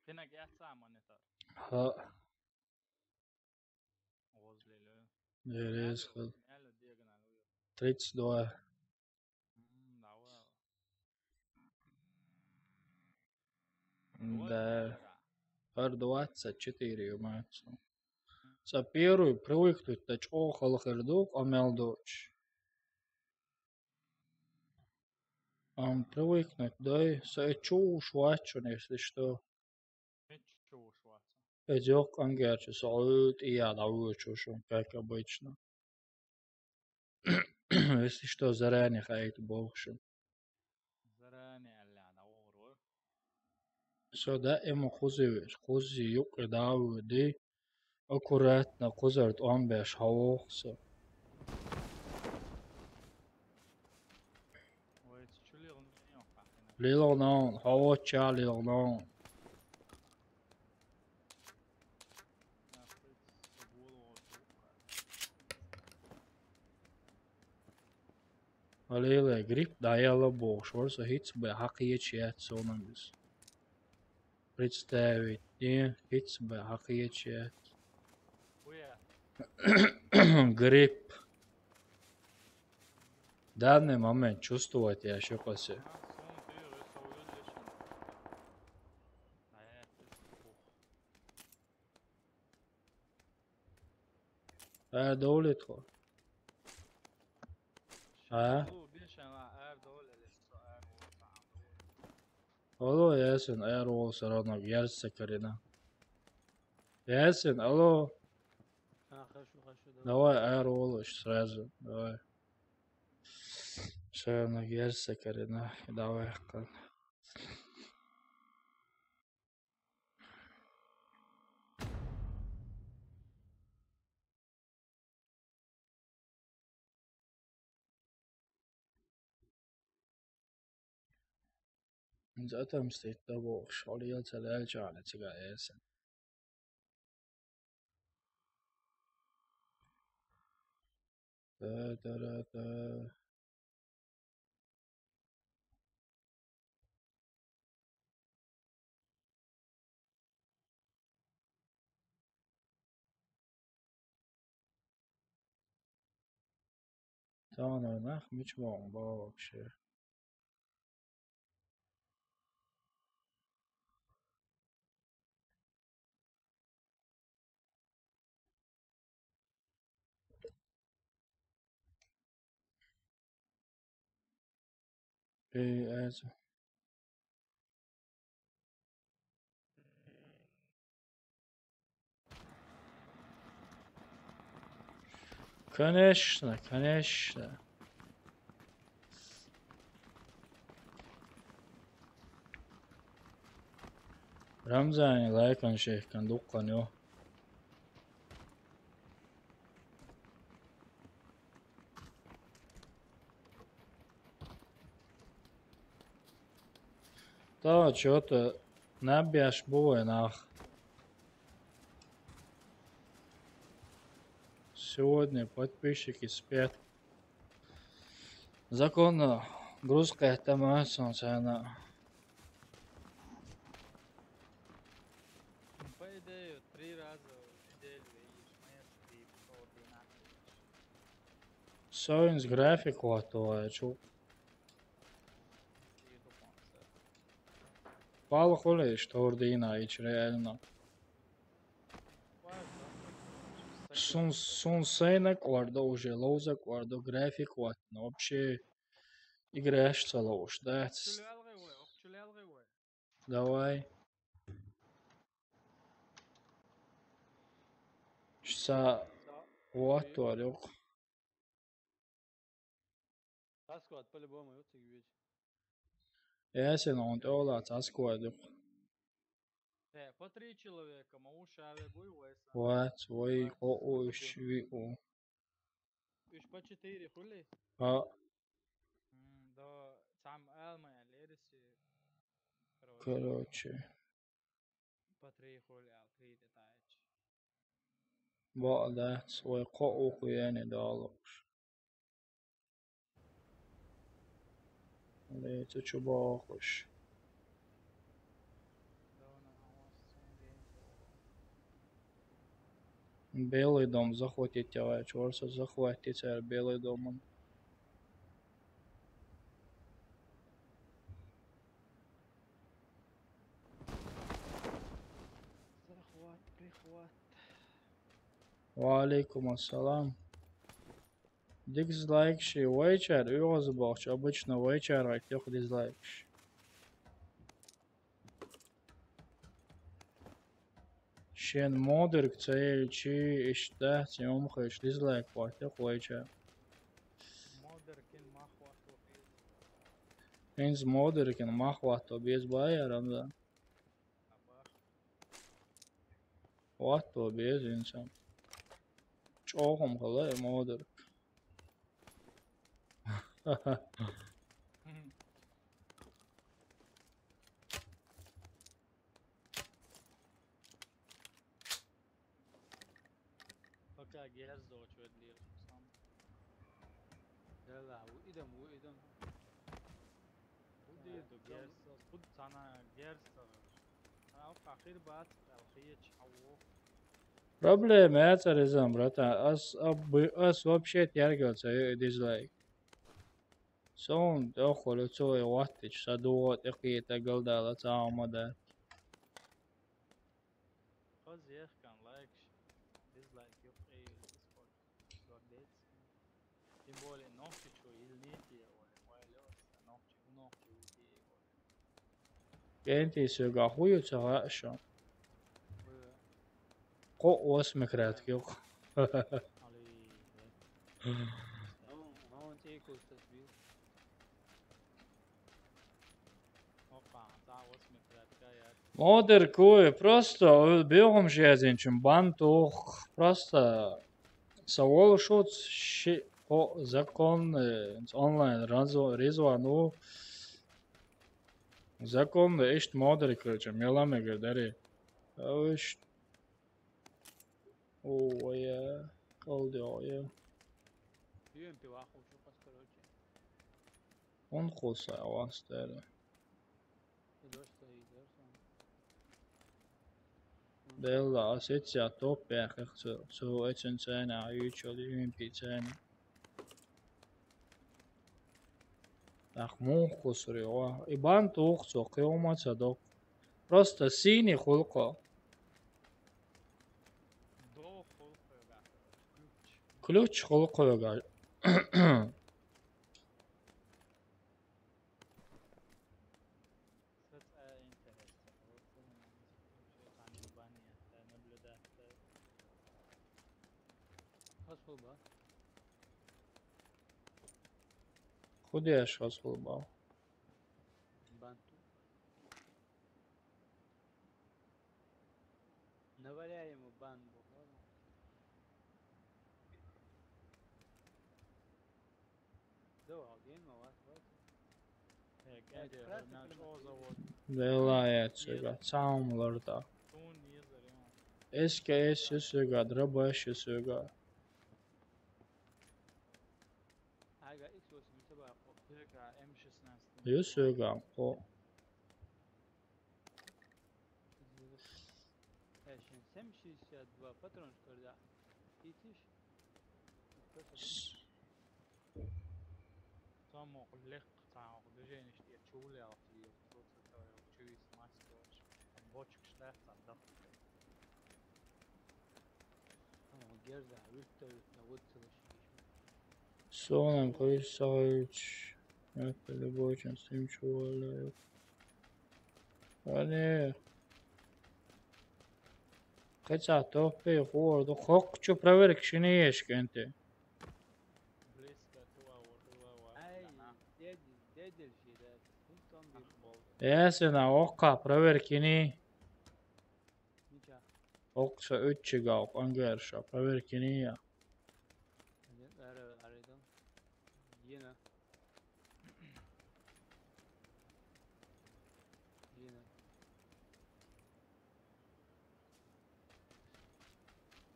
Кина гяца монитор. Ха. Возле лё. Дерез хыл. Мел диагональ. Тридцать два. М, давай. Да. Ар двадцать четыре, ё-моё. Са первый привыкнуть да чё халахыр дух, амел дочь. Ам привыкнуть, дай, са чё швачун, если что. Эдёк ангерчи, са и я да учушун, как обычно. Если что, заранее хайт болхшим. Заранее, аля, да, ор, ор. Со да эмо хузивер, хузи юк и даву ди. Аккуратно, хузарт он беш хавохса. Ой, чё лилгнаун, хавоча лилгнаун. Аллилуйя, грипп да яла бо, шорса хиц бе хакиечият сонамис. Представить, не, хиц бе хакиечият. Грипп. В данный момент чувствовать я ещё косе. Эр довлит хо. А? Алло, Ясин, эр ол всё равно герца карина. Ясин, алло. А, хорошо, хорошо, давай. Давай, эр ол сразу, давай. Всё равно герца карина, давай, кан. Затем стоит того, что льется ляльча на тебя, Ясин. Та-та-ра-та. Таанар нах мичмоон баа вообще. Эй, это. Конечно, конечно. Рамзани лайкан шейх кандуккан ё. Да, чё-то набьешь бой, нах. Сегодня подписчики спят. Законно грузка это масон цена. По идее, три раза в неделю Союз график вот то, а чё? Пала хули, что ордина и реально. Сун, сун сейна квардо уже, лоуза квардо, график вот. Ну, вообще, играешь целого, да? Давай. Шса вот то, алёк. Асквад по-любому, вот и ведь. Если он то ла, асквад. Э, по три человека, ма уж аве буй вайса. Вот, вой, о, о, ш-, ви, о. Уж по четыре хули? А. М, да, там Элма, Лериси. Короче. Короче. По три хули, ал три детач. Ба, да, свой ко уху яни далуш. Лейца чубахуш. Белый дом захватить, давай, чёрт, захватить, э, Белый дом. Захват, прихват. Ва алейкум ассалам. Дизлайк ши вайчар, уйгъаз бахч, обычно вайчар айтёх дизлайк ши. Шен модерк цайл чи ишта, цем хыш дизлайк вайтёх вайчар. Модеркин махвату. Инз модеркин махвату без баяр, амда. Абах. Ватто без инсан. Чохум хала модерк. Пока герз дочу эдлир сам. Дела, у идем, у идем. У дирду герз, у сана герз. Ана у фахир бат, алхия чаву. Проблема, я царизам, братан. Ас, абы, ас вообще тяргал цаё дизлайк. Сон, охоло цой ваттич, садуо, текъита галдала цаамада. Къаз ехкан лайк, дизлайк ёх, эй, Discord. Гордец. Тем более, нохчи чё, ил не те, оля, оля, оля, нохчи, у нохчи, у те, оля. Кенти сёга хую цага шо. Хую. Ко ос микрат кёх. Али, э. Ну, ну, он те кустас бил. Модер куй, просто бегом жезин, чем бан тух, просто савол шут ши-, о, закон, э, онлайн разо-, резвану. Закон да ишт модер, короче, меламе гадари. Ишт. О, я, колдё, я. Юем пиваху, чё, короче. Он хоса, а вас тера. Идёшь, идёшь. Белла, а сетя топ пяхах цу, цу эцен цена, а ючел юем пи цена. Ах, мух кусури, о. И бан тух цу, кыйома цадок. Просто синий хулко. Ключ хулко. Худеш хас хулба. Банту. Наваляй ему бан, бухгалтер. Давай, алген ма вас, вас. Э, Белая цега, цаум лорда. Эске эс сюсюга, дробаш сюсюга. Ага, икс восемь, сюсюга, ко. Сюсюга, ко. Э, шин семь шестьдесят два патрон, что ли, да? Итиш. Амма лекха цхьа движенеш тӀе чулелхий, цо ца цаве чуйс маскоч. Бочкаш лаьцна даха. Герда витта-витта вуццалаш. Сонам кхуьссагӀуьйтуш, это любой, чем с ним чувствую. Ане. Кхецахь топпе хӀора ду, хӀокху чу проверка шина еш кӀентий. Ясина, оккха проверка йиний. Оккха ша уьттачу галкъ ангерша проверка йиний я. Йина. Йина.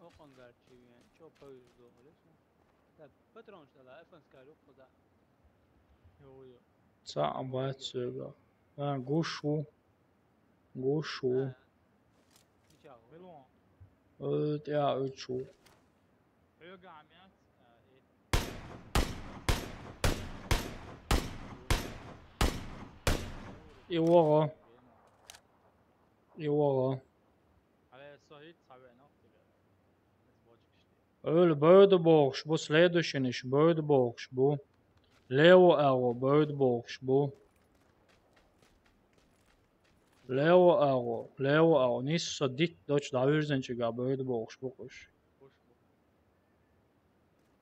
Окъангарчий вен, чо повезло, алеса. Так, патронаш дала, эфанскай лукъ кхуза. Йо, йо. Цхьаъ бац соьга. А, гуш ву. Гуш ву. А. Мича ву? Милон. Э, тӀе а уьтташ ву. Хьоьга а мец, а, и. И вогӀу. И вогӀу. Хьале со хӀицца хьавеана, хӀицца. Эс бочкаш тӀе. Эла бевда бохуш бу, следующийнаш бевда бохуш бу. Лево агӀо бевда бохуш бу. Лево агӀо, лево агӀо. Нисса дитт долчу дӀавирзинчигахь бевда бохуш бу кхуш. Кхуш бу.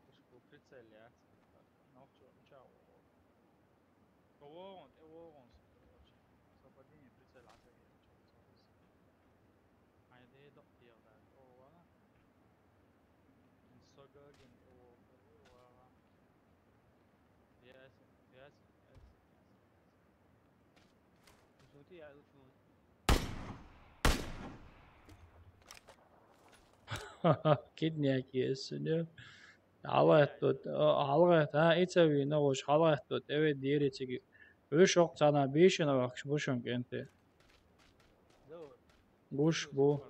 Кхуш бу, прицел яц. Нохчо мича вогӀу. Со вогӀун, тӀе вогӀун со, короче. Со бадине прицел ӀасагӀира чохь ца вуьсу. Хьайн ден докъ дегӀ дац, оха вара. Со гагина тӀе вогӀу, вара. Ясин, ясин, ясин, ясин, ясин. Зонти яа лучун. Киднек езсина. ХьалагӀаттот, а, хьалагӀатта, а, и ца вийна, гӀуш хьалагӀаттот, тӀеве дийри цига. Уьш оккха цхьана бийшина вахкаш бу шун кӀентий. Гуш бу.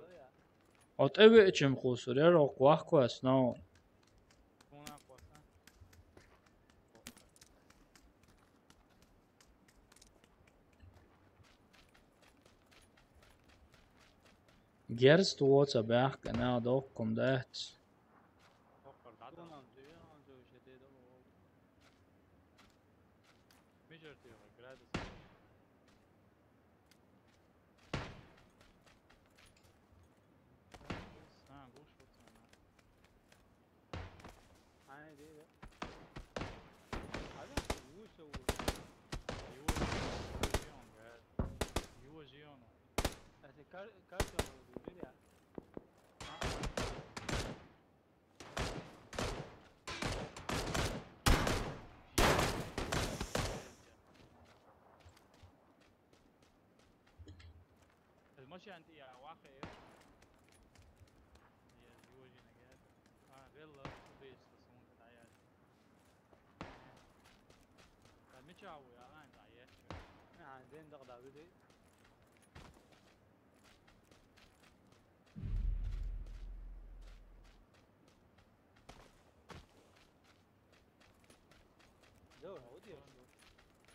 О, тӀевеачим кхуссур яра, оккха ваккхаваьсна. Герз тхо ца баьхкина, доккхум дац. Мижар тӀе градус. А, гуш ву цхьана. Хьайн де, де. Хьан ву со ву. Юо жион, гад. Юо жион. Аса кар-, карта ву, де, де. المشي عند يا واخي. يا جوجي نجاة. آه، يلا، خذي الصوم تاعي. متشاوي، آه، أنت عيشت. آه، زين دغدغ بدي.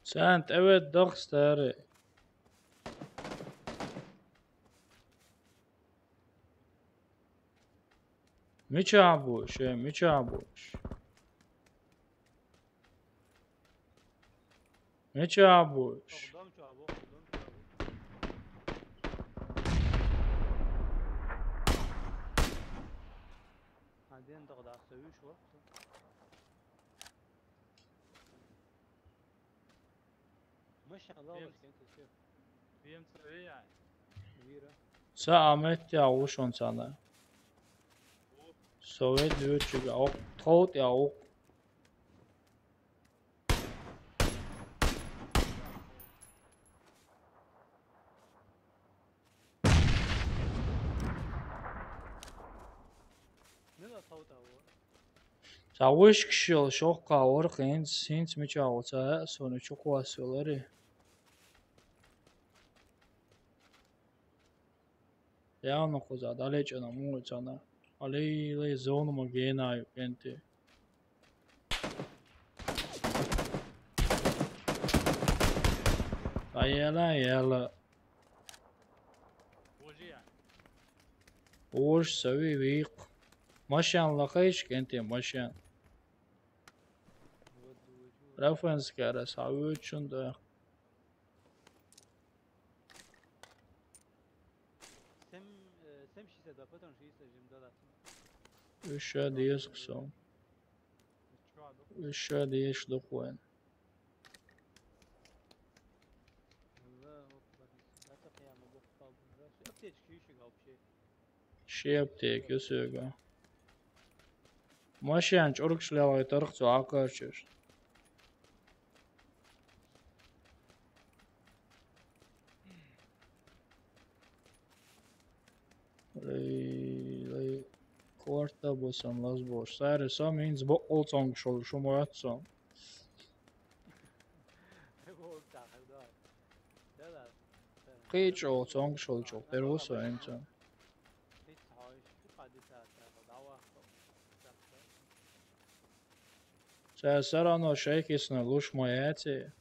Царна тӀеведда даха старе. Мичахь бу уьш, э, мичахь бу уьш? Мичахь бу уьш? Ца а меттехь ву шуна цхьаьна. Со вед вуьйцуьга, оха тхов тӀехь ву. Цхьа вуьшкаш йолу шоккха вара хӀинца, хӀинца мичахь ву ца хаьа суна, чу кхоссавелари. Явно кхуза, далечӀана муха царна. Алей, лей, зона ма гена ю, кӀентий. Аяла, яла. Уже я. Уж сави виқ. Машин лахайш кенте машин. Рафенская раз, а вы чунда. Сэм, э, сэм шестьдесят два, потом шестьдесят жим дала. Ещё десять кусок. Ещё десять духуен. Аптечка ещё вообще. Ши аптека, юсуга. Машин чуркш лялай тарх цу акарчуш. Лей, лей, корта босан лаз бош. Сари сам инз бо олцонг шол шумуратсон. Кыч олцонг шол чок. Перусо инцон. Сари сарано шейхисна луш маяти.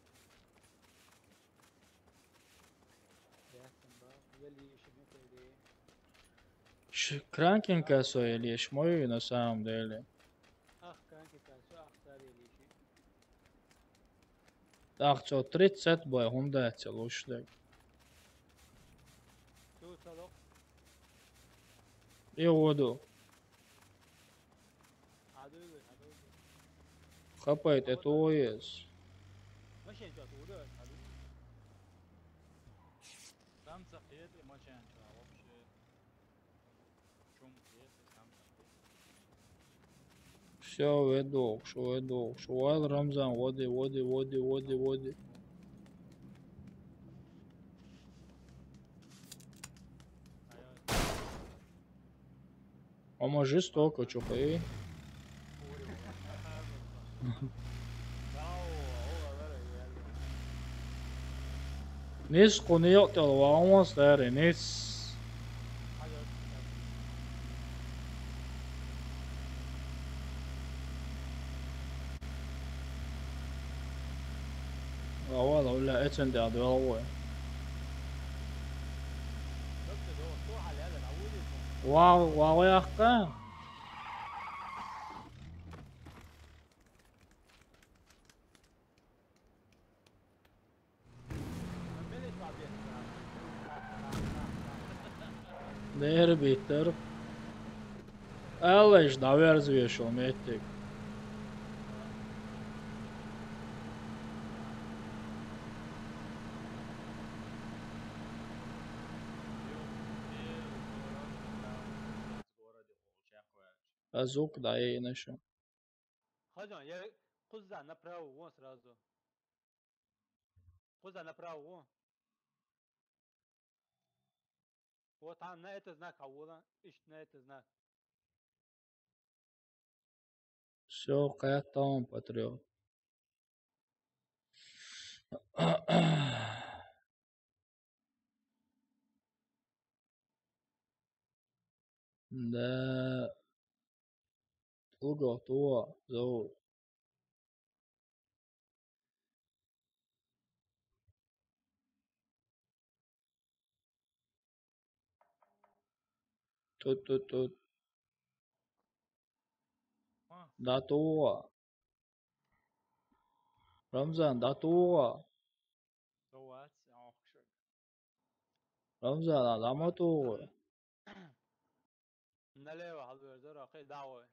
Ш-, кранкин косой или ещё мой на самом деле. Ах, кранкин косой, ах, сари или ещё. Ах, цо тридцать бай, хунда цел ушлек. Цо цалох. И воду. Хапает, это ОС. Там заходит и машина вообще. Шум есть, там заходит. Всё, веду, шо веду, шо вал Рамзан, води, води, води, води, води. Ама жестоко, чё, эй. Нис куни ётел ваумас дари, нис. Вала, уля, эцен де адвал вой. Вау, вау, яхка. Дер битер. Аллаш, наверное, вешал метик. А звук да и начал. Хозяин, я куда направо, вон сразу. Куда направо, вон. Вот там на этот знак, а вот ищ на этот знак. Всё, кайф там, патриот. Да. Лугов туа зовут. Тут, тут, тут. А. Да туа. Рамзан, да туа. Давай, охшик. Рамзан, а лама туа. Налево, Алберт, зора, хай, давай.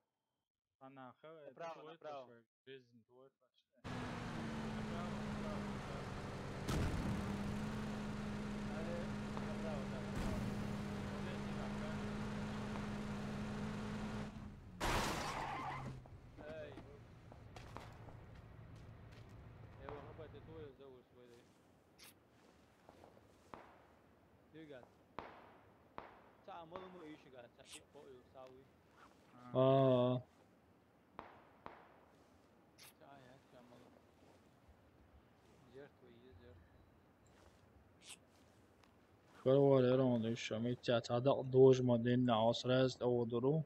Она хавай, направо, направо. Жизнь твой пошла. Направо, направо, направо. Налево, направо, да, направо. Эй, вот. Я его хапать, это твой зовут, свой. Югат. Ца амалу мо ишигат, ца ки по ю сауи. А. Ца я, ца амалу. Жертва есть, жертва. Корвалерон дыша, митя, ца дак дожма динна, а сразу того дуру.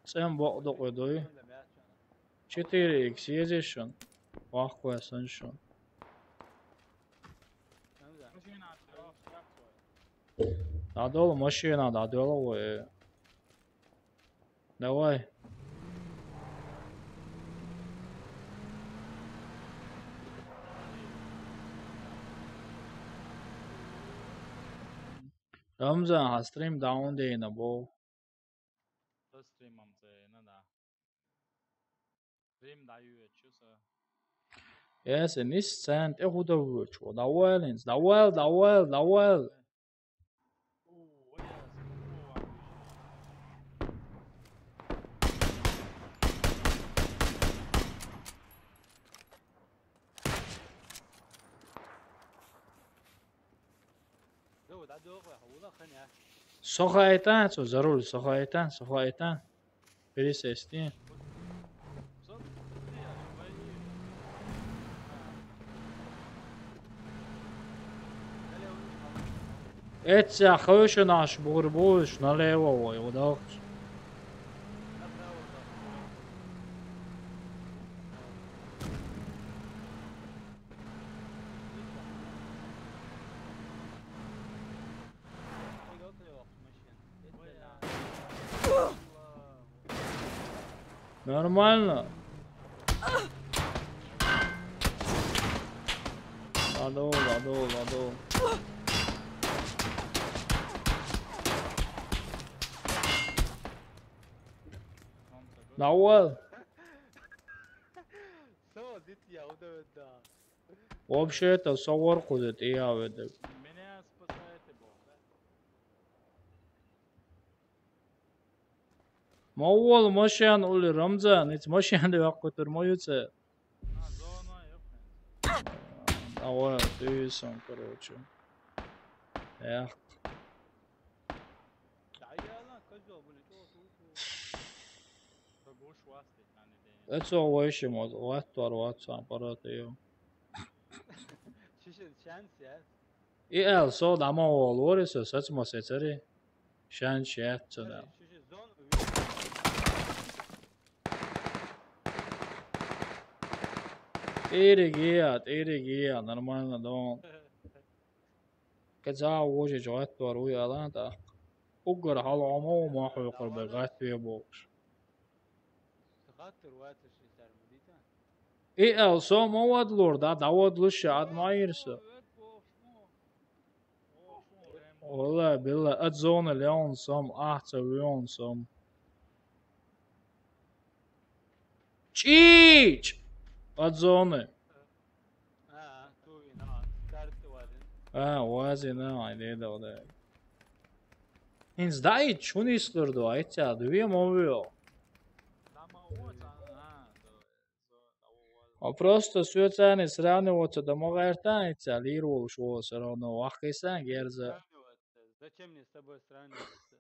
Цем бок док ведой. Четыре икс езешон. Вахкуя сеншон. ДӀадола машина, дӀадола вай. Давай. Рамзан, хьа стрим даун дена бо. Со стримом цена, да. Стрим даю я, чё со? Эсэ нис цен тӀе худа вучу. Давай, линз, давай, давай, давай. Сохайтан, со зарул, сохайтан, сохайтан. Пересести. Эця хойшо наш бугур буш, налево вой, удалхш. Нормально. Ладо, ладо, ладо. Науэл. Со, дит я, удавэда. Вообще-то, со воркуды, ты я ведь. Меня спасает и Бог, да? Моввал машин ули Рамзан, ит машин да ваккутур моюца. А, зона, ёпта. Давай, ты сам, короче. Эх. Эцо вайши моз, ваттуар, ватсан, парата ё. Шиши шанс, я. И эл со дама ол, вори со, сац ма сецари. Шанс шеят цена. Эригия, эригия, нормально, дон. Кэза уже жогат туар уй алан, так. Угар хал омо, ма хуй курбе гат бе болш. Сахат тур ватыр ши сар мудита. И эл со ма вад лур, да, да вад луш, ад ма ирса. Ола, билла, ад зона леон сом, ах, ца вион сом. Чич! Ад зона. А, туй, на, карты вадин. А, вази, на, айде да, да. Инз дай, чуни слурду, айца, дуе мовио. А просто сюэцани сравниваться да могартан, айца, лир волш во, всё равно, вахкайсан, герза. Зачем мне с тобой сравниваться?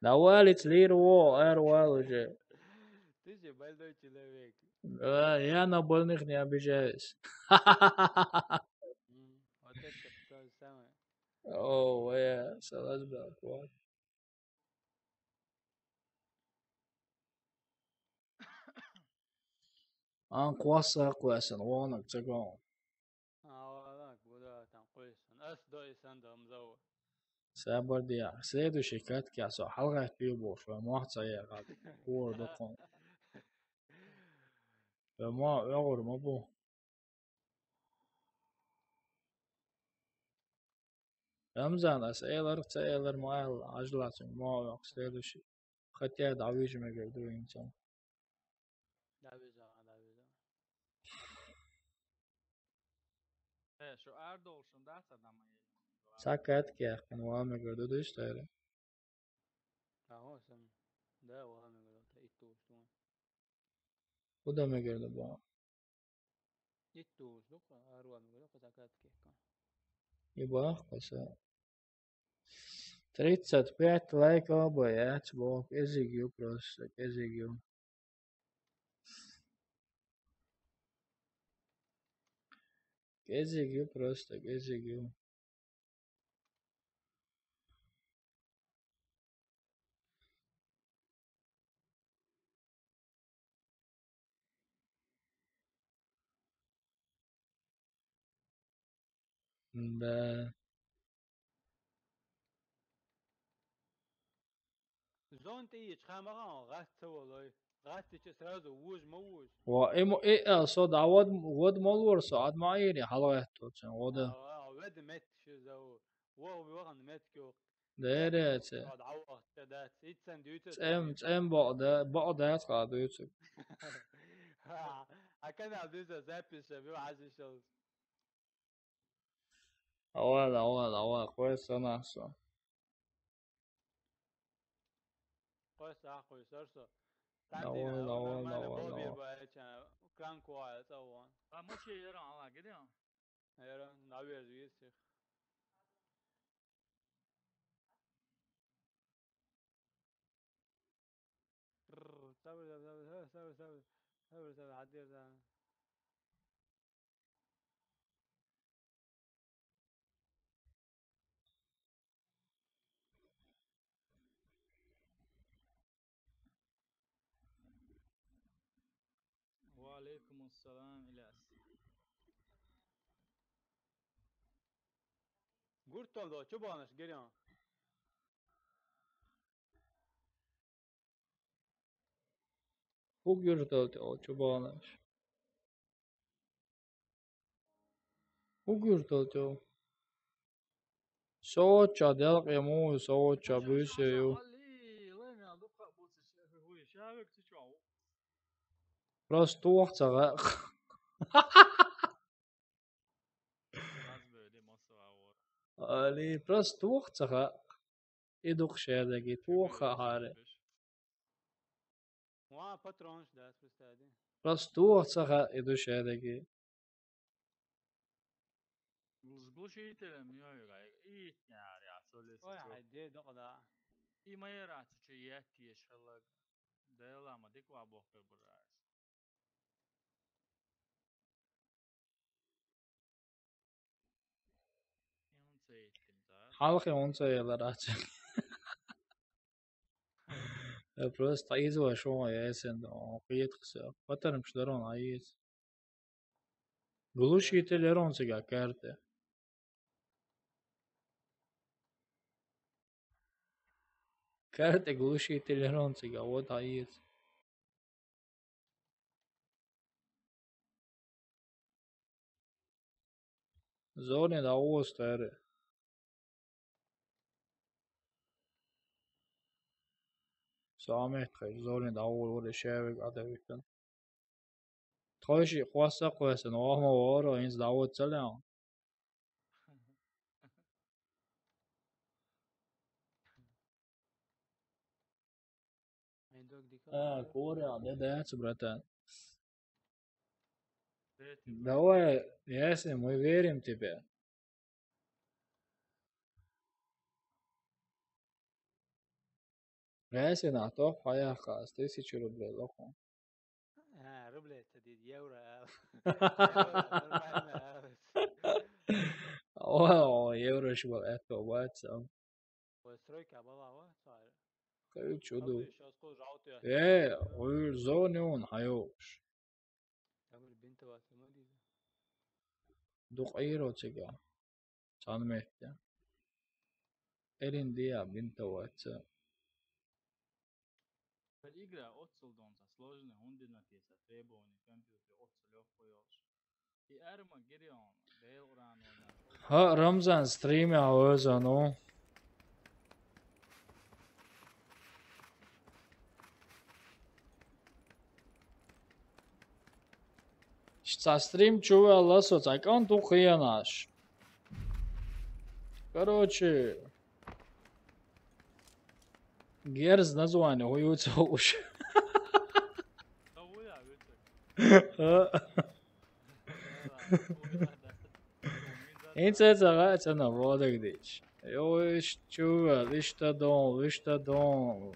Давай, лиц лир во, эр вал уже. Ты же больной человек. Да, я на больных не обижаюсь. М, вот это то же самое. О, я, салат, брат, вот. Ан кваса квасан, ванак цагон. А, ванак, буда, там, квасан. Ас дой сан дам зау. Сабар дия. Следующий катке со халгат бибо, шо махца я гад. Кор докон. Ма, ягор ма бу. Рамзан, ас элэр, ца элэр ма эл, ажлацын, ма эл, следующий. Хотя давижи мегер дуинцам. Давижа, давижа. Э, шо ар долшун да, са дама ел. Сакат кяхкан, ва мегер дудуш тайры. Таго сам. Да, ва мегер да, ит долшун. Уда мегер да ба. Ит долшун, ар ва мегер да, сакат кяхкан. И бах, паса. Тридцать пять лайков, боец, бог, эзигю просто, эзигю. Эзигю просто, эзигю. Да. Зон тӀе йича хӀама гӀан, гӀатта ца волой. ГӀаттича сразу вуж ма вуж. Ва, и мо-, и, э, со дӀа вад, вад ма лора со, ад ма Ӏийри, хьалагӀаттоцун, вода. А, а, вад метташ зав. Вов, вахан метташ йоах. Дереце. Ад Ӏавахча дац, иццан дюйцу. ЦӀем, цӀем бакъда, бакъдац хьа дуьйцу. А канал дюйцу запись, бю хьазишал. Давай, давай, давай, кхой санахса. Кхой сах, кхой сарсо. Давай, давай, давай, давай. Бобир баьча, кран куа цаван. А мочи яра ала гидя? Яра, наверное, есть их. Сабр, сабр, сабр, сабр, сабр, сабр, сабр, хьадир, да. Ва алейкум ассалам, Иляс. Гуртом да, чубанаш гирян. Уг юртал тё, чубанаш. Уг юртал тё. Сооча делкъе муу, сооча буьйсею. Просто тох ца гӀа. Али, просто тох ца гӀа. И дукха шедаги, тох хаа хьаре. Ва патронаш дац, представь. Просто тох ца хаа, и ду шедаги. Глушителем йой гай, и тняр я, соле. Ой, сечо. Ай, де докъда. И моя рацу че я теш халаг. Дела ма диква бохе бураш. Хьалхе онца ялар ач. Э, просто изва шо ясен, о, киет хса. Патарм шдарон аис. Глушитель ярон цига карте. Карте глушитель ярон цига, вот аис. Зоне да остаре. Самет хай, зоне да ор, ор шевик адавитан. Тхойши хваса хваса, но ама воро, инз да вот целян. А, Коля, да, да, братан. Давай, Ясин, мы верим тебе. Ясин, а то хаяха, с тысячи рублей, лоху. А, рублей, это евро, а. Евро, нормально, а. О, евро шибал, это, вот, сам. Ой, стройка была, а, сари. Кай чудо. Сейчас кожа аутия. Э, ой, зоне он, хайош. Тамир бинтоваться, ма дизе. Дукъ айро цига. Цан метте. Эрин диа бинтоваться. Игра отсылдонца сложный, он динатиса требования компьютер отсылёв поёш. И арма гирион, бел уран. Ха, Рамзан стриме авазану. Ца стрим чува ласо, ца кан ту хиянаш. Короче, герз название хуюца уж. Инца цагаца на водак дич. Йо, иш чува, иш та дон, иш та дон.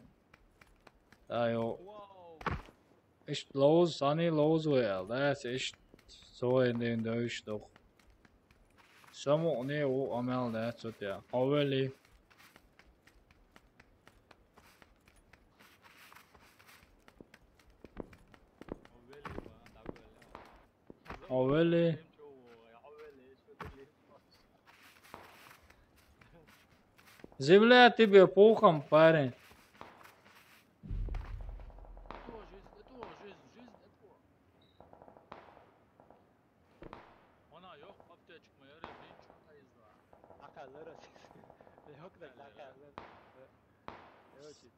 Айо. Иш лоуз, сани лоуз ваял, да, иш сой нин да иш дох. Саму не у амел, да, цутя. Овели. Овели. Земля тебе пухом, парень.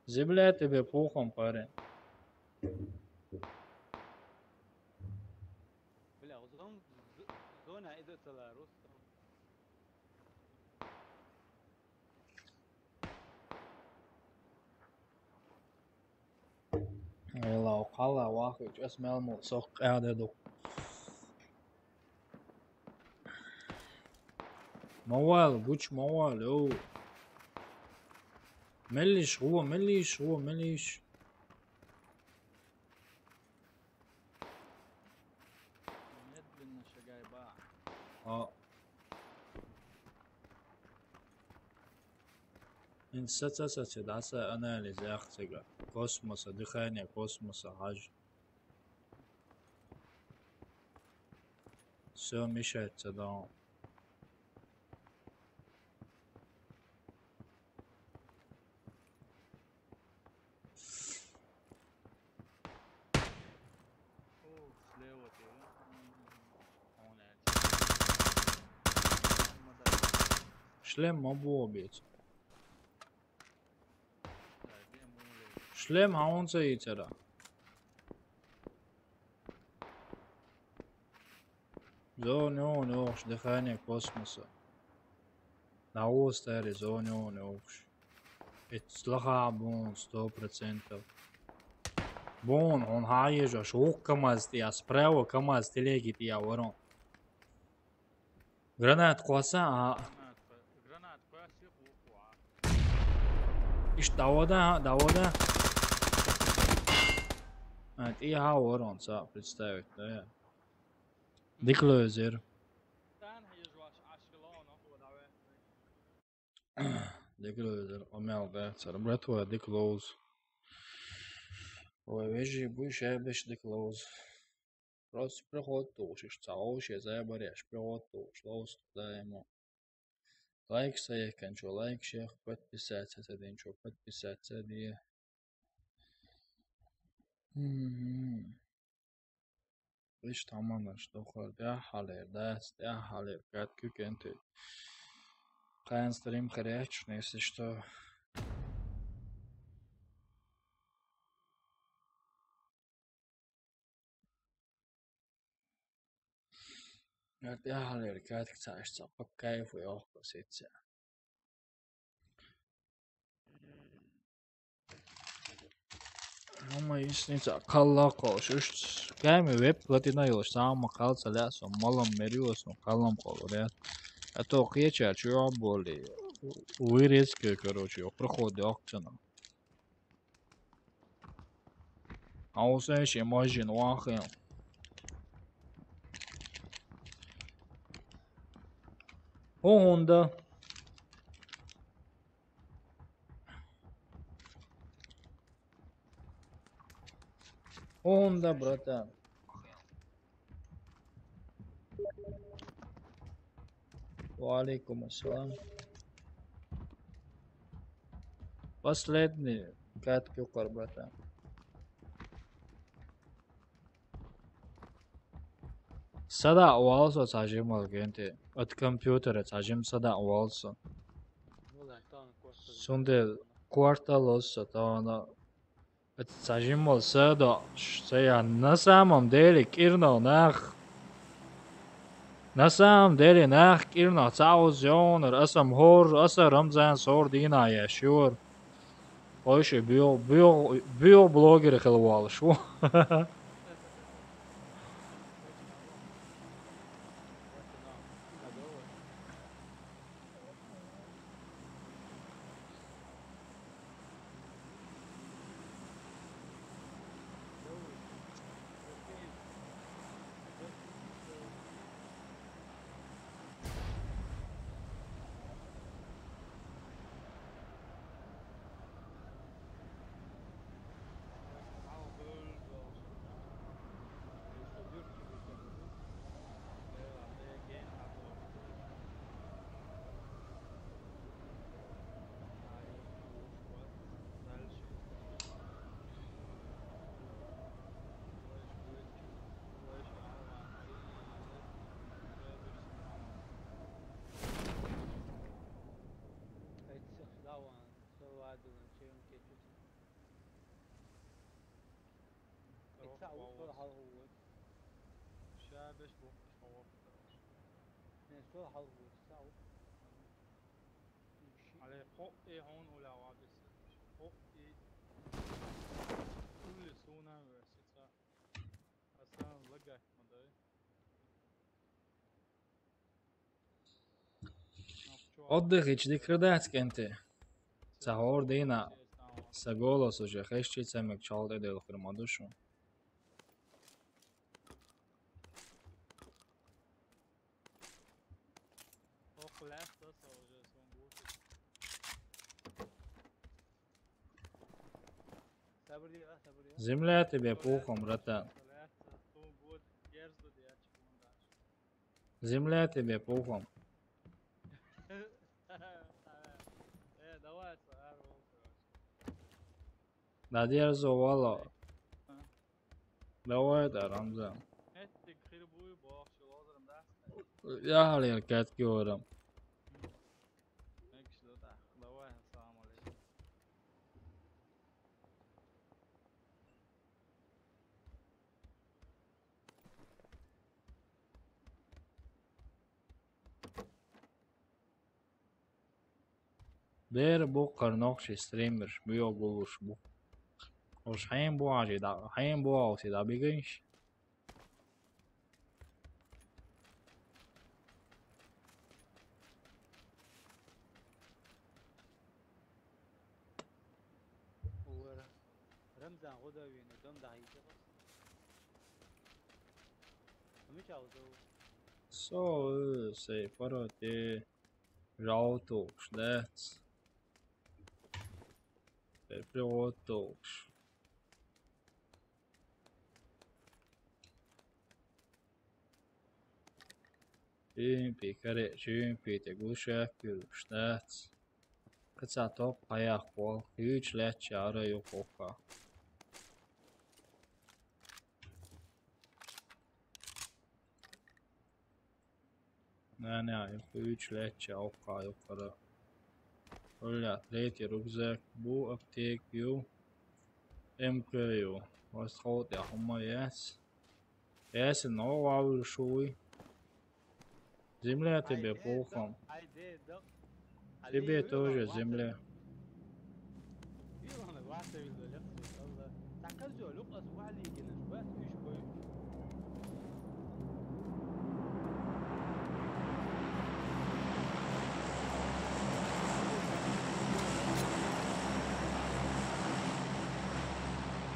Земля тебе пухом, парень. Бля, зон-, з-, зона идёт целая, Рустам. Ила, кхала, вахи, чӀас мел мо, сох къяде ду. Мавал, гуч мавал, йо. Мелиш, гъо, мелиш, гъо, мелиш. Медленно шагай ба. А. Ин саца саца даса анализ яхцега. Космоса, дыхание космоса, хаж. Всё мешается, да. О, слева ты. Шлем мобу убить. Шлем, а он стоит это. Зоне, он, ох, дыхание космоса. На острове зоне, он, ох. Это слаха бун, сто процентов. Бун, он хаежа, шук КамАЗ, я справа КамАЗ, телеги, я ворон. Гранат кхоса, а. Гранат кхоса, ху-, ху-, а. Иш давада, давада. А, ти ха ворон са представить, да. Диклозер. Диклозер, омел, да, цар братва, диклоз. Ой, вежи, буй шайбеш диклоз. Просто приход туш, иш цаош, я забаряш, приход туш, лоус, да, ему. Лайк саекан, чё, лайк шех, подписаться, садин, чё, подписаться, да. Мгм. Иш тамана, что хор, да, халер, да, да, халер, кат кюкенты. Кайн стрим короче, если что. Ат яхалер катк цааш ца по кайфу йохко сетса. Ама исница калла колш, уж кайми веб платина йолш, сама калца лясо, малам мериос, но каллам колорят. А то кеча чё боли. Вырезка, короче, проходы окцена. А усе ще можен вахен. О, Honda. О, Honda, братан. Ва алейкум ассалам. Последний катки укар, братан. Сада уалса сажим алгенте. От компьютера сажим сада уалса. Сунде квартал оса тана. Сажим бол садо, сая на самом деле кирнал нах. На самом деле нах кирнал цауз ёнар, асам хор, аса Рамзан сор дина я шур. Ойше био, био, био блогер хелвал шу. Ша беш бохуш хавар. Али хо э хун уля ва бес. Хо э. Улли суна версица. Асан лагак мадай. Отдых ичди крадацкенте. Ца хордина. Са голос уже хешчи ца мек чалт эдел хир ма душу. Земля тебе пухом, братан. Земля тебе пухом. Надерзо вало. Давай да, Рамзан. Яхал ел катки орам. Дер бу къарнокъ чи стример, бу ёгулуш бу. Ош хем бу ажи да, хем бу ауси да бигенш. Рамзан гъуда вина дом да хизи. Со, э, сей пароте. Жаутукш, да. Перприотукш. Чимпи, каре, чимпи, те гушак, штат. Каца топ, къаях пол, юч лет чара юкъука. Нана, юкъу юч лет ча, окъа, юкъара. Оля, третий рюкзак, бу аптек, ю, М К ю. Вас хот я, хума яс. Яс, но, вау, шуй. Земля тебе пухом. Тебе тоже земля.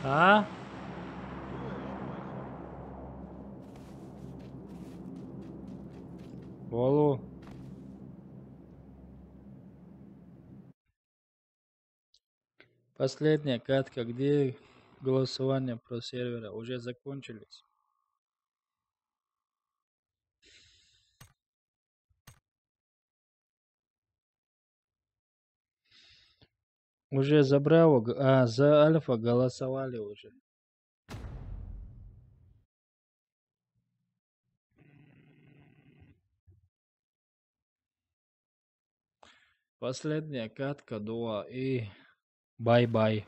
А? Болу. Последняя катка, где голосование про сервера? Уже закончились. Уже за Браво, г-, а, за Альфа голосовали уже. Последняя катка, дуа и бай-бай.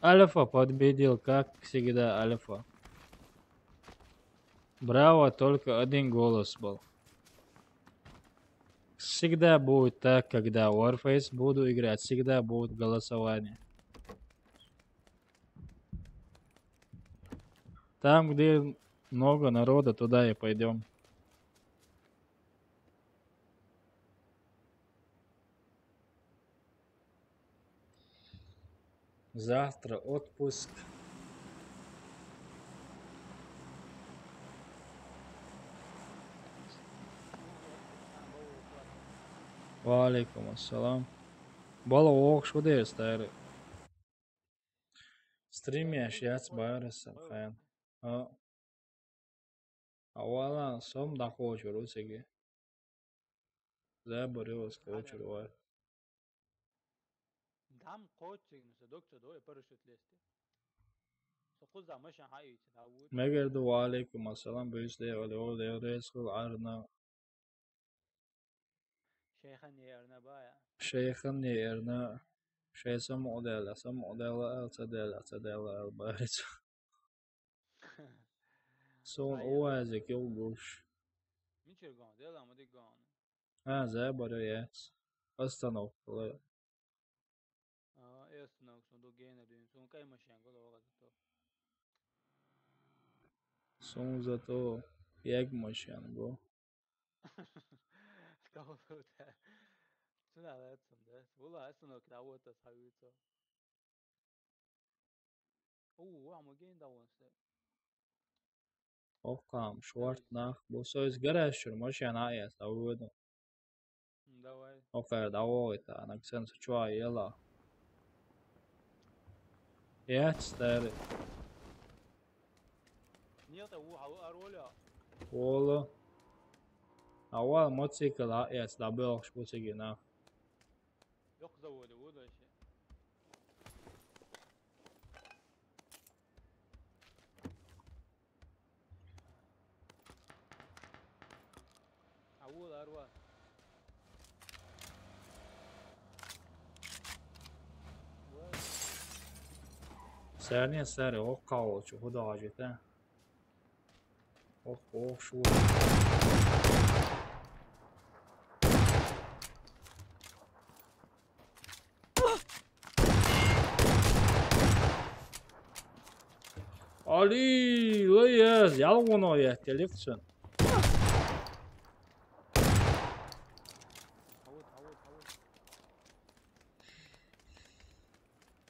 Альфа победил, как всегда, Альфа. Браво, только один голос был. Всегда будет так, когда Warface буду играть, всегда будет голосование. Там, где много народа, туда и пойдем. Завтра отпуск. Ва алейкум ассалам. Бала, ох, шо дерс тайры. Стрим яш яц байры сархан. А. Авала, сом дахочур усиги. Забарёс кочур вар. Дам кочигну са докча до, я парашют лести. Со куза машин хайти да вуд. Мегер ду ва алейкум ассалам, бюсте, оле, оле, резкул арна. Шейхан не эрна бая. Шейхан не эрна. Шейсан модела, сан модела, ца дела, ца дела, барица. Сон уазик йолгуш. Мичир гон, дела муди гон. А, забарёс. Остановка. А, остановка, сон до генер дюн, сон кай машин гол ога зато. Сон зато як машин го. Кого тут? Цуна лацун, да? Вула остановка да вот та савицо. О, ама ген да вон се. Окам, шварт нах, бу союз гараж чур машина аяс да вуду. Давай. Окай, да вой та, на ксен су чуа ела. Яц, старый. Нет, а у, а у, а роля? Оло. А вал мотоцикл аяс да бёлш бусигина. Ёк заводе, вот вообще. Авул арва. Сарни сари, о као, чу худа ажета. Ох, ох, шу. Али, лоез, ялгоно я, телефон.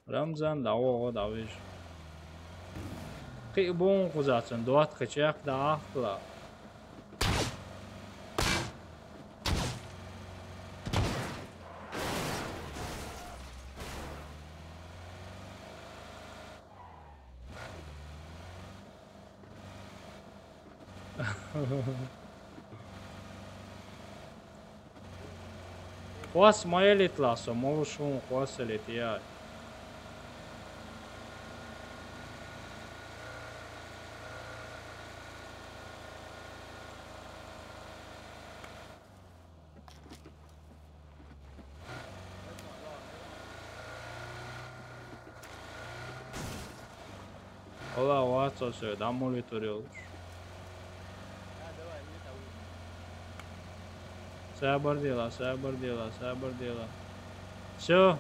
Рамзан, да, о, да, виж. Кхи бун хузацун, дуат качак да ахла. Хвас ма элит ласо, молушун хвас элит яй. Ола ватса сё, дамули турил. Сабыр дела, сабыр дела, сабыр дела. Всё.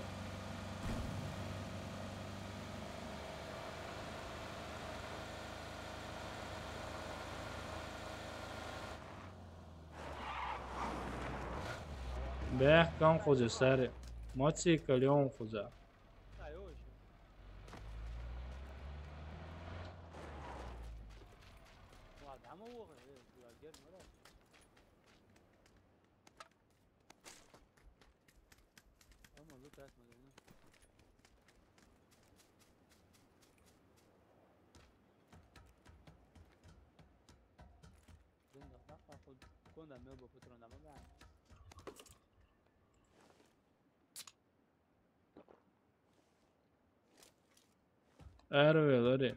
Бэхкан хуза сари. Моци калён хуза. Rinda, da, da, ko, ko na meu bo patrão da mamãe. Erve lori.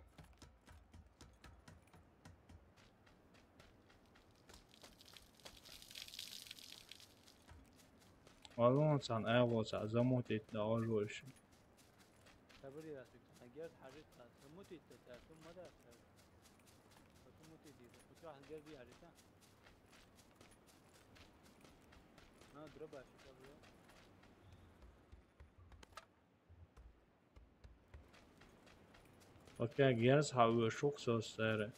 Alonsan evo sa zamutitna ožujši. Sabır ya, sen gel, hacı, sen mutitna, sen mada, sen mutitna, sen gel bir hacı. Ha, dura başı tabii. Okey, gel, ha, şok sözleri.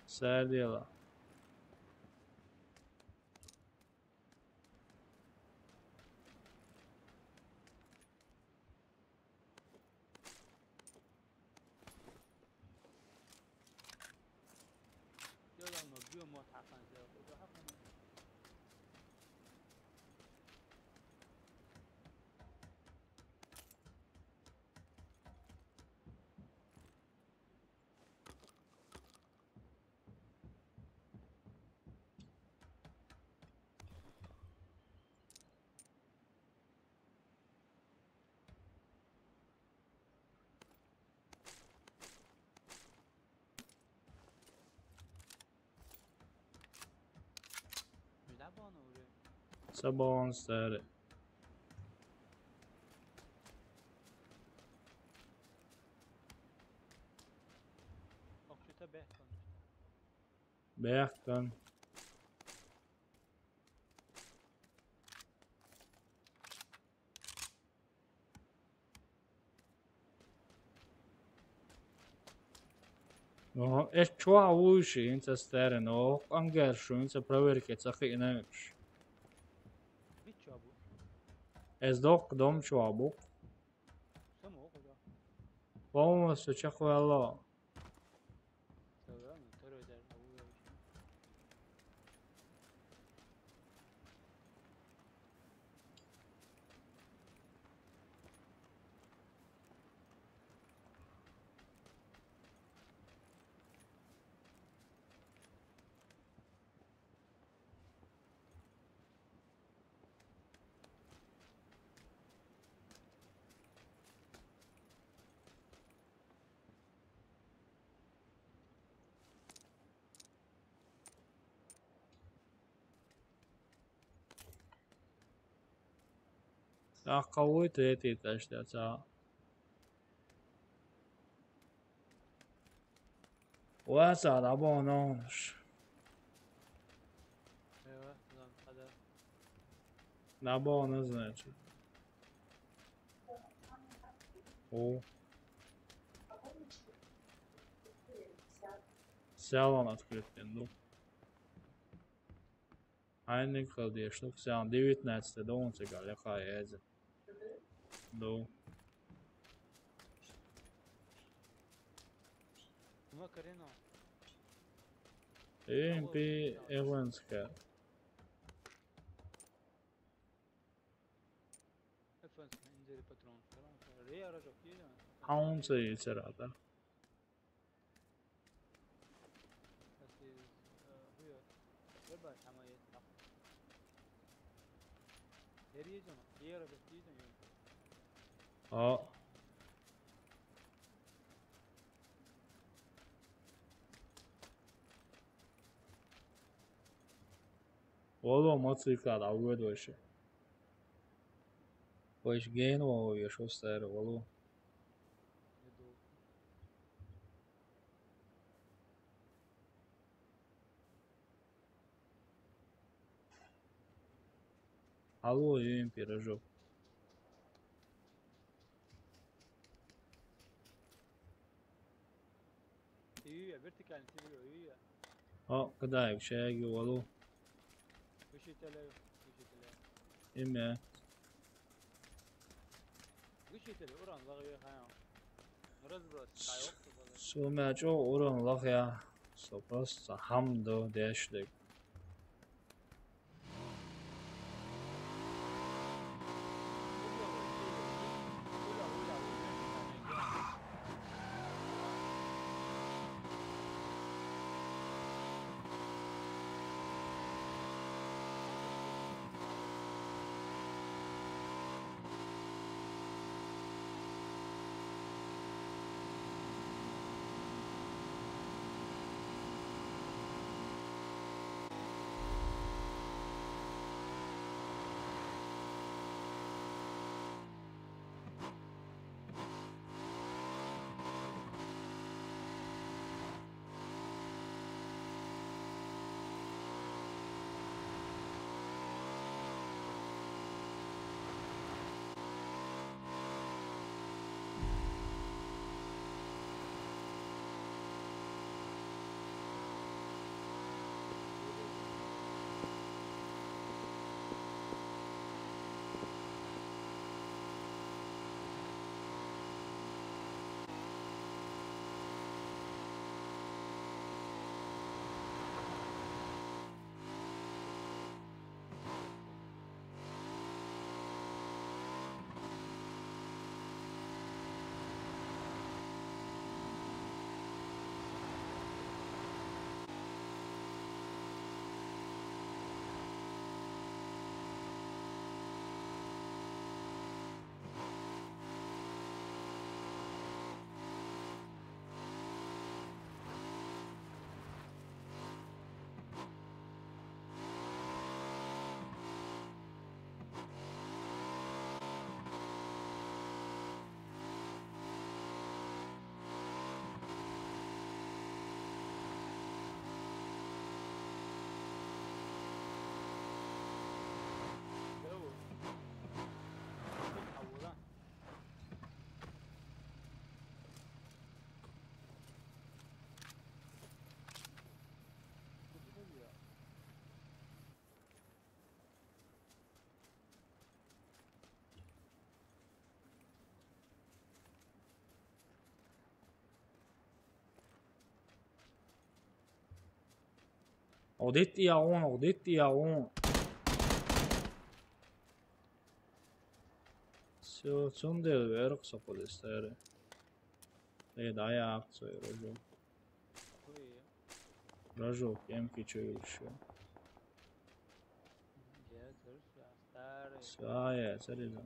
Serdiyala. Sabons, tēri. Bēhkan. No, es čuo uši, inca stēri, no, angeršu, inca praverke, caki nemš. Es dok dom čuo buk. Pomosu čak velo. Akkavuit etītaš tecā. Vecā dabonus. Evo, znam, pa da. Dabonus, znači. U. Selon открытен, nu. Ajnik, kad je štuk, selon devetnaeste, da on se ga leka jeze. Nu. Makarena. Impi Evanska. Evanska, inzeri patron. Reja ražo kida. A on se icerata. Kasi, e, huyo. Eba, ama yet. Eri jama, eri jama. A. Oğlum, o çıkar, al gördü o işi. O iş gen o, yaşa o stēri, oğlum. Алло, ем пирожок. Ия, вертикални, ия, ия. О, къадай, чайги валу. Вишителе, вишителе. Име. Вишителе, уран лагъя хая. Разброс, кайок, бала. Сумячо уран лагъя. Со просто хамдо дешлик. Удитти я он, удитти я он. Всё, цундел верх соколистер. Э, да, я акцию рожу. Рожу, кем кичу ещё. Всё, я, цариза.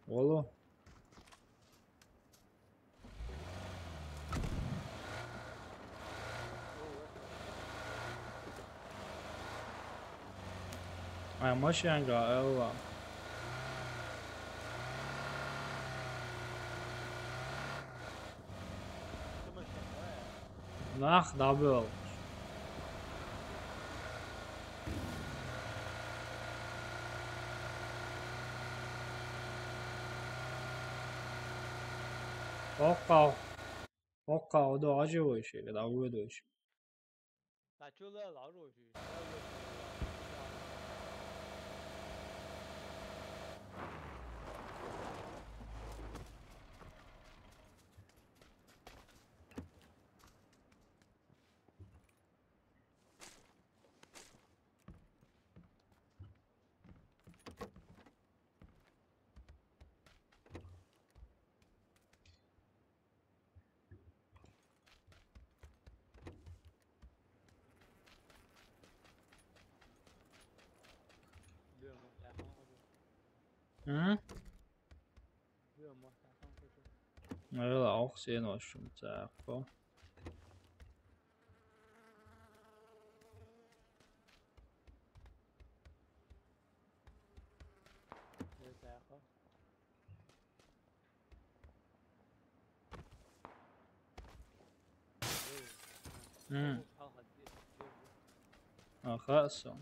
Оло. Ай, машинка, Элла. Нах, дабл. Окка, окка, одо ажи войши, да, уйдойши. Hm? Ja, auch sehen, was schon sagt. Hm. Ага, всё.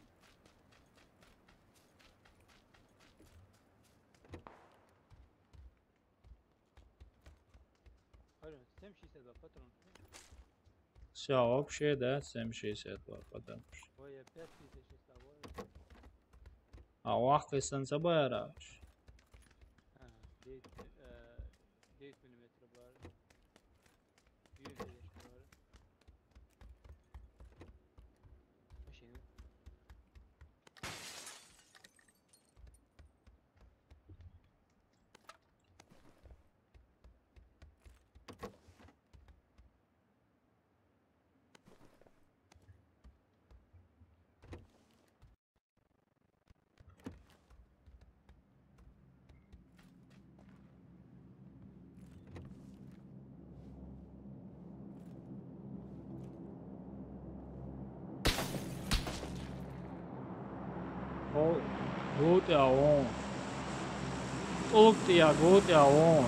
Всё, общее, да, семь шестьдесят два, потому что. А вахкой сан сабараш. О, гути авон. Тукти я гути авон.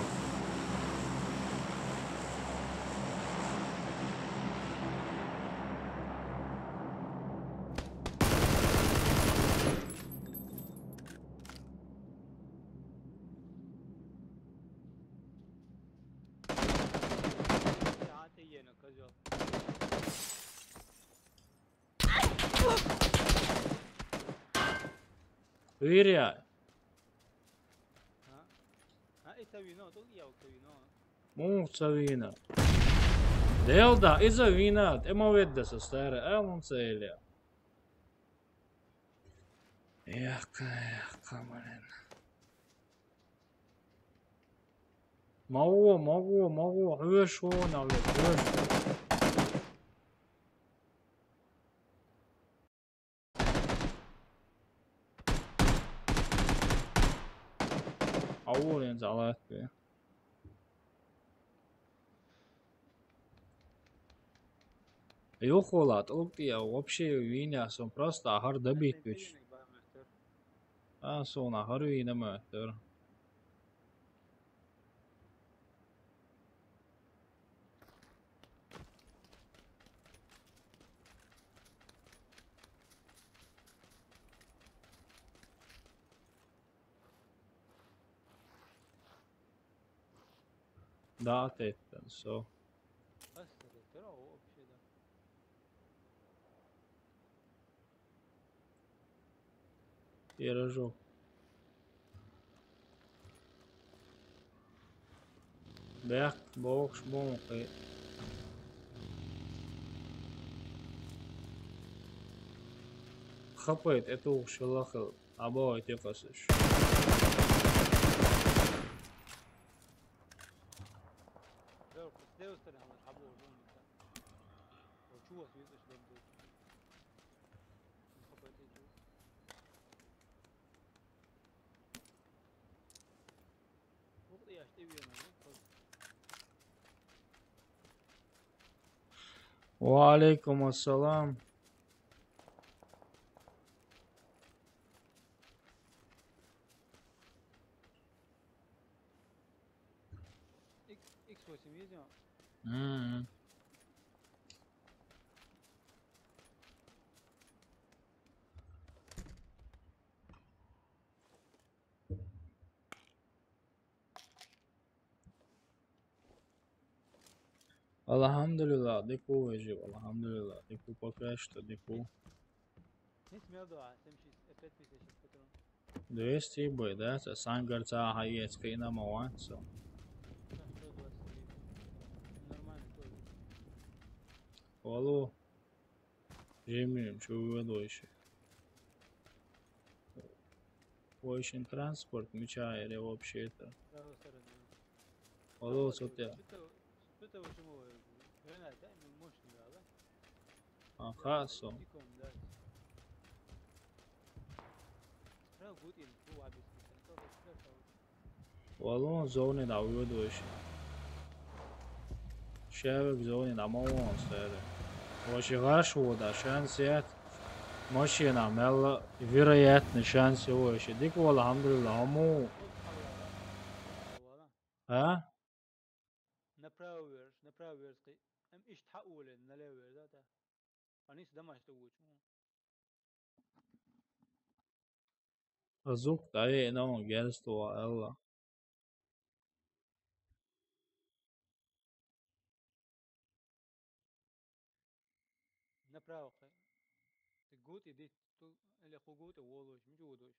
Виря. А? А, это вино, тут я, это вино. Мух ца вина. Делда, иза вина, те ма ведда са старе, а он ца илия. Яка, яка, блин. Могу, могу, могу, хвешу, на, блин, хвешу. Аулин залатты. Юхулат, ултия вообще виня, сон просто ахар добить вич. А, сон ахар виня мэтэр. Да, ответь там, всё. Ас тара вообще, да. Пирожок. Бехк бохш бонхи. Хапайт, это ухшалахал. Або, это касыш. وعليكم السلام. Икс восемь есть, а? Мгм. الحمد لله، дыку выжив, الحمد لله, дыку пока что, дыку. Не смел, да, семь шесть, опять пятьдесят патрон. Двести бы, да, это сангарца, а есть хрена маван, всё. Нормально, тоже. Алло. Жемим, чё вы дальше? Очень транспорт меча или вообще это? Алло, что ты? Что-то, что-то очень мощный, да? Ага, со. Валун зовни да уйдуш. Шевик зовни да мовон сэр. Вообще гаш вода, шанс ят. Машина мелла, вероятный шанс вообще. Дик вала, алхамдулилла, аму. А? Направо вверх, направо вверх. Эм ишт ха уле, налево вверх, да, да. Они сюда машут лучше. Звук да, э, но герсто, Алла. Направо. Ты гуд иди, ту, или хугуд и волуш, мичу удуш.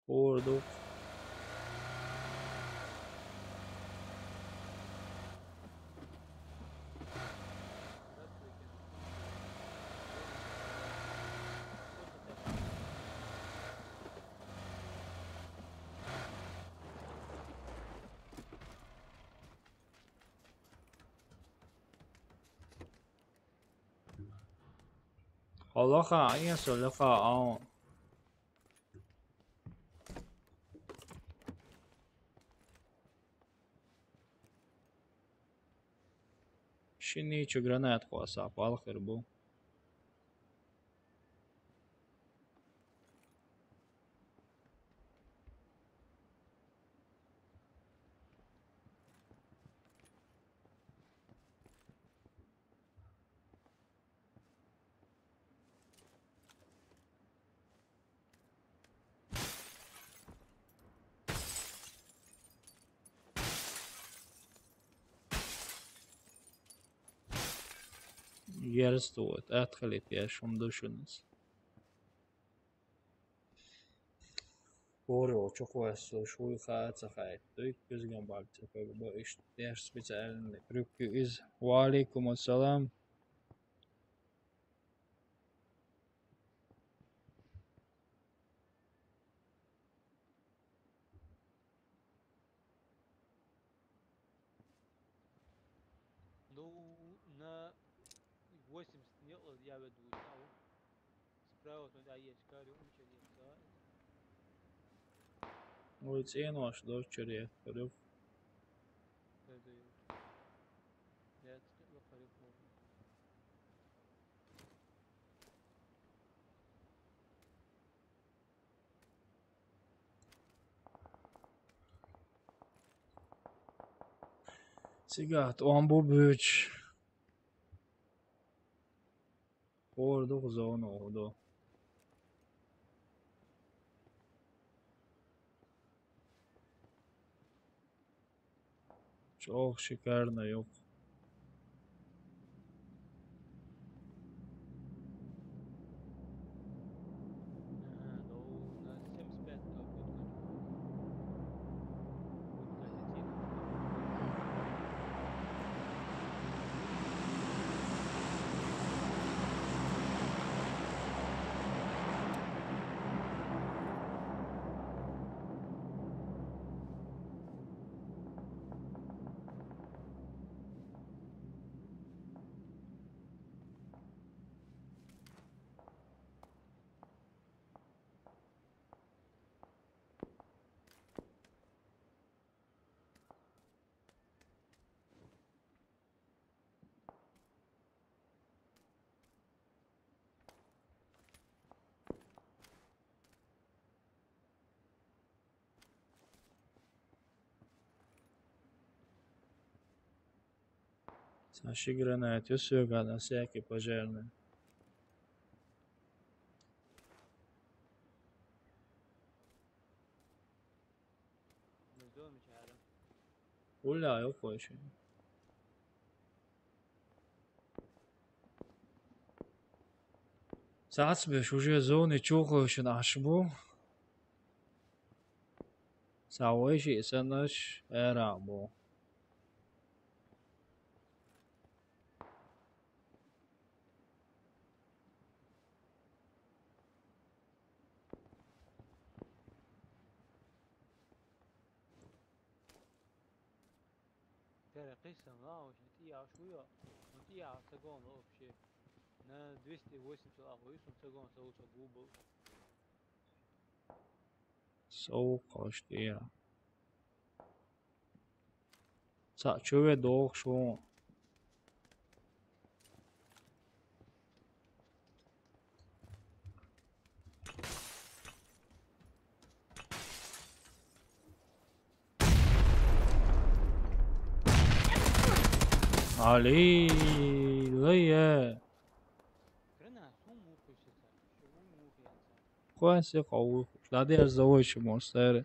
Курдук. Аллаха, ая солаха, а. Шини чу гранат хваса, палхер бу. Герстует, отхлеб я шум душинус. Боро, чё хвастал, шуй хаца хай. Туй кызган бабца, как бы, иш, я ж специальный трюк из. Ва алейкум ассалам. Ну, на восемьдесят не, я веду, а вот справа, вот, а есть карю, он что, нет, да? Ой, цену аж до чере, рюк. Да, да, да. Я это, ну, харюк можно. Сигат, он бу бюч. Ордук зону, орду. Ох, шикарно, ёп. Цхьа ши гранат ю соьгахь, на всякий пожарный. Улле ю кхойчу. Цхьацбеш уже зони чухуьйшина Ӏаш бу. Цхьа вайшиъ санаш ара бу. Тера кхийсам лаахь, тӀе яхаш ву йо? Ну, тӀе яхаш ца гону вообще. На двести восемьдесят ахуй, сум ца гону, со лучше губл. Сов кхош тӀе. Цхьаъ чу ве дохуш ву. Али, лайе. Кхойн се къовлу. Дадер завой чу мор сери.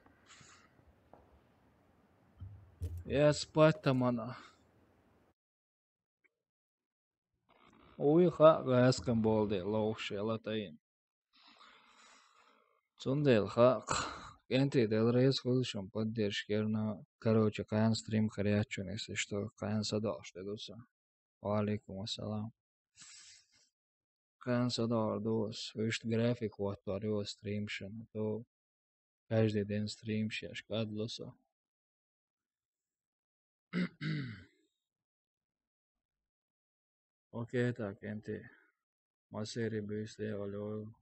Я спать тамана. Уй, хаьа гӀаскхин болу де ловш яла тайна. Цундела хаьа, кӀентий, Дела реза хуьлда шун поддержка ярна. Короче, кхана стрим хир яц шуна, если что, кхана садоӀуш де ду сан. Ва алейкум ассалам. Кхана садоӀур ду ас, вуьшта график хӀоттор ю ас стримашна, а то каждый день стримаш еш кӀадло со. Окей, так, кӀентий. Массери буьйса декъала йойла.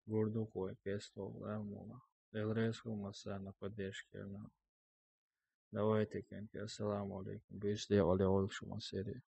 Гур ду кху вай кестта, Дала мукъ лахь. Дела реза хуьлда массарна поддержка ярна. Давайте, кӀентий, ассаламу алейкум. Буьйса декъала йойла шу массери.